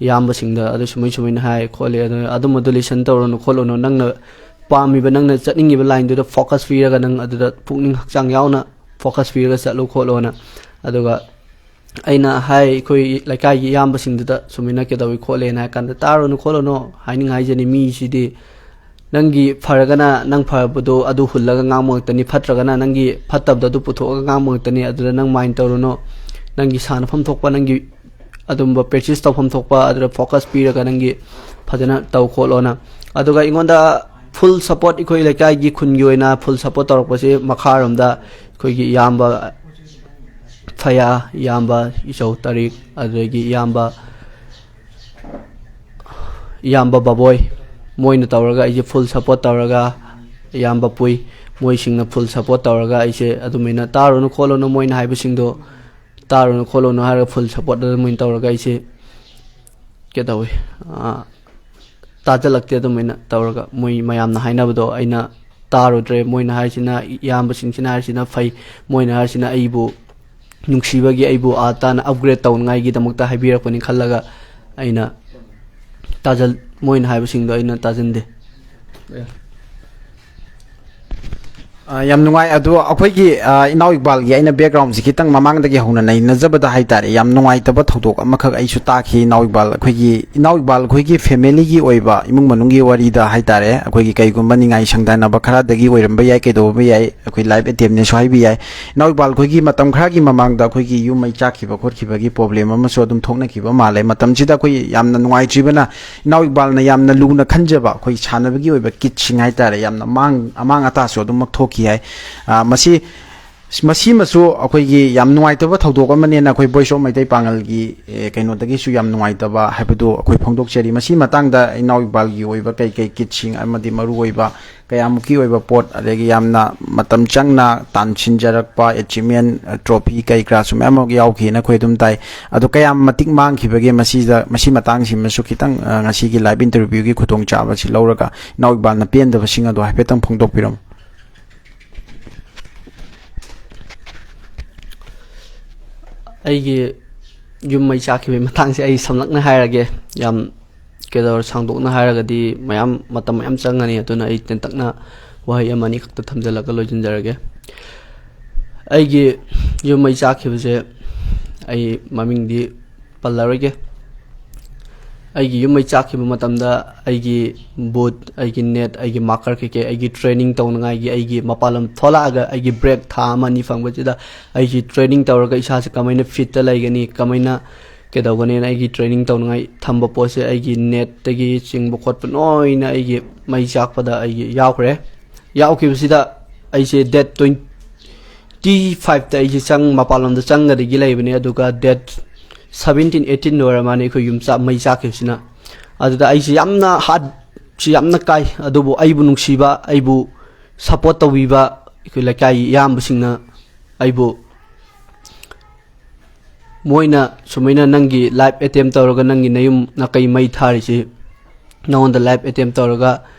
ꯏꯌꯥꯝꯕꯁꯤꯡꯗ, ꯑꯗꯨ ꯁꯨꯃꯥꯏ ꯁꯨꯃꯥꯏꯅ ꯍꯥꯏ ꯈꯣꯠꯂꯦ, ꯑꯗꯨ ꯑꯗꯨꯝꯕꯗꯣ ꯂꯤꯁꯟ ꯇꯧꯔꯨꯅꯨ ꯈꯣꯠꯂꯨꯅꯨ, ꯅꯪꯅ ꯄꯥꯝꯃꯤꯕ, ꯅꯪꯅ ꯆꯠꯅꯤꯡꯉꯤꯕ ꯂꯥꯏꯟꯗꯨꯗ ꯐꯣꯀꯁ ꯄꯤꯔꯒ ꯅꯪ ꯑꯗꯨꯗ ꯄꯨꯛꯅꯤꯡ ꯍꯛꯆꯥꯡ ꯌꯥꯎꯅ ꯐꯣꯀꯁ ꯄꯤꯔꯒ ꯆꯠꯂꯨ ꯈꯣꯠꯂꯣꯅ꯫ ꯑꯗꯨꯒ ꯑꯩꯅ ꯍꯥꯏ ꯑꯩꯈꯣꯏ ꯂꯩꯀꯥꯏꯒꯤ ꯏꯌꯥꯝꯕꯁꯤꯡꯗꯨꯗ ꯁꯨꯃꯥꯏꯅ ꯀꯩꯗꯧꯏ ꯈꯣꯠꯂꯦꯅ ꯍꯥꯏ ꯀꯥꯟꯗ, "ꯇꯥꯔꯨꯅꯨ ꯈꯣꯠꯂꯨꯅꯨ, ꯍꯥꯏꯅꯤꯡꯉꯥꯏ ꯍꯥꯏꯖꯅꯤ, ꯃꯤꯁꯤꯗꯤ ꯅꯪꯒꯤ ꯐꯔꯒꯅ ꯅꯪ ꯐꯕꯗꯣ ꯑꯗꯨ ꯍꯨꯜꯂꯒ ꯉꯥꯡꯕ ꯉꯥꯛꯇꯅꯤ, ꯐꯠꯇ꯭ꯔꯒꯅ ꯅꯪꯒꯤ ꯐꯠꯇꯕꯗꯣ ꯑꯗꯨ ꯄꯨꯊꯣꯛꯑꯒ ꯉꯥꯡꯕ ꯉꯥꯛꯇꯅꯤ꯫ ꯑꯗꯨꯗ ꯅꯪ ꯃꯥꯏꯟ ꯇꯧꯔꯨꯅꯨ, ꯅꯪꯒꯤ ꯁꯥꯟꯅꯐꯝ ꯊꯣꯛꯄ, ꯅꯪꯒꯤ ꯑꯗꯨꯝꯕ ꯄ꯭ꯔꯦꯛꯇꯤꯁ ꯇꯧꯐꯝ ꯊꯣꯛꯄ ꯑꯗꯨꯗ ꯐꯣꯀꯁ ꯄꯤꯔꯒ ꯅꯪꯒꯤ ꯐꯖꯅ ꯇꯧ ꯈꯣꯠꯂꯣꯅ"꯫ ꯑꯗꯨꯒ ꯑꯩꯉꯣꯟꯗ ꯐꯨꯜ ꯁꯄꯣꯔꯠ, ꯑꯩꯈꯣꯏ ꯂꯩꯀꯥꯏꯒꯤ ꯈꯨꯟꯒꯤ ꯑꯣꯏꯅ ꯐꯨꯜ ꯁꯄꯣꯔꯠ ꯇꯧꯔꯛꯄꯁꯤ ꯃꯈꯥꯔꯣꯝꯗ ꯑꯩꯈꯣꯏꯒꯤ ꯏꯌꯥꯝꯕ ꯐꯌꯥ, ꯏꯌꯥꯝꯕ ꯏꯆꯧ ꯇꯔꯤꯛ, ꯑꯗꯨꯗꯒꯤ ꯏꯌꯥꯝꯕ, ꯏꯌꯥꯝꯕ ꯕꯕꯣꯏ, ꯃꯣꯏꯅ ꯇꯧꯔꯒ ꯑꯩꯁꯦ ꯐꯨꯜ ꯁꯄꯣꯔꯠ ꯇꯧꯔꯒ, ꯏꯌꯥꯝꯕ ꯄꯨꯏ, ꯃꯣꯏꯁꯤꯡꯅ ꯐꯨꯜ ꯁꯄꯣꯔꯠ ꯇꯧꯔꯒ ꯑꯩꯁꯦ ꯑꯗꯨꯃꯥꯏꯅ ꯇꯥꯔꯨꯅꯨ ꯈꯣꯠꯂꯨꯅꯨ, ꯃꯣꯏꯅ ꯍꯥꯏꯕꯁꯤꯡꯗꯣ ꯇꯥꯔꯨꯅꯨ ꯈꯣꯠꯂꯨꯅꯨ ꯍꯥꯏꯔꯒ ꯐꯨꯜ ꯁꯄꯣꯔꯠ ꯑꯗꯨꯃꯥꯏꯅ ꯇꯧꯔꯒ ꯑꯩꯁꯦ ꯀꯩꯗꯧꯋꯤ, ꯑꯥ, ꯇꯥꯖꯜꯂꯛꯇꯦ꯫ ꯑꯗꯨꯃꯥꯏꯅ ꯇꯧꯔꯒ ꯃꯣꯏ ꯃꯌꯥꯝꯅ ꯍꯥꯏꯅꯕꯗꯣ ꯑꯩꯅ ꯇꯥꯔꯨꯗ꯭ꯔꯦ꯫ ꯃꯣꯏꯅ ꯍꯥꯏꯔꯤꯁꯤꯅ, ꯏꯌꯥꯝꯕꯁꯤꯡꯁꯤꯅ ꯍꯥꯏꯔꯤꯁꯤꯅ ꯐꯩ, ꯃꯣꯏꯅ ꯍꯥꯏꯔꯤꯁꯤꯅ ꯑꯩꯕꯨ ꯅꯨꯡꯁꯤꯕꯒꯤ, ꯑꯩꯕꯨ ꯑꯥ ꯇꯥꯅ ꯑꯞꯒ꯭ꯔꯦꯗ ꯇꯧꯅꯉꯥꯏꯒꯤꯗꯃꯛꯇ ꯍꯥꯏꯕꯤꯔꯛꯄꯅꯤ ꯈꯜꯂꯒ ꯑꯩꯅ ꯇꯥꯖꯜ-, ꯃꯣꯏꯅ ꯍꯥꯏꯕꯁꯤꯡꯗꯣ ꯑꯩꯅ ꯇꯥꯖꯟꯗꯦ꯫ ꯑ, ꯌꯥꯝ ꯅꯨꯡꯉꯥꯏ꯫ ꯑꯗꯣ ꯑꯩꯈꯣꯏꯒꯤ, ꯑ, ꯏꯅꯥꯎ ꯏꯛꯕꯥꯜꯒꯤ ꯑꯩꯅ ꯕꯦꯛꯒ꯭ꯔꯥꯎꯟꯁꯦ ꯈꯤꯇꯪ ꯃꯃꯥꯡꯗꯒꯤ ꯍꯧꯅ ꯅꯩꯅꯖꯕꯗ ꯍꯥꯏꯇꯥꯔꯦ, ꯌꯥꯝ ꯅꯨꯡꯉꯥꯏꯇꯕ ꯊꯧꯗꯣꯛ ꯑꯃꯈꯛ ꯑꯩꯁꯨ ꯇꯥꯈꯤ꯫ ꯏꯅꯥꯎ ꯏꯛꯕꯥꯜ ꯑꯩꯈꯣꯏꯒꯤ, ꯏꯅꯥꯎ ꯏꯛꯕꯥꯜ ꯑꯩꯈꯣꯏꯒꯤ ꯐꯦꯃꯤꯂꯤꯒꯤ ꯑꯣꯏꯕ ꯏꯃꯨꯡ ꯃꯅꯨꯡꯒꯤ ꯋꯥꯔꯤꯗ ꯍꯥꯏꯇꯥꯔꯦ, ꯑꯩꯈꯣꯏꯒꯤ ꯀꯩꯒꯨꯝꯕ ꯅꯤꯡꯉꯥꯏ ꯁꯪꯗꯥꯅꯕ ꯈꯔꯗꯒꯤ ꯑꯣꯏꯔꯝꯕ ꯌꯥꯏ, ꯀꯩꯗꯧꯕ ꯌꯥꯏ, ꯑꯩꯈꯣꯏ ꯂꯥꯏꯐ ꯑꯦꯇꯦꯝꯅꯦꯁꯨ ꯍꯥꯏꯕ ꯌꯥꯏ꯫ ꯏꯅꯥꯎ ꯏꯛꯕꯥꯜ ꯑꯩꯈꯣꯏꯒꯤ ꯃꯇꯝ ꯈꯔꯒꯤ ꯃꯃꯥꯡꯗ ꯑꯩꯈꯣꯏꯒꯤ ꯌꯨꯝ ꯃꯩ ꯆꯥꯛꯈꯤꯕ ꯈꯣꯠꯈꯤꯕꯒꯤ ꯄ꯭ꯔꯣꯕ꯭ꯂꯦꯝ ꯑꯃꯁꯨ ꯑꯗꯨꯝ ꯊꯣꯛꯅꯈꯤꯕ ꯃꯥꯜꯂꯦ꯫ ꯃꯇꯝꯁꯤꯗ ꯑꯩꯈꯣꯏ ꯌꯥꯝꯅ ꯅꯨꯡꯉꯥꯏꯇ꯭ꯔꯤꯕꯅ ꯏꯅꯥꯎ ꯏꯛꯕꯥꯜꯅ ꯌꯥꯝꯅ ꯂꯨꯅ ꯈꯟꯖꯕ ꯑꯩꯈꯣꯏ ꯁꯥꯟꯅꯕꯒꯤ ꯑꯣꯏꯕ ꯀꯤꯠꯁꯤꯡ ꯍꯥꯏꯇꯥꯔꯦ, ꯌꯥꯝꯅ ꯃꯥꯡ-, ꯑꯃꯥꯡ ꯑꯇꯥꯁꯨ ꯑꯗꯨꯃꯛ ꯊꯣꯛꯈꯤ ꯍꯥꯏ꯫ ꯑ, ꯃꯁꯤ, ꯃꯁꯤꯃꯁꯨ ꯑꯩꯈꯣꯏꯒꯤ ꯌꯥꯝ ꯅꯨꯡꯉꯥꯏꯇꯕ ꯊꯧꯗꯣꯛ ꯑꯃꯅꯦꯅ ꯑꯩꯈꯣꯏ Voice of Meitei Pangal ꯒꯤ, ꯑꯦ, ꯀꯩꯅꯣꯗꯒꯤꯁꯨ ꯌꯥꯝ ꯅꯨꯡꯉꯥꯏꯇꯕ ꯍꯥꯏꯕꯗꯨ ꯑꯩꯈꯣꯏ ꯐꯣꯡꯗꯣꯛꯆꯔꯤ꯫ ꯃꯁꯤ ꯃꯇꯥꯡꯗ ꯏꯅꯥꯎ ꯏꯛꯕꯥꯜꯒꯤ ꯑꯣꯏꯕ ꯀꯩ ꯀꯩ ꯀꯤꯠꯁꯤꯡ ꯑꯃꯗꯤ ꯃꯔꯨꯑꯣꯏꯕ ꯀꯌꯥꯃꯨꯛꯀꯤ ꯑꯣꯏꯕ ꯄꯣꯠ, ꯑꯗꯒꯤ ꯌꯥꯝꯅ ꯃꯇꯝ ꯆꯪꯅ ꯇꯥꯟꯁꯤꯟꯖꯔꯛꯄ ꯑꯦꯆꯤꯞꯃꯦꯟ, ꯇ꯭ꯔꯣꯐꯤ ꯀꯩ ꯀꯔꯥꯁꯨ ꯃꯌꯥꯝ ꯑꯃ ꯌꯥꯎꯈꯤꯅ ꯑꯩꯈꯣꯏ ꯑꯗꯨꯝ ꯇꯥꯏ꯫ ꯑꯗꯣ ꯀꯌꯥꯝ ꯃꯇꯤꯛ ꯃꯥꯡꯈꯤꯕꯒꯦ? ꯃꯁꯤꯗ, ꯃꯁꯤ ꯃꯇꯥꯡꯁꯤꯃꯁꯨ ꯈꯤꯇꯪ, ꯑ, ꯉꯁꯤꯒꯤ ꯂꯥꯏꯚ ꯏꯟꯇꯔꯚ꯭ꯌꯨꯒꯤ ꯈꯨꯗꯣꯡꯆꯥꯕꯁꯤ ꯂꯧꯔꯒ ꯏꯅꯥꯎ ꯏꯛꯕꯥꯜꯅ ꯄꯦꯟꯗꯕꯁꯤꯡ ꯑꯗꯣ ꯍꯥꯏꯐꯦꯠꯇꯪ ꯐꯣꯡꯗꯣꯛꯄꯤꯔꯝꯃꯨ꯫ ꯑꯩꯒꯤ ꯌꯨꯝ ꯃꯩ ꯆꯥꯛꯈꯤꯕꯒꯤ ꯃꯇꯥꯡꯁꯦ ꯑꯩ ꯁꯝꯂꯞꯅ ꯍꯥꯏꯔꯒꯦ꯫ ꯌꯥꯝ ꯀꯩꯗꯧꯔ ꯁꯥꯡꯗꯣꯛꯅ ꯍꯥꯏꯔꯒꯗꯤ ꯃꯌꯥꯝ, ꯃꯇꯝ ꯃꯌꯥꯝ ꯆꯪꯒꯅꯤ, ꯑꯗꯨꯅ ꯑꯩ ꯇꯦꯟꯇꯛꯅ ꯋꯥꯍꯩ ꯑꯃ ꯑꯅꯤ ꯈꯛꯇ ꯊꯝꯖꯤꯜꯂꯒ ꯂꯣꯏꯁꯤꯟꯖꯔꯒꯦ꯫ ꯑꯩꯒꯤ ꯌꯨꯝ ꯃꯩ ꯆꯥꯛꯈꯤꯕꯁꯦ ꯑꯩ ꯃꯃꯤꯡꯗꯤ ꯄꯜꯂꯔꯣꯏꯒꯦ꯫ ꯑꯩꯒꯤ ꯌꯨꯝ ꯃꯩ ꯆꯥꯛꯈꯤꯕ ꯃꯇꯝꯗ ꯑꯩꯒꯤ ꯕꯨꯠ, ꯑꯩꯒꯤ ꯅꯦꯠ, ꯑꯩꯒꯤ ꯃꯥꯔꯀꯔ ꯀꯩꯀꯩ, ꯑꯩꯒꯤ ꯇ꯭ꯔꯦꯅꯤꯡ ꯇꯧꯅꯉꯥꯏꯒꯤ, ꯑꯩꯒꯤ ꯃꯄꯥꯟ ꯂꯝ ꯊꯣꯛꯂꯛꯑꯒ ꯑꯩꯒꯤ ꯕ꯭ꯔꯦꯛ ꯊꯥ ꯑꯃ ꯑꯅꯤ ꯐꯪꯕꯁꯤꯗ ꯑꯩꯒꯤ ꯇ꯭ꯔꯦꯅꯤꯡ ꯇꯧꯔꯒ ꯏꯁꯥꯁꯦ ꯀꯃꯥꯏꯅ ꯐꯤꯠꯇ ꯂꯩꯒꯅꯤ, ꯀꯃꯥꯏꯅ ꯀꯩꯗꯧꯒꯅꯤꯅ ꯑꯩꯒꯤ ꯇ꯭ꯔꯦꯅꯤꯡ ꯇꯧꯅꯉꯥꯏ ꯊꯝꯕ ꯄꯣꯠꯁꯦ, ꯑꯩꯒꯤ ꯅꯦꯠꯇꯒꯤ ꯆꯤꯡꯕ ꯈꯣꯠꯄ ꯂꯣꯏꯅ ꯑꯩꯒꯤ ꯃꯩ ꯆꯥꯛꯄꯗ ꯑꯩꯒꯤ ꯌꯥꯎꯈ꯭ꯔꯦ꯫ ꯌꯥꯎꯈꯤꯕꯁꯤꯗ ꯑꯩꯁꯦ ꯗꯦꯠ ꯇ꯭ꯋꯦꯟꯇꯤ ꯐꯥꯏꯚꯇ ꯑꯩꯁꯦ ꯆꯪ, ꯃꯄꯥꯟ ꯂꯝꯗ ꯆꯪꯒꯗꯒꯤ ꯂꯩꯕꯅꯦ, ꯑꯗꯨꯒ ꯗꯦꯠ ꯁꯕꯦꯟꯇꯤꯟ, ꯑꯩꯠꯇꯤꯟ ꯑꯣꯏꯔ ꯃꯥꯜꯂꯦ ꯑꯩꯈꯣꯏ ꯌꯨꯝ ꯆꯥ-, ꯃꯩ ꯆꯥꯛꯈꯤꯕꯁꯤꯅ꯫ ꯑꯗꯨꯗ ꯑꯩꯁꯦ ꯌꯥꯝꯅ ꯍꯥꯔꯠꯁꯤ ꯌꯥꯝꯅ ꯀꯥꯏ, ꯑꯗꯨꯕꯨ ꯑꯩꯕꯨ ꯅꯨꯡꯁꯤꯕ, ꯑꯩꯕꯨ ꯁꯞꯄꯣꯔꯠ ꯇꯧꯕꯤꯕ ꯑꯩꯈꯣꯏ ꯂꯩꯀꯥꯏꯒꯤ ꯏꯌꯥꯝꯕꯁꯤꯡꯅ ꯑꯩꯕꯨ ꯃꯣꯏꯅ ꯁꯨꯃꯥꯏꯅ ꯅꯪꯒꯤ ꯂꯥꯏꯐ ꯑꯦꯇꯦꯝ ꯇꯧꯔꯒ ꯅꯪꯒꯤ ꯅꯌꯨꯝ ꯅꯀꯩ ꯃꯩ ꯊꯥꯔꯤꯁꯤ, ꯅꯉꯣꯟꯗ ꯂꯥꯏꯐ ꯑꯦꯇꯦꯝ ꯇꯧꯔꯒ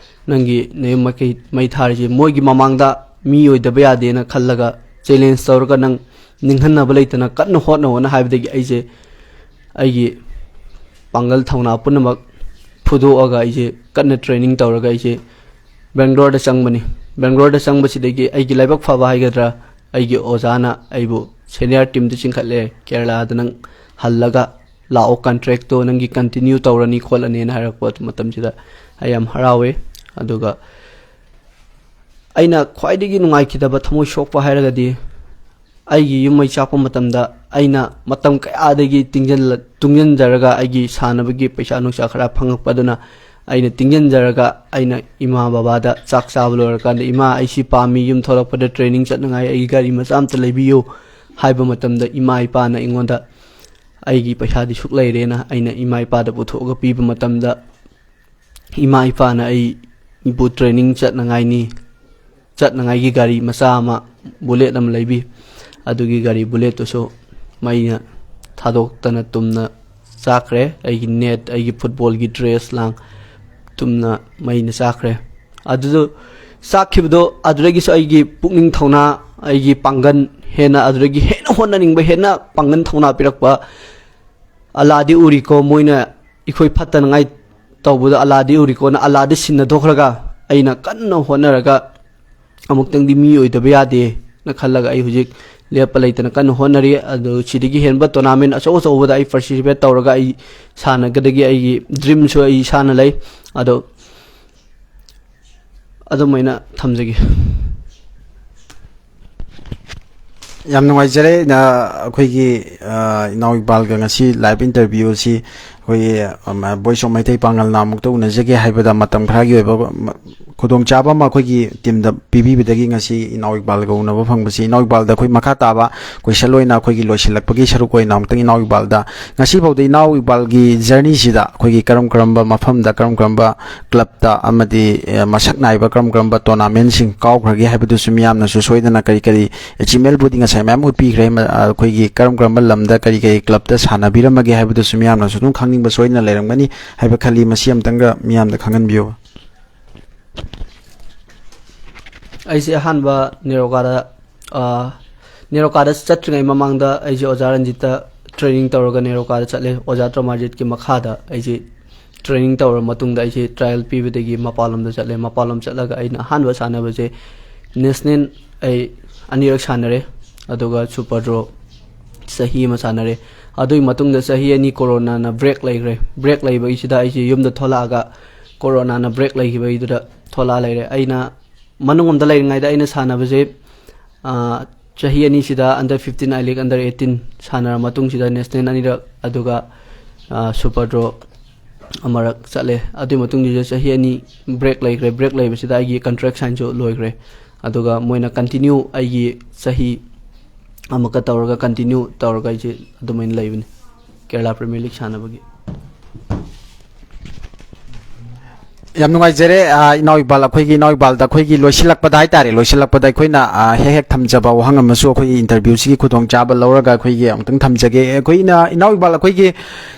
ꯅꯪꯒꯤ ꯅꯌꯨꯝ ꯃꯀꯩ ꯃꯩ ꯊꯥꯔꯤꯁꯤ, ꯃꯣꯏꯒꯤ ꯃꯃꯥꯡꯗ ꯃꯤ ꯑꯣꯏꯗꯕ ꯌꯥꯗꯦꯅ ꯈꯜꯂꯒ ꯆꯦꯂꯦꯟꯖ ꯇꯧꯔꯒ ꯅꯪ ꯅꯤꯡꯍꯟꯅꯕ ꯂꯩꯇꯅ ꯀꯟꯅ ꯍꯣꯠꯅꯧꯅ ꯍꯥꯏꯕꯗꯒꯤ ꯑꯩꯁꯦ ꯑꯩꯒꯤ ꯄꯥꯡꯒꯜ ꯊꯧꯅꯥ ꯄꯨꯝꯅꯃꯛ ꯐꯨꯗꯣꯛꯑꯒ ꯑꯩꯁꯦ ꯀꯟꯅ ꯇ꯭ꯔꯦꯅꯤꯡ ꯇꯧꯔꯒ ꯑꯩꯁꯦ ꯕꯦꯡꯒ꯭ꯂꯣꯔꯗ ꯆꯪꯕꯅꯤ꯫ ꯕꯦꯡꯒ꯭ꯂꯣꯔꯗ ꯆꯪꯕꯁꯤꯗꯒꯤ ꯑꯩꯒꯤ ꯂꯥꯏꯕꯛ ꯐꯕ ꯍꯥꯏꯒꯗ꯭ꯔꯥ, ꯑꯩꯒꯤ ꯑꯣꯖꯥꯅ ꯑꯩꯕꯨ ꯁꯦꯅꯤꯌꯔ ꯇꯤꯝꯗ ꯆꯤꯡꯈꯠꯂꯦ, "ꯀꯦꯔꯂꯥꯗ ꯅꯪ ꯍꯜꯂꯒ ꯂꯥꯛꯑꯣ, ꯀꯟꯇ꯭ꯔꯦꯛꯇꯣ ꯅꯪꯒꯤ ꯀꯟꯇꯤꯅ꯭ꯌꯨ ꯇꯧꯔꯅꯤ ꯈꯣꯠꯂꯅꯤꯅ" ꯍꯥꯏꯔꯛꯄ ꯃꯇꯝꯁꯤꯗ ꯑꯩ ꯌꯥꯝ ꯍꯔꯥꯎꯋꯦ꯫ ꯑꯗꯨꯒ ꯑꯩꯅ ꯈ꯭ꯋꯥꯏꯗꯒꯤ ꯅꯨꯡꯉꯥꯏꯈꯤꯗꯕ, ꯊꯃꯣꯏ ꯁꯣꯛꯄ ꯍꯥꯏꯔꯒꯗꯤ, ꯑꯩꯒꯤ ꯌꯨꯝ ꯃꯩ ꯆꯥꯛꯄ ꯃꯇꯝꯗ ꯑꯩꯅ ꯃꯇꯝ ꯀꯌꯥꯗꯒꯤ ꯇꯤꯡꯖꯜꯂ-, ꯇꯨꯡꯖꯟꯖꯔꯒ ꯑꯩꯒꯤ ꯁꯥꯟꯅꯕꯒꯤ ꯄꯩꯁꯥ ꯅꯨꯡꯁꯥ ꯈꯔ ꯐꯪꯉꯛꯄꯗꯨꯅ ꯑꯩꯅ ꯇꯤꯡꯖꯟꯖꯔꯒ ꯑꯩꯅ ꯏꯃꯥ ꯕꯕꯥꯗ ꯆꯥꯛ ꯆꯥꯕ ꯂꯣꯏꯔꯀꯥꯟꯗ, "ꯏꯃꯥ, ꯑꯩ ꯁꯤ ꯄꯥꯝꯃꯤ, ꯌꯨꯝ ꯊꯣꯛꯂꯛꯄꯗ ꯇ꯭ꯔꯦꯅꯤꯡ ꯆꯠꯅꯉꯥꯏ ꯑꯩꯒꯤ ꯒꯥꯔꯤ ꯃꯆꯥ ꯑꯝꯇ ꯂꯩꯕꯤꯌꯨ" ꯍꯥꯏꯕ ꯃꯇꯝꯗ, ꯏꯃꯥ ꯏꯄꯥꯅ ꯑꯩꯉꯣꯟꯗ ꯑꯩꯒꯤ ꯄꯩꯁꯥꯗꯤ ꯁꯨꯛ ꯂꯩꯔꯦꯅ ꯑꯩꯅ ꯏꯃꯥ ꯏꯄꯥꯗ ꯄꯨꯊꯣꯛꯑꯒ ꯄꯤꯕ ꯃꯇꯝꯗ, ꯏꯃꯥ ꯏꯄꯥꯅ ꯑꯩ ꯏꯄꯨ ꯇ꯭ꯔꯦꯅꯤꯡ ꯆꯠꯅꯉꯥꯏꯅꯤ, ꯆꯠꯅꯉꯥꯏꯒꯤ ꯒꯥꯔꯤ ꯃꯆꯥ ꯑꯃ, ꯕꯨꯂꯦꯠ ꯑꯃ ꯂꯩꯕꯤ꯫ ꯑꯗꯨꯒꯤ ꯒꯥꯔꯤ ꯕꯨꯂꯦꯠꯇꯨꯁꯨ ꯃꯩꯅ ꯊꯥꯗꯣꯛꯇꯅ ꯇꯨꯝꯅ ꯆꯥꯈ꯭ꯔꯦ꯫ ꯑꯩꯒꯤ ꯅꯦꯠ, ꯑꯩꯒꯤ ꯐꯨꯠꯕꯣꯜꯒꯤ ꯗ꯭ꯔꯦꯁ ꯂꯥꯡ ꯇꯨꯝꯅ ꯃꯩꯅ ꯆꯥꯈ꯭ꯔꯦ꯫ ꯑꯗꯨꯗꯣ ꯆꯥꯛꯈꯤꯕꯗꯣ, ꯑꯗꯨꯗꯒꯤꯁꯨ ꯑꯩꯒꯤ ꯄꯨꯛꯅꯤꯡ ꯊꯧꯅꯥ, ꯑꯩꯒꯤ ꯄꯥꯡꯒꯜ, ꯍꯦꯟꯅ ꯑꯗꯨꯗꯒꯤ ꯍꯦꯟꯅ ꯍꯣꯠꯅꯅꯤꯡꯕ, ꯍꯦꯟꯅ ꯄꯥꯡꯒꯜ ꯊꯧꯅꯥ ꯄꯤꯔꯛꯄ꯫ "ꯑꯜꯂꯥꯗꯤ ꯎꯔꯤꯀꯣ, ꯃꯣꯏꯅ ꯑꯩꯈꯣꯏ ꯐꯠꯇꯅꯉꯥꯏ ꯇꯧꯕꯗꯣ ꯑꯜꯂꯥꯗꯤ ꯎꯔꯤꯀꯣꯅ" ꯑꯜꯂꯥꯗꯤ ꯁꯤꯟꯅꯊꯣꯛꯈ꯭ꯔꯒ, ꯑꯩꯅ ꯀꯟꯅ ꯍꯣꯠꯅꯔꯒ ꯑꯃꯨꯛꯇꯪꯗꯤ ꯃꯤ ꯑꯣꯏꯗꯕ ꯌꯥꯗꯦꯅ ꯈꯜꯂꯒ ꯑꯩ ꯍꯧꯖꯤꯛ ꯂꯦꯞꯄ ꯂꯩꯇꯅ ꯀꯟꯅ ꯍꯣꯠꯅꯔꯤ꯫ ꯑꯗꯨ ꯁꯤꯗꯒꯤ ꯍꯦꯟꯕ ꯇꯣꯔꯅꯥꯃꯦꯟ ꯑꯆꯧ ꯑꯆꯧꯕꯗ ꯑꯩ ꯄꯥꯔꯇꯤꯁꯤꯄꯦꯠ ꯇꯧꯔꯒ ꯑꯩ ꯁꯥꯟꯅꯒꯗꯒꯤ ꯑꯩꯒꯤ ꯗ꯭ꯔꯤꯝꯁꯨ ꯑꯩ ꯏꯁꯥꯅ ꯂꯩ꯫ ꯑꯗꯣ ꯑꯗꯨꯃꯥꯏꯅ ꯊꯝꯖꯒꯦ꯫ ꯌꯥꯝ ꯅꯨꯡꯉꯥꯏꯖꯔꯦ꯫ ꯅ-, ꯑꯩꯈꯣꯏꯒꯤ, ꯑ, ꯏꯅꯥꯎ ꯏꯛꯕꯥꯜꯒ ꯉꯁꯤ ꯂꯥꯏꯚ ꯏꯟꯇꯔꯚ꯭ꯌꯨ ꯑꯁꯤ ꯑꯩꯈꯣꯏꯒꯤ, ꯑꯝ, ꯚꯣꯏꯁ ꯑꯣꯐ ꯃꯩꯇꯩ ꯄꯥꯉꯜꯅ ꯑꯃꯨꯛꯇ ꯎꯅꯖꯒꯦ ꯍꯥꯏꯕꯗ ꯃꯇꯝ ꯈꯔꯒꯤ ꯑꯣꯏꯕ ꯃ-, ꯈꯨꯗꯣꯡꯆꯥꯕ ꯑꯃ ꯑꯩꯈꯣꯏꯒꯤ ꯇꯤꯝꯗ ꯄꯤꯕꯤꯕꯗꯒꯤ ꯉꯁꯤ ꯏꯅꯥꯎ ꯏꯛꯕꯥꯜꯒ ꯎꯅꯕ ꯐꯪꯕꯁꯤ꯫ ꯏꯅꯥꯎ ꯏꯛꯕꯥꯜꯗ ꯑꯩꯈꯣꯏ ꯃꯈꯥ ꯇꯥꯕ ꯀꯣꯏꯁꯟ ꯑꯣꯏꯅ ꯑꯩꯈꯣꯏꯒꯤ ꯂꯣꯏꯁꯤꯜꯂꯛꯄꯒꯤ ꯁꯔꯨꯛ ꯑꯣꯏꯅ ꯑꯃꯨꯛꯇꯪ ꯏꯅꯥꯎ ꯏꯛꯕꯥꯜꯗ, ꯉꯁꯤꯐꯥꯎꯗ ꯏꯅꯥꯎ ꯏꯛꯕꯥꯜꯒꯤ ꯖꯔꯅꯤꯁꯤꯗ ꯑꯩꯈꯣꯏꯒꯤ ꯀꯔꯝ ꯀꯔꯝꯕ ꯃꯐꯝꯗ, ꯀꯔꯝ ꯀꯔꯝꯕ ꯀ꯭ꯂꯕꯇ ꯑꯃꯗꯤ, ꯑꯦ, ꯃꯁꯛ ꯅꯥꯏꯕ ꯀꯔꯝ ꯀꯔꯝꯕ ꯇꯣꯔꯅꯥꯃꯦꯟꯁꯤꯡ ꯀꯥꯎꯈ꯭ꯔꯒꯦ ꯍꯥꯏꯕꯗꯨꯁꯨ ꯃꯤꯌꯥꯝꯅꯁꯨ ꯁꯣꯏꯗꯅ ꯀꯔꯤ ꯀꯔꯤ ꯑꯦꯆꯤꯞꯃꯦꯟꯕꯨꯗꯤ ꯉꯁꯥꯏ ꯃꯌꯥꯝ ꯎꯠꯄꯤꯈ꯭ꯔꯦ꯫ ꯃ-, ꯑꯩꯈꯣꯏꯒꯤ ꯀꯔꯝ ꯀꯔꯝꯕ ꯂꯝꯗ ꯀꯔꯤ ꯀꯔꯤ ꯀ꯭ꯂꯕꯇ ꯁꯥꯟꯅꯕꯤꯔꯝꯃꯒꯦ ꯍꯥꯏꯕꯗꯨꯁꯨ ꯃꯤꯌꯥꯝꯅꯁꯨ ꯑꯗꯨꯝ ꯈꯪꯅꯤꯡꯕ ꯁꯣꯏꯗꯅ ꯂꯩꯔꯝꯒꯅꯤ ꯍꯥꯏꯕ ꯈꯜꯂꯤ꯫ ꯃꯁꯤ ꯑꯃꯇꯪꯒ ꯃꯤꯌꯥꯝꯗ ꯈꯪꯍꯟꯕꯤꯌꯨ꯫ ꯑꯩꯁꯦ ꯑꯍꯥꯟꯕ ꯅꯦꯔꯣꯀꯥꯗ, ꯑ, ꯅꯦꯔꯣꯀꯥꯗ ꯆꯠꯇ꯭ꯔꯤꯉꯩ ꯃꯃꯥꯡꯗ ꯑꯩꯁꯦ ꯑꯣꯖꯥ ꯔꯟꯖꯤꯠꯇ ꯇ꯭ꯔꯦꯅꯤꯡ ꯇꯧꯔꯒ ꯅꯦꯔꯣꯀꯥꯗ ꯆꯠꯂꯦ꯫ ꯑꯣꯖꯥ ꯇ꯭ꯔꯣꯃꯥꯖꯤꯠꯀꯤ ꯃꯈꯥꯗ ꯑꯩꯁꯦ ꯇ꯭ꯔꯦꯅꯤꯡ ꯇꯧꯔ ꯃꯇꯨꯡꯗ ꯑꯩꯁꯦ ꯇ꯭ꯔꯥꯏꯌꯦꯜ ꯄꯤꯕꯗꯒꯤ ꯃꯄꯥꯟꯂꯣꯝꯗ ꯆꯠꯂꯦ꯫ ꯃꯄꯥꯟꯂꯣꯝ ꯆꯠꯂꯒ ꯑꯩꯅ ꯑꯍꯥꯟꯕ ꯁꯥꯟꯅꯕꯁꯦ ꯅꯦꯁꯅꯦꯜ ꯑꯩ ꯑꯅꯤꯔꯛ ꯁꯥꯟꯅꯔꯦ, ꯑꯗꯨꯒ ꯁꯨꯄꯔ ꯗ꯭ꯔꯣ ꯆꯍꯤ ꯑꯃ ꯁꯥꯟꯅꯔꯦ꯫ ꯑꯗꯨꯒꯤ ꯃꯇꯨꯡꯗ ꯆꯍꯤ ꯑꯅꯤ ꯀꯣꯔꯣꯅꯥꯅ ꯕ꯭ꯔꯦꯛ ꯂꯩꯈ꯭ꯔꯦ꯫ ꯕ꯭ꯔꯦꯛ ꯂꯩꯕꯒꯤꯁꯤꯗ ꯑꯩꯁꯦ ꯌꯨꯝꯗ ꯊꯣꯛꯂꯛꯑꯒ ꯀꯣꯔꯣꯅꯥꯅ ꯕ꯭ꯔꯦꯛ ꯂꯩꯈꯤꯕꯒꯤꯗꯨꯗ ꯊꯣꯛꯂꯛꯑ ꯂꯩꯔꯦ꯫ ꯑꯩꯅ ꯃꯅꯨꯡ ꯑꯃꯗ ꯂꯩꯔꯤꯉꯩꯗ ꯑꯩꯅ ꯁꯥꯟꯅꯕꯁꯦ, ꯑꯥ, ꯆꯍꯤ ꯑꯅꯤꯁꯤꯗ under fifteen I League, under eighteen ꯁꯥꯟꯅꯔ ꯃꯇꯨꯡꯁꯤꯗ ꯅꯦꯁꯅꯦꯜ ꯑꯅꯤꯔꯛ, ꯑꯗꯨꯒ, ꯑꯥ, ꯁꯨꯄꯔ ꯗ꯭ꯔꯣ ꯑꯃꯔꯛ ꯆꯠꯂꯦ꯫ ꯑꯗꯨꯒꯤ ꯃꯇꯨꯡꯁꯤꯗ ꯆꯍꯤ ꯑꯅꯤ ꯕ꯭ꯔꯦꯛ ꯂꯩꯈ꯭ꯔꯦ꯫ ꯕ꯭ꯔꯦꯛ ꯂꯩꯕꯁꯤꯗ ꯑꯩꯒꯤ ꯀꯟꯇ꯭ꯔꯦꯛ ꯁꯥꯏꯟꯁꯨ ꯂꯣꯏꯈ꯭ꯔꯦ꯫ ꯑꯗꯨꯒ ꯃꯣꯏꯅ ꯀꯟꯇꯤꯅ꯭ꯌꯨ ꯑꯩꯒꯤ ꯆꯍꯤ ꯑꯃꯨꯛꯀ ꯇꯧꯔꯒ, ꯀꯟꯇꯤꯅ꯭ꯌꯨ ꯇꯧꯔꯒ ꯑꯩꯁꯦ ꯑꯗꯨꯃꯥꯏꯅ ꯂꯩꯕꯅꯤ ꯀꯦꯔꯂꯥ ꯄ꯭ꯔꯤꯃꯤꯌꯔ ꯂꯤꯒ ꯁꯥꯟꯅꯕꯒꯤ꯫ ꯌꯥꯝ ꯅꯨꯡꯉꯥꯏꯖꯔꯦ, ꯑ, ꯏꯅꯥꯎ ꯏꯛꯕꯥꯜ, ꯑꯩꯈꯣꯏꯒꯤ ꯏꯅꯥꯎ ꯏꯛꯕꯥꯜꯗ ꯑꯩꯈꯣꯏꯒꯤ ꯂꯣꯏꯁꯤꯜꯂꯛꯄꯗ ꯍꯥꯏꯇꯥꯔꯦ, ꯂꯣꯏꯁꯤꯜꯂꯛꯄꯗ ꯑꯩꯈꯣꯏꯅ, ꯑ, ꯍꯦꯛ ꯍꯦꯛ ꯊꯝꯖꯕ ꯋꯥꯍꯪ ꯑꯃꯁꯨ ꯑꯩꯈꯣꯏꯒꯤ interview ꯁꯤꯒꯤ ꯈꯨꯗꯣꯡꯆꯥꯕ ꯂꯧꯔꯒ ꯑꯩꯈꯣꯏꯒꯤ ꯑꯃꯨꯛꯇꯪ ꯊꯝꯖꯒꯦ꯫ ꯑꯩꯈꯣꯏꯅ ꯏꯅꯥꯎ ꯏꯛꯕꯥꯜ, ꯑꯩꯈꯣꯏꯒꯤ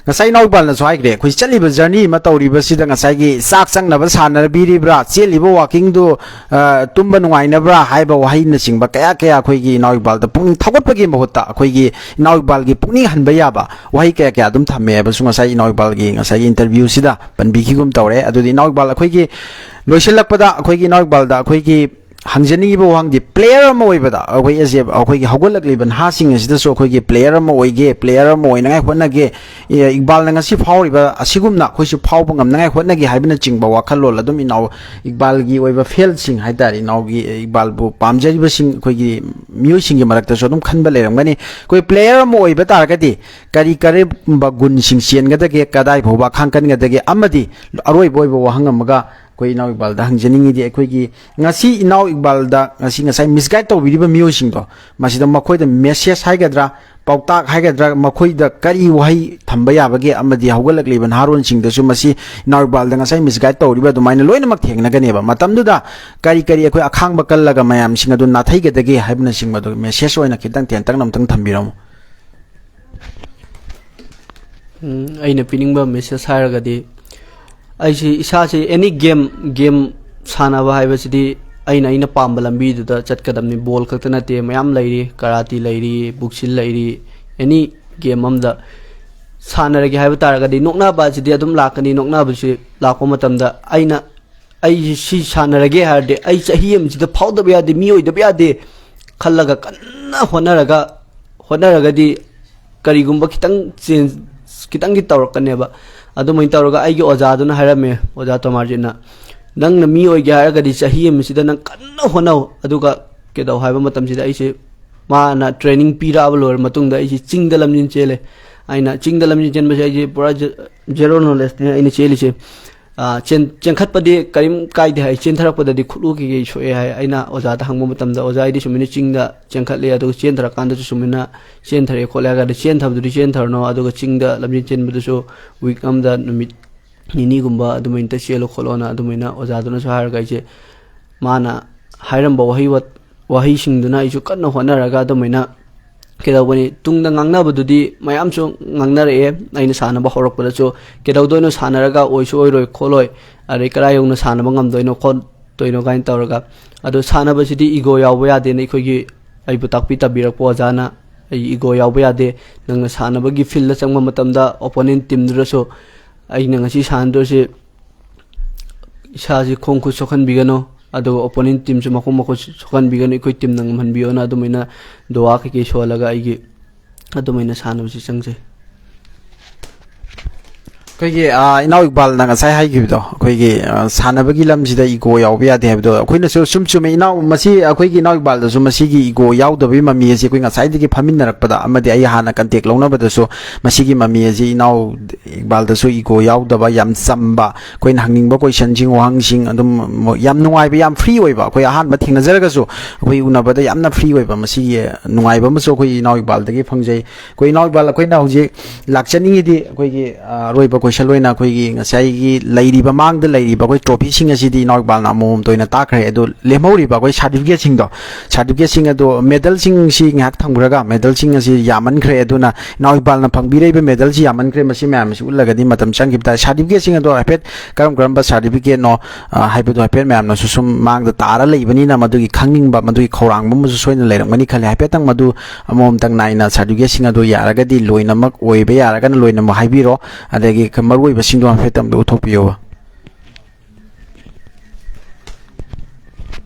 ꯉꯁꯥꯏ ꯏꯅꯥꯎ ꯏꯛꯕꯥꯜꯅꯁꯨ ꯍꯥꯏꯈ꯭ꯔꯦ, ꯑꯩꯈꯣꯏ ꯆꯠꯂꯤꯕ journey ꯑꯃ ꯇꯧꯔꯤꯕꯁꯤꯗ ꯉꯁꯥꯏꯒꯤ ꯆꯥꯛ ꯆꯪꯅꯕ ꯁꯥꯟꯅꯕꯤꯔꯤꯕ꯭ꯔꯥ, ꯆꯦꯜꯂꯤꯕ walking ꯗꯨ, ꯑ, ꯇꯨꯝꯕ ꯅꯨꯡꯉꯥꯏꯅꯕ꯭ꯔꯥ ꯍꯥꯏꯕ ꯋꯥꯍꯩꯅꯆꯤꯡꯕ ꯀꯌꯥ ꯀꯌꯥ ꯑꯩꯈꯣꯏꯒꯤ ꯏꯅꯥꯎ ꯏꯛꯕꯥꯜꯗ ꯄꯨꯛꯅꯤꯡ ꯊꯧꯒꯠꯄꯒꯤ ꯃꯍꯨꯠꯇ ꯑꯩꯈꯣꯏꯒꯤ ꯏꯅꯥꯎ ꯏꯛꯕꯥꯜꯒꯤ ꯄꯨꯛꯅꯤꯡ ꯍꯟꯕ ꯌꯥꯕ ꯋꯥꯍꯩ ꯀꯌꯥ ꯀꯌꯥ ꯑꯗꯨꯝ ꯊꯝꯃꯦ ꯍꯥꯏꯕꯁꯨ ꯉꯁꯥꯏ ꯏꯅꯥꯎ ꯏꯛꯕꯥꯜꯒꯤ ꯉꯁꯥꯏꯒꯤ interview ꯁꯤꯗ ꯄꯟꯕꯤꯈꯤꯒꯨꯝ ꯇꯧꯔꯦ꯫ ꯑꯗꯨꯗꯤ ꯏꯅꯥꯎ ꯏꯛꯕꯥꯜ, ꯑꯩꯈꯣꯏꯒꯤ ꯂꯣꯏꯁꯤꯜꯂꯛꯄꯗ ꯑꯩꯈꯣꯏꯒꯤ ꯏꯅꯥꯎ ꯏꯛꯕꯥꯜꯗ ꯑꯩꯈꯣꯏꯒꯤ ꯍꯪꯖꯅꯤꯡꯉꯤꯕ ꯋꯥꯍꯪꯗꯤ, player ꯑꯃ ꯑꯣꯏꯕꯗ ꯑꯩꯈꯣꯏ as a, ꯑꯩꯈꯣꯏꯒꯤ ꯍꯧꯒꯠꯂꯛꯂꯤꯕ ꯅꯍꯥꯁꯤꯡ ꯑꯁꯤꯗꯁꯨ ꯑꯩꯈꯣꯏꯒꯤ player ꯑꯃ ꯑꯣꯏꯒꯦ, player ꯑꯃ ꯑꯣꯏꯅꯉꯥꯏ ꯍꯣꯠꯅꯒꯦ, ꯏ-, ꯏꯛꯕꯥꯜꯅ ꯉꯁꯤ ꯐꯥꯎꯔꯤꯕ ꯑꯁꯤꯒꯨꯝꯅ ꯑꯩꯈꯣꯏꯁꯨ ꯐꯥꯎꯕ ꯉꯝꯅꯉꯥꯏ ꯍꯣꯠꯅꯒꯦ ꯍꯥꯏꯕꯅꯆꯤꯡꯕ ꯋꯥꯈꯜꯂꯣꯟ ꯑꯗꯨꯝ ꯏꯅꯥꯎ ꯏꯛꯕꯥꯜꯒꯤ ꯑꯣꯏꯕ fanꯁꯤꯡ ꯍꯥꯏꯇꯥꯔꯦ, ꯏꯅꯥꯎꯒꯤ, ꯏꯛꯕꯥꯜꯕꯨ ꯄꯥꯝꯖꯔꯤꯕꯁꯤꯡ ꯑꯩꯈꯣꯏꯒꯤ ꯃꯤꯑꯣꯏꯁꯤꯡꯒꯤ ꯃꯔꯛꯇꯁꯨ ꯑꯗꯨꯝ ꯈꯟꯕ ꯂꯩꯔꯝꯒꯅꯤ꯫ ꯑꯩꯈꯣꯏ player ꯑꯃ ꯑꯣꯏꯕ ꯇꯥꯔꯒꯗꯤ ꯀꯔꯤ ꯀꯔꯝꯕ ꯒꯨꯟꯁꯤꯡ ꯆꯦꯟꯒꯗꯒꯦ, ꯀꯗꯥꯏ ꯐꯥꯎꯕ ꯈꯥꯡꯀꯟꯒꯗꯒꯦ, ꯑꯃꯗꯤ ꯑꯔꯣꯏꯕ ꯑꯣꯏꯕ ꯋꯥꯍꯪ ꯑꯃꯒ ꯑꯩꯈꯣꯏ ꯏꯅꯥꯎ ꯏꯛꯕꯥꯜꯗ ꯍꯪꯖꯅꯤꯡꯉꯤꯗꯤ, ꯑꯩꯈꯣꯏꯒꯤ ꯉꯁꯤ ꯏꯅꯥꯎ ꯏꯛꯕꯥꯜꯗ ꯉꯁꯤ ꯉꯁꯥꯏ misguide ꯇꯧꯕꯤꯔꯤꯕ ꯃꯤꯑꯣꯏꯁꯤꯡꯗꯣ, ꯃꯁꯤꯗ ꯃꯈꯣꯏꯗ message ꯍꯥꯏꯒꯗ꯭ꯔꯥ, ꯄꯥꯎꯇꯥꯛ ꯍꯥꯏꯒꯗ꯭ꯔꯥ, ꯃꯈꯣꯏꯗ ꯀꯔꯤ ꯋꯥꯍꯩ ꯊꯝꯕ ꯌꯥꯕꯒꯦ? ꯑꯃꯗꯤ ꯍꯧꯒꯠꯂꯛꯂꯤꯕ ꯅꯍꯥꯔꯣꯟꯁꯤꯡꯗꯁꯨ ꯃꯁꯤ ꯏꯅꯥꯎ ꯏꯛꯕꯥꯜꯗ ꯉꯁꯥꯏ misguide ꯇꯧꯔꯤꯕ ꯑꯗꯨꯃꯥꯏꯅ ꯂꯣꯏꯅꯃꯛ ꯊꯦꯡꯅꯒꯅꯦꯕ꯫ ꯃꯇꯝꯗꯨꯗ ꯀꯔꯤ ꯀꯔꯤ ꯑꯩꯈꯣꯏ ꯑꯈꯥꯡꯕ ꯀꯜꯂꯒ ꯃꯌꯥꯝꯁꯤꯡ ꯑꯗꯨ ꯅꯥꯊꯩꯒꯗꯒꯦ ꯍꯥꯏꯕꯅꯆꯤꯡꯕꯗꯨ message ꯑꯣꯏꯅ ꯈꯤꯇꯪ ꯇꯦꯟꯇꯛꯅ ꯑꯃꯨꯛꯇꯪ ꯊꯝꯕꯤꯔꯝꯃꯨ꯫ ꯎꯝ, ꯑꯩꯅ ꯄꯤꯅꯤꯡꯕ message ꯍꯥꯏꯔꯒꯗꯤ, ꯑꯩꯁꯤ ꯏꯁꯥꯁꯤ any game, game ꯁꯥꯟꯅꯕ ꯍꯥꯏꯕꯁꯤꯗꯤ ꯑꯩꯅ, ꯑꯩꯅ ꯄꯥꯝꯕ ꯂꯝꯕꯤꯗꯨꯗ ꯆꯠꯀꯗꯕꯅꯤ꯫ Ball ꯈꯛꯇ ꯅꯠꯇꯦ, ꯃꯌꯥꯝ ꯂꯩꯔꯤ, karate ꯂꯩꯔꯤ, boxing ꯂꯩꯔꯤ, any game ꯑꯃꯗ ꯁꯥꯟꯅꯔꯒꯦ ꯍꯥꯏꯕ ꯇꯥꯔꯒꯗꯤ ꯅꯣꯛꯅꯕ ꯑꯁꯤꯗꯤ ꯑꯗꯨꯝ ꯂꯥꯛꯀꯅꯤ꯫ ꯅꯣꯛꯅꯕꯁꯤ ꯂꯥꯛꯄ ꯃꯇꯝꯗ ꯑꯩꯅ, ꯑꯩꯁꯤ ꯁꯤ ꯁꯥꯟꯅꯔꯒꯦ ꯍꯥꯏꯔꯗꯤ ꯑꯩ ꯆꯍꯤ ꯑꯃꯁꯤꯗ ꯐꯥꯎꯗꯕ ꯌꯥꯗꯦ, ꯃꯤ ꯑꯣꯏꯗꯕ ꯌꯥꯗꯦ ꯈꯜꯂꯒ ꯀꯟꯅ ꯍꯣꯠꯅꯔꯒ, ꯍꯣꯠꯅꯔꯒꯗꯤ ꯀꯔꯤꯒꯨꯝꯕ ꯈꯤꯇꯪ change ꯈꯤꯇꯪꯗꯤ ꯇꯧꯔꯛꯀꯅꯦꯕ꯫ ꯑꯗꯨꯃꯥꯏꯅ ꯇꯧꯔꯒ ꯑꯩꯒꯤ ꯑꯣꯖꯥꯗꯨꯅ ꯍꯥꯏꯔꯝꯃꯦ, ꯑꯣꯖꯥ ꯇꯣꯃꯥꯔꯖꯤꯠꯅ, "ꯅꯪꯅ ꯃꯤ ꯑꯣꯏꯒꯦ ꯍꯥꯏꯔꯒꯗꯤ ꯆꯍꯤ ꯑꯃꯁꯤꯗ ꯅꯪ ꯀꯟꯅ ꯍꯣꯠꯅꯧ"꯫ ꯑꯗꯨꯒ ꯀꯩꯗꯧ ꯍꯥꯏꯕ ꯃꯇꯝꯁꯤꯗ ꯑꯩꯁꯦ, ꯃꯥꯅ training ꯄꯤꯔꯛꯑꯕ ꯂꯣꯏꯔ ꯃꯇꯨꯡꯗ ꯑꯩꯁꯦ ꯆꯤꯡꯗ ꯂꯝꯖꯦꯟ ꯆꯦꯜꯂꯦ꯫ ꯑꯩꯅ ꯆꯤꯡꯗ ꯂꯝꯖꯦꯟ ꯆꯦꯟꯕꯁꯦ ꯑꯩꯁꯦ ꯄꯨꯔꯥ zero knowledge ꯅꯦ ꯑꯩꯅ ꯆꯦꯜꯂꯤꯁꯦ꯫ ꯑ, ꯆꯦꯟ-, ꯆꯦꯟꯈꯠꯄꯗꯤ ꯀꯔꯤꯝ ꯀꯥꯏꯗꯦ ꯍꯥꯏ, ꯆꯦꯟꯊꯔꯛꯄꯗ ꯀꯩꯀꯩ ꯁꯣꯛꯑꯦ ꯍꯥꯏ꯫ ꯑꯩꯅ ꯑꯣꯖꯥꯗ ꯍꯪꯕ ꯃꯇꯝꯗ, "ꯑꯣꯖꯥ, ꯑꯩꯗꯤ ꯁꯨꯃꯥꯏꯅ ꯆꯤꯡꯗ ꯆꯦꯟꯈꯠꯂꯦ, ꯑꯗꯨꯒ ꯆꯦꯟꯊꯔꯀꯥꯟꯗꯁꯨ ꯁꯨꯃꯥꯏꯅ ꯆꯦꯟꯊꯔꯛꯑꯦ ꯈꯣꯠꯂꯦ" ꯍꯥꯏꯔꯒꯗꯤ, "ꯆꯦꯟꯊꯕꯗꯨꯗꯤ ꯆꯦꯟꯊꯔꯅꯣ, ꯑꯗꯨꯒ ꯆꯤꯡꯗ ꯂꯝꯖꯦꯟ ꯆꯦꯟꯕꯗꯨꯁꯨ week ꯑꯃꯗ ꯅꯨꯃꯤꯠ ꯅꯤꯅꯤꯒꯨꯝꯕ ꯑꯗꯨꯃꯥꯏꯅ ꯆꯦꯜꯂꯣ ꯈꯣꯠꯂꯣꯅ ꯑꯗꯨꯃꯥꯏꯅ ꯑꯣꯖꯥꯗꯨꯅꯁꯨ ꯍꯥꯏꯔꯒ ꯑꯩꯁꯦ, ꯃꯥꯅ ꯍꯥꯏꯔꯝꯕ ꯋꯥꯍꯩ ꯋꯥ-, ꯋꯥꯍꯩꯁꯤꯡꯗꯨꯅ ꯑꯩꯁꯨ ꯀꯟꯅ ꯍꯣꯠꯅꯔꯒ ꯑꯗꯨꯃꯥꯏꯅ ꯀꯩꯗꯧꯕꯅꯤ, ꯇꯨꯡꯗ ꯉꯥꯡꯅꯕꯗꯨꯗꯤ ꯃꯌꯥꯝꯁꯨ ꯉꯥꯡꯅꯔꯛꯑꯦ꯫ ꯑꯩꯅ ꯁꯥꯟꯅꯕ ꯍꯧꯔꯛꯄꯗꯁꯨ ꯀꯩꯗꯧꯗꯣꯏꯅꯣ, ꯁꯥꯟꯅꯔꯒ ꯑꯣꯏꯁꯨ ꯑꯣꯏꯔꯣꯏ ꯈꯣꯠꯂꯣꯏ, ꯑꯗꯩ ꯀꯗꯥꯏ ꯌꯧꯅ ꯁꯥꯟꯅꯕ ꯉꯝꯗꯣꯏꯅꯣ ꯈꯣꯠꯇꯣꯏꯅꯣ ꯀꯥꯏꯅ ꯇꯧꯔꯒ꯫ ꯑꯗꯣ ꯁꯥꯟꯅꯕꯁꯤꯗꯤ ꯏꯒꯣ ꯌꯥꯎꯕ ꯌꯥꯗꯦꯅ ꯑꯩꯈꯣꯏꯒꯤ, ꯑꯩꯕꯨ ꯇꯥꯛꯄꯤ ꯇꯝꯕꯤꯔꯛꯄ ꯑꯣꯖꯥꯅ, "ꯑꯩ ꯏꯒꯣ ꯌꯥꯎꯕ ꯌꯥꯗꯦ, ꯅꯪꯅ ꯁꯥꯟꯅꯕꯒꯤ ꯐꯤꯜꯗ ꯆꯪꯕ ꯃꯇꯝꯗ ꯑꯣꯄꯣꯅꯦꯟ ꯇꯤꯝꯗꯨꯗꯁꯨ ꯑꯩꯅ ꯉꯁꯤ ꯁꯥꯟꯅꯗꯣꯏꯁꯦ, ꯏꯁꯥꯁꯤ ꯈꯣꯡ ꯈꯨꯠ ꯁꯣꯛꯍꯟꯕꯤꯒꯅꯨ, ꯑꯗꯨꯒ ꯑꯣꯄꯣꯅꯦꯟ ꯇꯤꯝꯁꯨ ꯃꯈꯣꯡ ꯃꯈꯨꯠ ꯁꯣꯛꯍꯟꯕꯤꯒꯅꯨ, ꯑꯩꯈꯣꯏ ꯇꯤꯝꯅ ꯉꯝꯍꯟꯕꯤꯌꯣꯅ" ꯑꯗꯨꯃꯥꯏꯅ ꯗꯨꯋꯥ ꯀꯩꯀꯩ ꯁꯣꯜꯂꯒ ꯑꯩꯒꯤ ꯑꯗꯨꯃꯥꯏꯅ ꯁꯥꯟꯅꯕꯁꯤ ꯆꯪꯖꯩ꯫ ꯑꯩꯈꯣꯏꯒꯤ, ꯑ, ꯏꯅꯥꯎ ꯏꯛꯕꯥꯜꯅ ꯉꯁꯥꯏ ꯍꯥꯏꯈꯤꯕꯗꯣ, ꯑꯩꯈꯣꯏꯒꯤ, ꯑ, ꯁꯥꯟꯅꯕꯒꯤ ꯂꯝꯁꯤꯗ ꯏꯒꯣ ꯌꯥꯎꯕ ꯌꯥꯗꯦ ꯍꯥꯏꯕꯗꯣ, ꯑꯩꯈꯣꯏꯅꯁꯨ ꯁꯨꯝ ꯆꯨꯝꯃꯦ꯫ ꯏꯅꯥꯎ, ꯃꯁꯤ ꯑꯩꯈꯣꯏꯒꯤ ꯏꯅꯥꯎ ꯏꯛꯕꯥꯜꯗꯁꯨ ꯃꯁꯤꯒꯤ ꯏꯒꯣ ꯌꯥꯎꯗꯕꯒꯤ ꯃꯃꯤ ꯑꯁꯤ ꯑꯩꯈꯣꯏ ꯉꯁꯥꯏꯗꯒꯤ ꯐꯝꯃꯤꯟꯅꯔꯛꯄꯗ ꯑꯃꯗꯤ ꯑꯩ ꯍꯥꯟꯅ ꯀꯟꯇꯦꯛ ꯂꯧꯅꯕꯗꯁꯨ ꯃꯁꯤꯒꯤ ꯃꯃꯤ ꯑꯁꯤ ꯏꯅꯥꯎ ꯏꯛꯕꯥꯜꯗꯁꯨ ꯏꯒꯣ ꯌꯥꯎꯗꯕ, ꯌꯥꯝ ꯆꯝꯕ, ꯑꯩꯈꯣꯏꯅ ꯍꯪꯅꯤꯡꯕ ꯀꯣꯏꯁꯟꯁꯤꯡ, ꯋꯥꯍꯪꯁꯤꯡ ꯑꯗꯨꯝ ꯌꯥꯝ ꯅꯨꯡꯉꯥꯏꯕ, ꯌꯥꯝ ꯐ꯭ꯔꯤ ꯑꯣꯏꯕ, ꯑꯩꯈꯣꯏ ꯑꯍꯥꯟꯕ ꯊꯦꯡꯅꯖꯔꯒꯁꯨ ꯑꯩꯈꯣꯏ ꯎꯅꯕꯗ ꯌꯥꯝꯅ ꯐ꯭ꯔꯤ ꯑꯣꯏꯕ, ꯃꯁꯤꯒꯤ ꯅꯨꯡꯉꯥꯏꯕ ꯑꯃꯁꯨ ꯑꯩꯈꯣꯏ ꯏꯅꯥꯎ ꯏꯛꯕꯥꯜꯗꯒꯤ ꯐꯪꯖꯩ꯫ ꯑꯩꯈꯣꯏ ꯏꯅꯥꯎ ꯏꯛꯕꯥꯜ, ꯑꯩꯈꯣꯏꯅ ꯍꯧꯖꯤꯛ ꯂꯥꯛꯆꯅꯤꯡꯉꯤꯗꯤ ꯑꯩꯈꯣꯏꯒꯤ, ꯑ, ꯑꯔꯣꯏꯕ ꯀꯣꯏꯁꯟ ꯑꯣꯏꯅ ꯑꯩꯈꯣꯏꯒꯤ ꯉꯁꯥꯏꯒꯤ ꯂꯩꯔꯤꯕ, ꯃꯥꯡꯗ ꯂꯩꯔꯤꯕ ꯑꯩꯈꯣꯏ ꯇ꯭ꯔꯣꯐꯤꯁꯤꯡ ꯑꯁꯤꯗꯤ ꯏꯅꯥꯎ ꯏꯛꯕꯥꯜꯅ ꯑꯃꯃꯝꯇ ꯑꯣꯏꯅ ꯇꯥꯛꯈ꯭ꯔꯦ꯫ ꯑꯗꯨ ꯂꯦꯝꯍꯧꯔꯤꯕ ꯑꯩꯈꯣꯏ ꯁꯥꯔꯇꯤꯐꯤꯀꯦꯠꯁꯤꯡꯗꯣ, ꯁꯥꯔꯇꯤꯐꯤꯀꯦꯠꯁꯤꯡ ꯑꯗꯣ, ꯃꯦꯗꯜꯁꯤꯡꯁꯤ ꯉꯥꯏꯍꯥꯛ ꯊꯝꯈ꯭ꯔꯒ, ꯃꯦꯗꯜꯁꯤꯡ ꯑꯁꯤ ꯌꯥꯝꯃꯟꯈ꯭ꯔꯦ꯫ ꯑꯗꯨꯅ ꯏꯅꯥꯎ ꯏꯛꯕꯥꯜꯅ ꯐꯪꯕꯤꯔꯛꯏꯕ ꯃꯦꯗꯜꯁꯤ ꯌꯥꯝꯃꯟꯈ꯭ꯔꯦ, ꯃꯁꯤ ꯃꯌꯥꯝ ꯑꯁꯤ ꯎꯠꯂꯒꯗꯤ ꯃꯇꯝ ꯆꯪꯈꯤꯕ ꯇꯥꯔꯦ꯫ ꯁꯥꯔꯇꯤꯐꯤꯀꯦꯠꯁꯤꯡ ꯑꯗꯣ ꯍꯥꯏꯐꯦꯠ ꯀꯔꯝ ꯀꯔꯝꯕ ꯁꯥꯔꯇꯤꯐꯤꯀꯦꯠꯅꯣ, ꯑ, ꯍꯥꯏꯕꯗꯣ ꯍꯥꯏꯐꯦꯠ ꯃꯌꯥꯝꯅꯁꯨ ꯁꯨꯝ ꯃꯥꯡꯗ ꯇꯥꯔ ꯂꯩꯕꯅꯤꯅ ꯃꯗꯨꯒꯤ ꯈꯪꯅꯤꯡꯕ, ꯃꯗꯨꯒꯤ ꯈꯧꯔꯥꯡꯕ ꯑꯃꯁꯨ ꯁꯣꯏꯗꯅ ꯂꯩꯔꯝꯒꯅꯤ ꯈꯜꯂꯤ꯫ ꯍꯥꯏꯐꯦꯠꯇꯪ ꯃꯗꯨ ꯑꯃꯃꯝꯇꯪ ꯅꯥꯏꯅ ꯁꯥꯔꯇꯤꯐꯤꯀꯦꯠꯁꯤꯡ ꯑꯗꯨ ꯌꯥꯔꯒꯗꯤ ꯂꯣꯏꯅꯃꯛ, ꯑꯣꯏꯕ ꯌꯥꯔꯒꯅ ꯂꯣꯏꯅꯃꯛ ꯍꯥꯏꯕꯤꯔꯣ, ꯑꯗꯒꯤ ꯃꯔꯨꯑꯣꯏꯕꯁꯤꯡꯗꯣ ꯍꯥꯏꯐꯦꯠꯇꯪ ꯎꯠꯊꯣꯛꯄꯤꯌꯣ꯫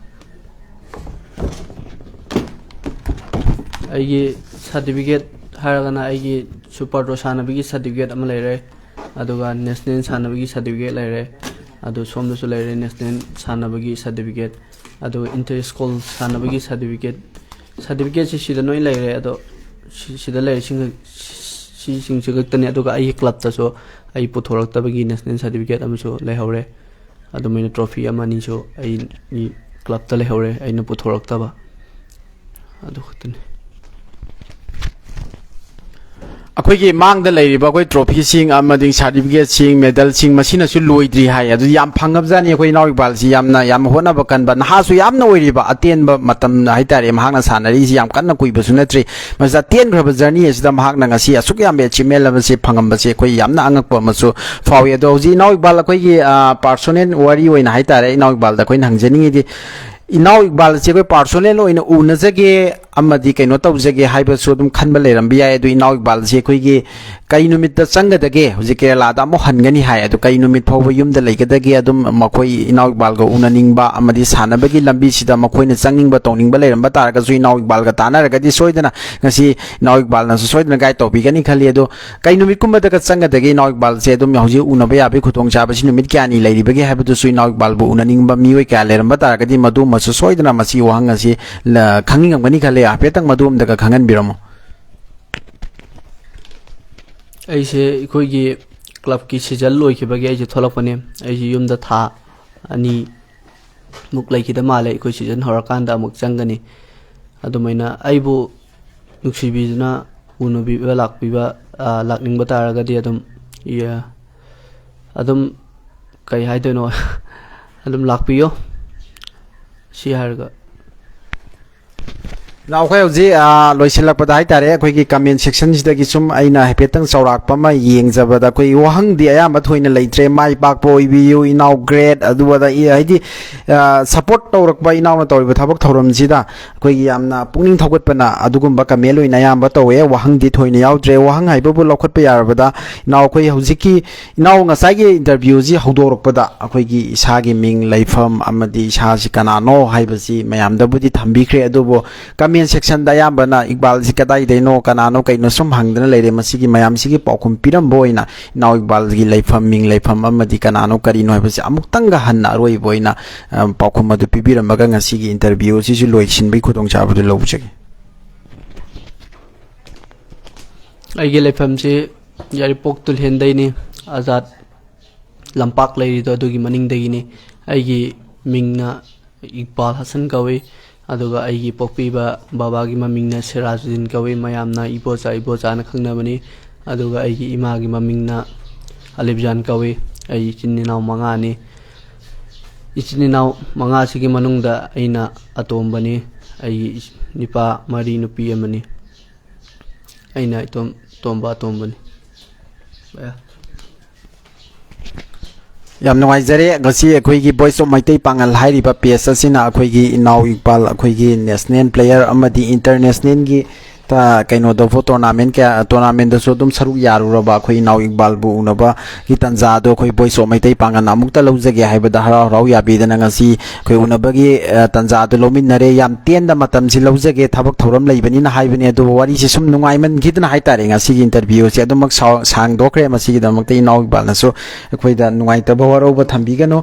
ꯑꯩꯒꯤ ꯁꯥꯔꯇꯤꯐꯤꯀꯦꯠ ꯍꯥꯏꯔꯒꯅ ꯑꯩꯒꯤ ꯁꯨꯄꯔ ꯇꯣ ꯁꯥꯟꯅꯕꯒꯤ ꯁꯥꯔꯇꯤꯐꯤꯀꯦꯠ ꯑꯃ ꯂꯩꯔꯦ, ꯑꯗꯨꯒ ꯅꯦꯁꯅꯦꯜ ꯁꯥꯟꯅꯕꯒꯤ ꯁꯥꯔꯇꯤꯐꯤꯀꯦꯠ ꯂꯩꯔꯦ, ꯑꯗꯨ ꯁꯣꯝꯗꯁꯨ ꯂꯩꯔꯦ ꯅꯦꯁꯅꯦꯜ ꯁꯥꯟꯅꯕꯒꯤ ꯁꯥꯔꯇꯤꯐꯤꯀꯦꯠ, ꯑꯗꯨꯒ ꯏꯟꯇꯔ ꯁ꯭ꯀꯨꯜ ꯁꯥꯟꯅꯕꯒꯤ ꯁꯥꯔꯇꯤꯐꯤꯀꯦꯠ꯫ ꯁꯥꯔꯇꯤꯐꯤꯀꯦꯠꯁꯤ ꯁꯤꯗ ꯂꯣꯏ ꯂꯩꯔꯦ꯫ ꯑꯗꯣ ꯁꯤ-, ꯁꯤꯗ ꯂꯩꯔꯤꯁꯤꯡ, ꯁꯤꯁꯤꯡꯁꯤ ꯈꯛꯇꯅꯤ꯫ ꯑꯗꯨꯒ ꯑꯩꯒꯤ ꯀ꯭ꯂꯕꯇꯁꯨ ꯑꯩ ꯄꯨꯊꯣꯔꯛꯇꯕꯒꯤ ꯅꯦꯁꯅꯦꯜ ꯁꯥꯔꯇꯤꯐꯤꯀꯦꯠ ꯑꯃꯁꯨ ꯂꯩꯍꯧꯔꯦ꯫ ꯑꯗꯨꯃꯥꯏꯅ ꯇ꯭ꯔꯣꯐꯤ ꯑꯃ ꯑꯅꯤꯁꯨ ꯑꯩꯒꯤ ꯀ꯭ꯂꯕꯇ ꯂꯩꯍꯧꯔꯦ, ꯑꯩꯅ ꯄꯨꯊꯣꯔꯛꯇꯕ꯫ ꯑꯗꯨ ꯈꯛꯇꯅꯤ꯫ ꯑꯩꯈꯣꯏꯒꯤ ꯃꯥꯡꯗ ꯂꯩꯔꯤꯕ ꯑꯩꯈꯣꯏ ꯇ꯭ꯔꯣꯐꯤꯁꯤꯡ ꯑꯃꯗꯤ ꯁꯥꯔꯇꯤꯐꯤꯀꯦꯠꯁꯤꯡ, ꯃꯦꯗꯜꯁꯤꯡ, ꯃꯁꯤꯅꯁꯨ ꯂꯣꯏꯗ꯭ꯔꯤ ꯍꯥꯏ꯫ ꯑꯗꯨ ꯌꯥꯝ ꯐꯪꯉꯕꯖꯥꯠꯅꯤ ꯑꯩꯈꯣꯏ ꯏꯅꯥꯎ ꯏꯛꯕꯥꯜꯁꯤ꯫ ꯌꯥꯝꯅ, ꯌꯥꯝ ꯍꯣꯠꯅꯕ ꯀꯟꯕ, ꯅꯍꯥꯁꯨ ꯌꯥꯝꯅ ꯑꯣꯏꯔꯤꯕ, ꯑꯇꯦꯟꯕ ꯃꯇꯝ ꯍꯥꯏꯇꯥꯔꯦ ꯃꯍꯥꯛꯅ ꯁꯥꯟꯅꯔꯤꯁꯤ, ꯌꯥꯝ ꯀꯟꯅ ꯀꯨꯏꯕꯁꯨ ꯅꯠꯇ꯭ꯔꯤ꯫ ꯃꯁꯤꯗ ꯇꯦꯟꯈ꯭ꯔꯕ ꯖꯔꯅꯤ ꯑꯁꯤꯗ ꯃꯍꯥꯛꯅ ꯉꯁꯤ ꯑꯁꯨꯛ ꯌꯥꯝꯕ ꯑꯦꯆꯤꯞꯃꯦꯟ ꯑꯃꯁꯦ ꯐꯪꯉꯝꯕꯁꯦ ꯑꯩꯈꯣꯏ ꯌꯥꯝꯅ ꯑꯉꯛꯄ ꯑꯃꯁꯨ ꯐꯥꯎꯏ꯫ ꯑꯗꯣ ꯍꯧꯖꯤꯛ ꯏꯅꯥꯎ ꯏꯛꯕꯥꯜ ꯑꯩꯈꯣꯏꯒꯤ, ꯑ, ꯄꯥꯔꯁꯣꯅꯦꯜ ꯋꯥꯔꯤ ꯑꯣꯏꯅ ꯍꯥꯏꯇꯥꯔꯦ, ꯏꯅꯥꯎ ꯏꯛꯕꯥꯜꯗ ꯑꯩꯈꯣꯏꯅ ꯍꯪꯖꯅꯤꯡꯉꯤꯗꯤ, ꯏꯅꯥꯎ ꯏꯛꯕꯥꯜꯁꯦ ꯑꯩꯈꯣꯏ ꯄꯥꯔꯁꯣꯅꯦꯜ ꯑꯣꯏꯅ ꯎꯅꯖꯒꯦ ꯑꯃꯗꯤ ꯀꯩꯅꯣ ꯇꯧꯖꯒꯦ ꯍꯥꯏꯕꯁꯨ ꯑꯗꯨꯝ ꯈꯟꯕ ꯂꯩꯔꯝꯕ ꯌꯥꯏ꯫ ꯑꯗꯨ ꯏꯅꯥꯎ ꯏꯛꯕꯥꯜꯁꯦ ꯑꯩꯈꯣꯏꯒꯤ ꯀꯩ ꯅꯨꯃꯤꯠꯇ ꯆꯪꯒꯗꯒꯦ? ꯍꯧꯖꯤꯛ ꯀꯦꯔꯂꯥꯗ ꯑꯃꯨꯛ ꯍꯟꯒꯅꯤ ꯍꯥꯏ꯫ ꯑꯗꯨ ꯀꯩ ꯅꯨꯃꯤꯠ ꯐꯥꯎꯕ ꯌꯨꯝꯗ ꯂꯩꯒꯗꯒꯦ? ꯑꯗꯨꯝ ꯃꯈꯣꯏ ꯏꯅꯥꯎ ꯏꯛꯕꯥꯜꯒ ꯎꯅꯅꯤꯡꯕ ꯑꯃꯗꯤ ꯁꯥꯟꯅꯕꯒꯤ ꯂꯝꯕꯤꯁꯤꯗ ꯃꯈꯣꯏꯅ ꯆꯪꯅꯤꯡꯕ ꯇꯧꯅꯤꯡꯕ ꯂꯩꯔꯝꯕ ꯇꯥꯔꯒꯁꯨ ꯏꯅꯥꯎ ꯏꯛꯕꯥꯜꯒ ꯇꯥꯟꯅꯔꯒꯗꯤ ꯁꯣꯏꯗꯅ ꯉꯁꯤ ꯏꯅꯥꯎ ꯏꯛꯕꯥꯜꯅꯁꯨ ꯁꯣꯏꯗꯅ ꯒꯥꯏꯗ ꯇꯧꯕꯤꯒꯅꯤ ꯈꯜꯂꯤ꯫ ꯑꯗꯣ ꯀꯩ ꯅꯨꯃꯤꯠꯀꯨꯝꯕꯗꯒ ꯆꯪꯒꯗꯒꯦ ꯏꯅꯥꯎ ꯏꯛꯕꯥꯜꯁꯦ? ꯑꯗꯨꯝ ꯍꯧꯖꯤꯛ ꯎꯅꯕ ꯌꯥꯕꯒꯤ ꯈꯨꯗꯣꯡꯆꯥꯕꯁꯤ ꯅꯨꯃꯤꯠ ꯀꯌꯥꯅꯤ ꯂꯩꯔꯤꯕꯒꯦ ꯍꯥꯏꯕꯗꯨꯁꯨ ꯏꯅꯥꯎ ꯏꯛꯕꯥꯜꯕꯨ ꯎꯅꯅꯤꯡꯕ ꯃꯤꯑꯣꯏ ꯀꯌꯥ ꯂꯩꯔꯝꯕ ꯇꯥꯔꯒꯗꯤ ꯃꯗꯨꯃꯁꯨ ꯁꯣꯏꯗꯅ ꯃꯁꯤ ꯋꯥꯍꯪ ꯑꯁꯤ ꯂ-, ꯈꯪꯅꯤꯡꯉꯝꯒꯅꯤ ꯈꯜꯂꯦ꯫ ꯍꯥꯏꯐꯦꯠꯇꯪ ꯃꯗꯨ ꯑꯝꯗꯒ ꯈꯪꯍꯟꯕꯤꯔꯝꯃꯣ꯫ ꯑꯩꯁꯦ ꯑꯩꯈꯣꯏꯒꯤ ꯀ꯭ꯂꯕꯀꯤ ꯁꯤꯖꯟ ꯂꯣꯏꯈꯤꯕꯒꯤ ꯑꯩꯁꯦ ꯊꯣꯛꯂꯛꯄꯅꯦ꯫ ꯑꯩꯁꯦ ꯌꯨꯝꯗ ꯊꯥ ꯑꯅꯤ ꯃꯨꯛ ꯂꯩꯈꯤꯗ ꯃꯥꯜꯂꯦ꯫ ꯑꯩꯈꯣꯏ ꯁꯤꯖꯟ ꯍꯧꯔꯀꯥꯟꯗ ꯑꯃꯨꯛ ꯆꯪꯒꯅꯤ꯫ ꯑꯗꯨꯃꯥꯏꯅ ꯑꯩꯕꯨ ꯅꯨꯡꯁꯤꯕꯤꯗꯨꯅ ꯎꯅꯕꯤꯕ ꯂꯥꯛꯄꯤꯕ, ꯑ, ꯂꯥꯛꯅꯤꯡꯕ ꯇꯥꯔꯒꯗꯤ ꯑꯗꯨꯝ, ꯌ-, ꯑꯗꯨꯝ ꯀꯩ ꯍꯥꯏꯗꯣꯏꯅꯣ? ꯑꯗꯨꯝ ꯂꯥꯛꯄꯤꯌꯣ꯫ ꯁꯤ ꯍꯥꯏꯔꯒ ꯅꯥꯎ, ꯑꯩꯈꯣꯏ ꯍꯧꯖꯤꯛ, ꯑ, ꯂꯣꯏꯁꯤꯜꯂꯛꯄꯗ ꯍꯥꯏꯇꯥꯔꯦ, ꯑꯩꯈꯣꯏꯒꯤ ꯀꯃꯦꯟ ꯁꯦꯛꯁꯟꯁꯤꯗꯒꯤ ꯁꯨꯝ ꯑꯩꯅ ꯍꯥꯏꯐꯦꯠꯇꯪ ꯆꯥꯎꯔꯥꯛꯄ ꯑꯃ ꯌꯦꯡꯖꯕꯗ, ꯑꯩꯈꯣꯏ ꯋꯥꯍꯪꯗꯤ ꯑꯌꯥꯝꯕ ꯊꯣꯏꯅ ꯂꯩꯇ꯭ꯔꯦ꯫ "ꯃꯥꯏ ꯄꯥꯛꯄ ꯑꯣꯏꯕꯤꯌꯨ ꯏꯅꯥꯎ, ꯒ꯭ꯔꯦꯠ", ꯑꯗꯨ ꯑꯗ, ꯏ-, ꯍꯥꯏꯗꯤ, ꯑ, ꯁꯄꯣꯔꯠ ꯇꯧꯔꯛꯄ ꯏꯅꯥꯎꯅ ꯇꯧꯔꯤꯕ ꯊꯕꯛ ꯊꯧꯔꯝꯁꯤꯗ ꯑꯩꯈꯣꯏꯒꯤ ꯌꯥꯝꯅ ꯄꯨꯛꯅꯤꯡ ꯊꯧꯒꯠꯄꯅ ꯑꯗꯨꯒꯨꯝꯕ ꯀꯃꯦꯟ ꯑꯣꯏꯅ ꯑꯌꯥꯝꯕ ꯇꯧꯋꯦ꯫ ꯋꯥꯍꯪꯗꯤ ꯊꯣꯏꯅ ꯌꯥꯎꯗ꯭ꯔꯦ꯫ ꯋꯥꯍꯪ ꯍꯥꯏꯕꯕꯨ ꯂꯧꯈꯠꯄ ꯌꯥꯔꯕꯗ, ꯏꯅꯥꯎ, ꯑꯩꯈꯣꯏ ꯍꯧꯖꯤꯛꯀꯤ ꯏꯅꯥꯎ ꯉꯁꯥꯏꯒꯤ ꯏꯟꯇꯔꯚ꯭ꯌꯨꯁꯤ ꯍꯧꯗꯣꯔꯛꯄꯗ ꯑꯩꯈꯣꯏꯒꯤ ꯏꯁꯥꯒꯤ ꯃꯤꯡ, ꯂꯩꯐꯝ ꯑꯃꯗꯤ ꯏꯁꯥꯁꯤ ꯀꯅꯥꯅꯣ ꯍꯥꯏꯕꯁꯤ ꯃꯌꯥꯝꯗꯕꯨꯗꯤ ꯊꯝꯕꯤꯈ꯭ꯔꯦ꯫ ꯑꯗꯨꯕꯨ ꯀꯃꯦꯟ ꯁꯦꯛꯁꯟꯗ ꯑꯌꯥꯝꯕꯅ "ꯏꯛꯕꯥꯜꯁꯤ ꯀꯗꯥꯏꯗꯩꯅꯣ, ꯀꯅꯥꯅꯣ, ꯀꯩꯅꯣ?" ꯁꯨꯝ ꯍꯪꯗꯅ ꯂꯩꯔꯦ꯫ ꯃꯁꯤꯒꯤ ꯃꯌꯥꯝꯁꯤꯒꯤ ꯄꯥꯎꯈꯨꯝ ꯄꯤꯔꯝꯕ ꯑꯣꯏꯅ ꯏꯅꯥꯎ ꯏꯛꯕꯥꯜꯒꯤ ꯂꯩꯐꯝ, ꯃꯤꯡ, ꯂꯩꯐꯝ ꯑꯃꯗꯤ ꯀꯅꯥꯅꯣ, ꯀꯔꯤꯅꯣ ꯍꯥꯏꯕꯁꯤ ꯑꯃꯨꯛꯇꯪꯒ ꯍꯟꯅ ꯑꯔꯣꯏꯕ ꯑꯣꯏꯅ, ꯑ, ꯄꯥꯎꯈꯨꯝ ꯑꯗꯨ ꯄꯤꯕꯤꯔꯝꯃꯒ ꯉꯁꯤꯒꯤ ꯏꯟꯇꯔꯚ꯭ꯌꯨ ꯑꯁꯤꯁꯨ ꯂꯣꯏꯁꯤꯟꯕꯒꯤ ꯈꯨꯗꯣꯡꯆꯥꯕꯗꯨ ꯂꯧꯖꯒꯦ꯫ ꯑꯩꯒꯤ ꯂꯩꯐꯝꯁꯤ ꯌꯥꯏꯔꯤꯄꯣꯛ ꯇꯨꯂꯦꯟꯗꯩꯅꯤ, ꯑꯖꯥꯠ ꯂꯝꯄꯥꯛ ꯂꯩꯔꯤꯗꯣ ꯑꯗꯨꯒꯤ ꯃꯅꯤꯡꯗꯒꯤꯅꯤ꯫ ꯑꯩꯒꯤ ꯃꯤꯡꯅ ꯏꯛꯕꯥꯜ ꯍꯁꯟ ꯀꯧꯏ꯫ ꯑꯗꯨꯒ ꯑꯩꯒꯤ ꯄꯣꯛꯄꯤꯕ ꯕꯕꯥꯒꯤ ꯃꯃꯤꯡꯅ ꯁꯤꯔꯥꯖꯨꯗꯤꯟ ꯀꯧꯏ, ꯃꯌꯥꯝꯅ ꯏꯕꯣꯆꯥ, ꯏꯕꯣꯆꯥꯅ ꯈꯪꯅꯕꯅꯤ꯫ ꯑꯗꯨꯒ ꯑꯩꯒꯤ ꯏꯃꯥꯒꯤ ꯃꯃꯤꯡꯅ ꯑꯂꯤꯞꯖꯥꯟ ꯀꯧꯏ꯫ ꯑꯩ ꯏꯆꯤꯟ ꯏꯅꯥꯎ ꯃꯉꯥꯅꯤ꯫ ꯏꯆꯤꯟ ꯏꯅꯥꯎ ꯃꯉꯥꯁꯤꯒꯤ ꯃꯅꯨꯡꯗ ꯑꯩꯅ ꯑꯇꯣꯝꯕꯅꯤ꯫ ꯑꯩꯒꯤ ꯏꯆ-, ꯅꯨꯄꯥ ꯃꯔꯤ, ꯅꯨꯄꯤ ꯑꯃꯅꯤ꯫ ꯑꯩꯅ ꯏꯇꯣꯝ, ꯏꯇꯣꯝꯕ ꯑꯇꯣꯝꯕꯅꯤ꯫ ꯌꯥꯝ ꯅꯨꯡꯉꯥꯏꯖꯔꯦ꯫ ꯉꯁꯤ ꯑꯩꯈꯣꯏꯒꯤ Voice of ꯃꯩꯇꯩ ꯄꯥꯉꯜ ꯍꯥꯏꯔꯤꯕ page ꯑꯁꯤꯅ ꯑꯩꯈꯣꯏꯒꯤ ꯏꯅꯥꯎ ꯏꯛꯕꯥꯜ, ꯑꯩꯈꯣꯏꯒꯤ national player ꯑꯃꯗꯤ internationalꯒꯤ ꯇ-, ꯀꯩꯅꯣꯗꯕꯨ, tournament ꯀꯌꯥ, tournamentꯗꯁꯨ ꯑꯗꯨꯝ ꯁꯔꯨꯛ ꯌꯥꯔꯨꯔꯕ ꯑꯩꯈꯣꯏ ꯏꯅꯥꯎ ꯏꯛꯕꯥꯜꯕꯨ ꯎꯅꯕꯒꯤ ꯇꯥꯟꯖꯥ ꯑꯗꯣ ꯑꯩꯈꯣꯏ Voice of ꯃꯩꯇꯩ ꯄꯥꯉꯜꯅ ꯑꯃꯨꯛꯇ ꯂꯧꯖꯒꯦ ꯍꯥꯏꯕꯗ ꯍꯔꯥꯎ ꯍꯔꯥꯎ ꯌꯥꯕꯤꯗꯅ ꯉꯁꯤ ꯑꯩꯈꯣꯏ ꯎꯅꯕꯒꯤ, ꯑ, ꯇꯥꯟꯖꯥ ꯑꯗꯨ ꯂꯧꯃꯤꯟꯅꯔꯦ꯫ ꯌꯥꯝ ꯇꯦꯟꯅ ꯃꯇꯝꯁꯤ ꯂꯧꯖꯒꯦ, ꯊꯕꯛ ꯊꯧꯔꯝ ꯂꯩꯕꯅꯤꯅ ꯍꯥꯏꯕꯅꯤ꯫ ꯑꯗꯨꯕꯨ ꯋꯥꯔꯤꯁꯤ ꯁꯨꯝ ꯅꯨꯡꯉꯥꯏꯃꯟꯈꯤꯗꯅ ꯍꯥꯏꯇꯥꯔꯦ, ꯉꯁꯤꯒꯤ interview ꯑꯁꯤ ꯑꯗꯨꯃꯛ ꯁꯥꯎ-, ꯁꯥꯡꯗꯣꯛꯈ꯭ꯔꯦ꯫ ꯃꯁꯤꯒꯤꯗꯃꯛꯇ ꯏꯅꯥꯎ ꯏꯛꯕꯥꯜꯅꯁꯨ ꯑꯩꯈꯣꯏꯗ ꯅꯨꯡꯉꯥꯏꯇꯕ ꯋꯥꯔꯧꯕ ꯊꯝꯕꯤꯒꯅꯨ꯫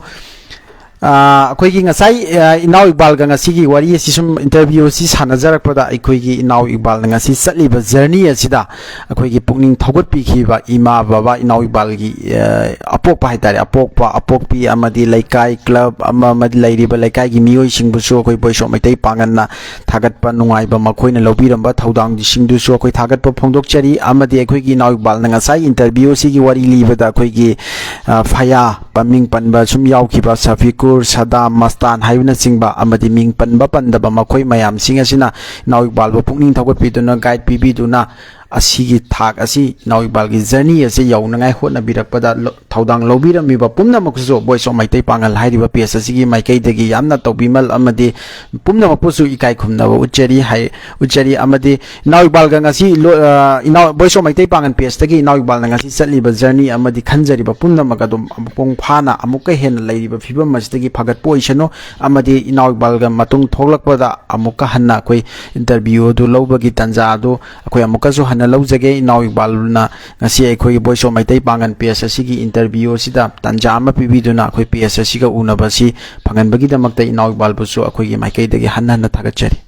ꯑ, ꯑꯩꯈꯣꯏꯒꯤ ꯉꯁꯥꯏ, ꯑ, ꯏꯅꯥꯎ ꯏꯛꯕꯥꯜꯒ ꯉꯁꯤꯒꯤ ꯋꯥꯔꯤ ꯑꯁꯤ ꯁꯨꯝ, interview ꯑꯁꯤ ꯁꯥꯟꯅꯖꯔꯛꯄꯗ, ꯑꯩꯈꯣꯏꯒꯤ ꯏꯅꯥꯎ ꯏꯛꯕꯥꯜꯅ ꯉꯁꯤ ꯆꯠꯂꯤꯕ journey ꯑꯁꯤꯗ ꯑꯩꯈꯣꯏꯒꯤ ꯄꯨꯛꯅꯤꯡ ꯊꯧꯒꯠꯄꯤꯈꯤꯕ ꯏꯃꯥ ꯕꯕꯥ, ꯏꯅꯥꯎ ꯏꯛꯕꯥꯜꯒꯤ, ꯑ, ꯑꯄꯣꯛꯄ ꯍꯥꯏꯇꯥꯔꯦ, ꯑꯄꯣꯛꯄ, ꯑꯄꯣꯛꯄꯤ ꯑꯃꯗꯤ ꯂꯩꯀꯥꯏ, club ꯑꯃ ꯑꯃꯗꯤ ꯂꯩꯔꯤꯕ ꯂꯩꯀꯥꯏꯒꯤ ꯃꯤꯑꯣꯏꯁꯤꯡꯕꯨꯁꯨ ꯑꯩꯈꯣꯏ Voice of ꯃꯩꯇꯩ ꯄꯥꯉꯜꯅ ꯊꯥꯒꯠꯄ ꯅꯨꯡꯉꯥꯏꯕ, ꯃꯈꯣꯏꯅ ꯂꯧꯕꯤꯔꯝꯕ ꯊꯧꯗꯥꯡꯁꯤꯡꯗꯨꯁꯨ ꯑꯩꯈꯣꯏ ꯊꯥꯒꯠꯄ ꯐꯣꯡꯗꯣꯛꯆꯔꯤ꯫ ꯑꯃꯗꯤ ꯑꯩꯈꯣꯏꯒꯤ ꯏꯅꯥꯎ ꯏꯛꯕꯥꯜꯅ ꯉꯁꯥꯏ interview ꯑꯁꯤꯒꯤ ꯋꯥꯔꯤ ꯂꯤꯕꯗ ꯑꯩꯈꯣꯏꯒꯤ, ꯑ, ꯐꯌꯥ, ꯃꯃꯤꯡ ꯄꯟꯕ ꯁꯨꯝ ꯌꯥꯎꯈꯤꯕ ꯁꯐꯤꯀꯨꯔ, ꯁꯗꯥꯝ, ꯃꯁꯇꯥꯟ ꯍꯥꯏꯕꯅꯆꯤꯡꯕ ꯑꯃꯗꯤ ꯃꯤꯡ ꯄꯟꯕ ꯄꯟꯗꯕ ꯃꯈꯣꯏ ꯃꯌꯥꯝꯁꯤꯡ ꯑꯁꯤꯅ ꯏꯅꯥꯎ ꯏꯛꯕꯥꯜꯕꯨ ꯄꯨꯛꯅꯤꯡ ꯊꯧꯒꯠꯄꯤꯗꯨꯅ, guide ꯄꯤꯕꯤꯗꯨꯅ, ꯑꯁꯤꯒꯤ ꯊꯥꯛ ꯑꯁꯤ ꯏꯅꯥꯎ ꯏꯛꯕꯥꯜꯒꯤ journey ꯑꯁꯤ ꯌꯧꯅꯉꯥꯏ ꯍꯣꯠꯅꯕꯤꯔꯛꯄꯗ ꯂ-, ꯊꯧꯗꯥꯡ ꯂꯧꯕꯤꯔꯝꯃꯤꯕ ꯄꯨꯝꯅꯃꯛꯁꯨ Voice of ꯃꯩꯇꯩ ꯄꯥꯉꯜ ꯍꯥꯏꯔꯤꯕ page ꯑꯁꯤꯒꯤ ꯃꯥꯏꯀꯩꯗꯒꯤ ꯌꯥꯝꯅ ꯇꯧꯕꯤꯃꯜ ꯑꯃꯗꯤ ꯄꯨꯝꯅꯃꯛꯄꯨꯁꯨ ꯏꯀꯥꯏ ꯈꯨꯝꯅꯕ ꯎꯠꯆꯔꯤ ꯍꯥꯏ, ꯎꯠꯆꯔꯤ꯫ ꯑꯃꯗꯤ ꯏꯅꯥꯎ ꯏꯛꯕꯥꯜꯒ ꯉꯁꯤ ꯂꯣ-, ꯑ, ꯏꯅꯥꯎ Voice of ꯃꯩꯇꯩ ꯄꯥꯉꯜ pageꯇꯒꯤ ꯏꯅꯥꯎ ꯏꯛꯕꯥꯜꯅ ꯉꯁꯤ ꯆꯠꯂꯤꯕ journey ꯑꯃꯗꯤ ꯈꯟꯖꯔꯤꯕ ꯄꯨꯝꯅꯃꯛ ꯑꯗꯨꯝ ꯃꯄꯨꯡ ꯐꯥꯅ ꯑꯃꯨꯛꯀ ꯍꯦꯟꯅ ꯂꯩꯔꯤꯕ ꯐꯤꯕꯝ ꯑꯁꯤꯗꯒꯤ ꯐꯒꯠꯄ ꯑꯣꯏꯁꯅꯨ꯫ ꯑꯃꯗꯤ ꯏꯅꯥꯎ ꯏꯛꯕꯥꯜꯒ ꯃꯇꯨꯡ ꯊꯣꯛꯂꯛꯄꯗ ꯑꯃꯨꯛꯀ ꯍꯟꯅ ꯑꯩꯈꯣꯏ interview ꯑꯗꯨ ꯂꯧꯕꯒꯤ ꯇꯥꯟꯖꯥ ꯑꯗꯨ ꯑꯩꯈꯣꯏ ꯑꯃꯨꯛꯀꯁꯨ ꯍꯟꯅ ꯂꯧꯖꯒꯦ꯫ ꯏꯅꯥꯎ ꯏꯛꯕꯥꯜꯅ ꯉꯁꯤ ꯑꯩꯈꯣꯏꯒꯤ Voice of Meitei Pangal page ꯑꯁꯤꯒꯤ interview ꯑꯁꯤꯗ ꯇꯥꯟꯖꯥ ꯑꯃ ꯄꯤꯕꯤꯗꯨꯅ ꯑꯩꯈꯣꯏ page ꯑꯁꯤꯒ ꯎꯅꯕꯁꯤ ꯐꯪꯍꯟꯕꯒꯤꯗꯃꯛꯇ ꯏꯅꯥꯎ ꯏꯛꯕꯥꯜꯕꯨꯁꯨ ꯑꯩꯈꯣꯏꯒꯤ ꯃꯥꯏꯀꯩꯗꯒꯤ ꯍꯟꯅ ꯍꯟꯅ ꯊꯥꯒꯠꯆꯔꯤ꯫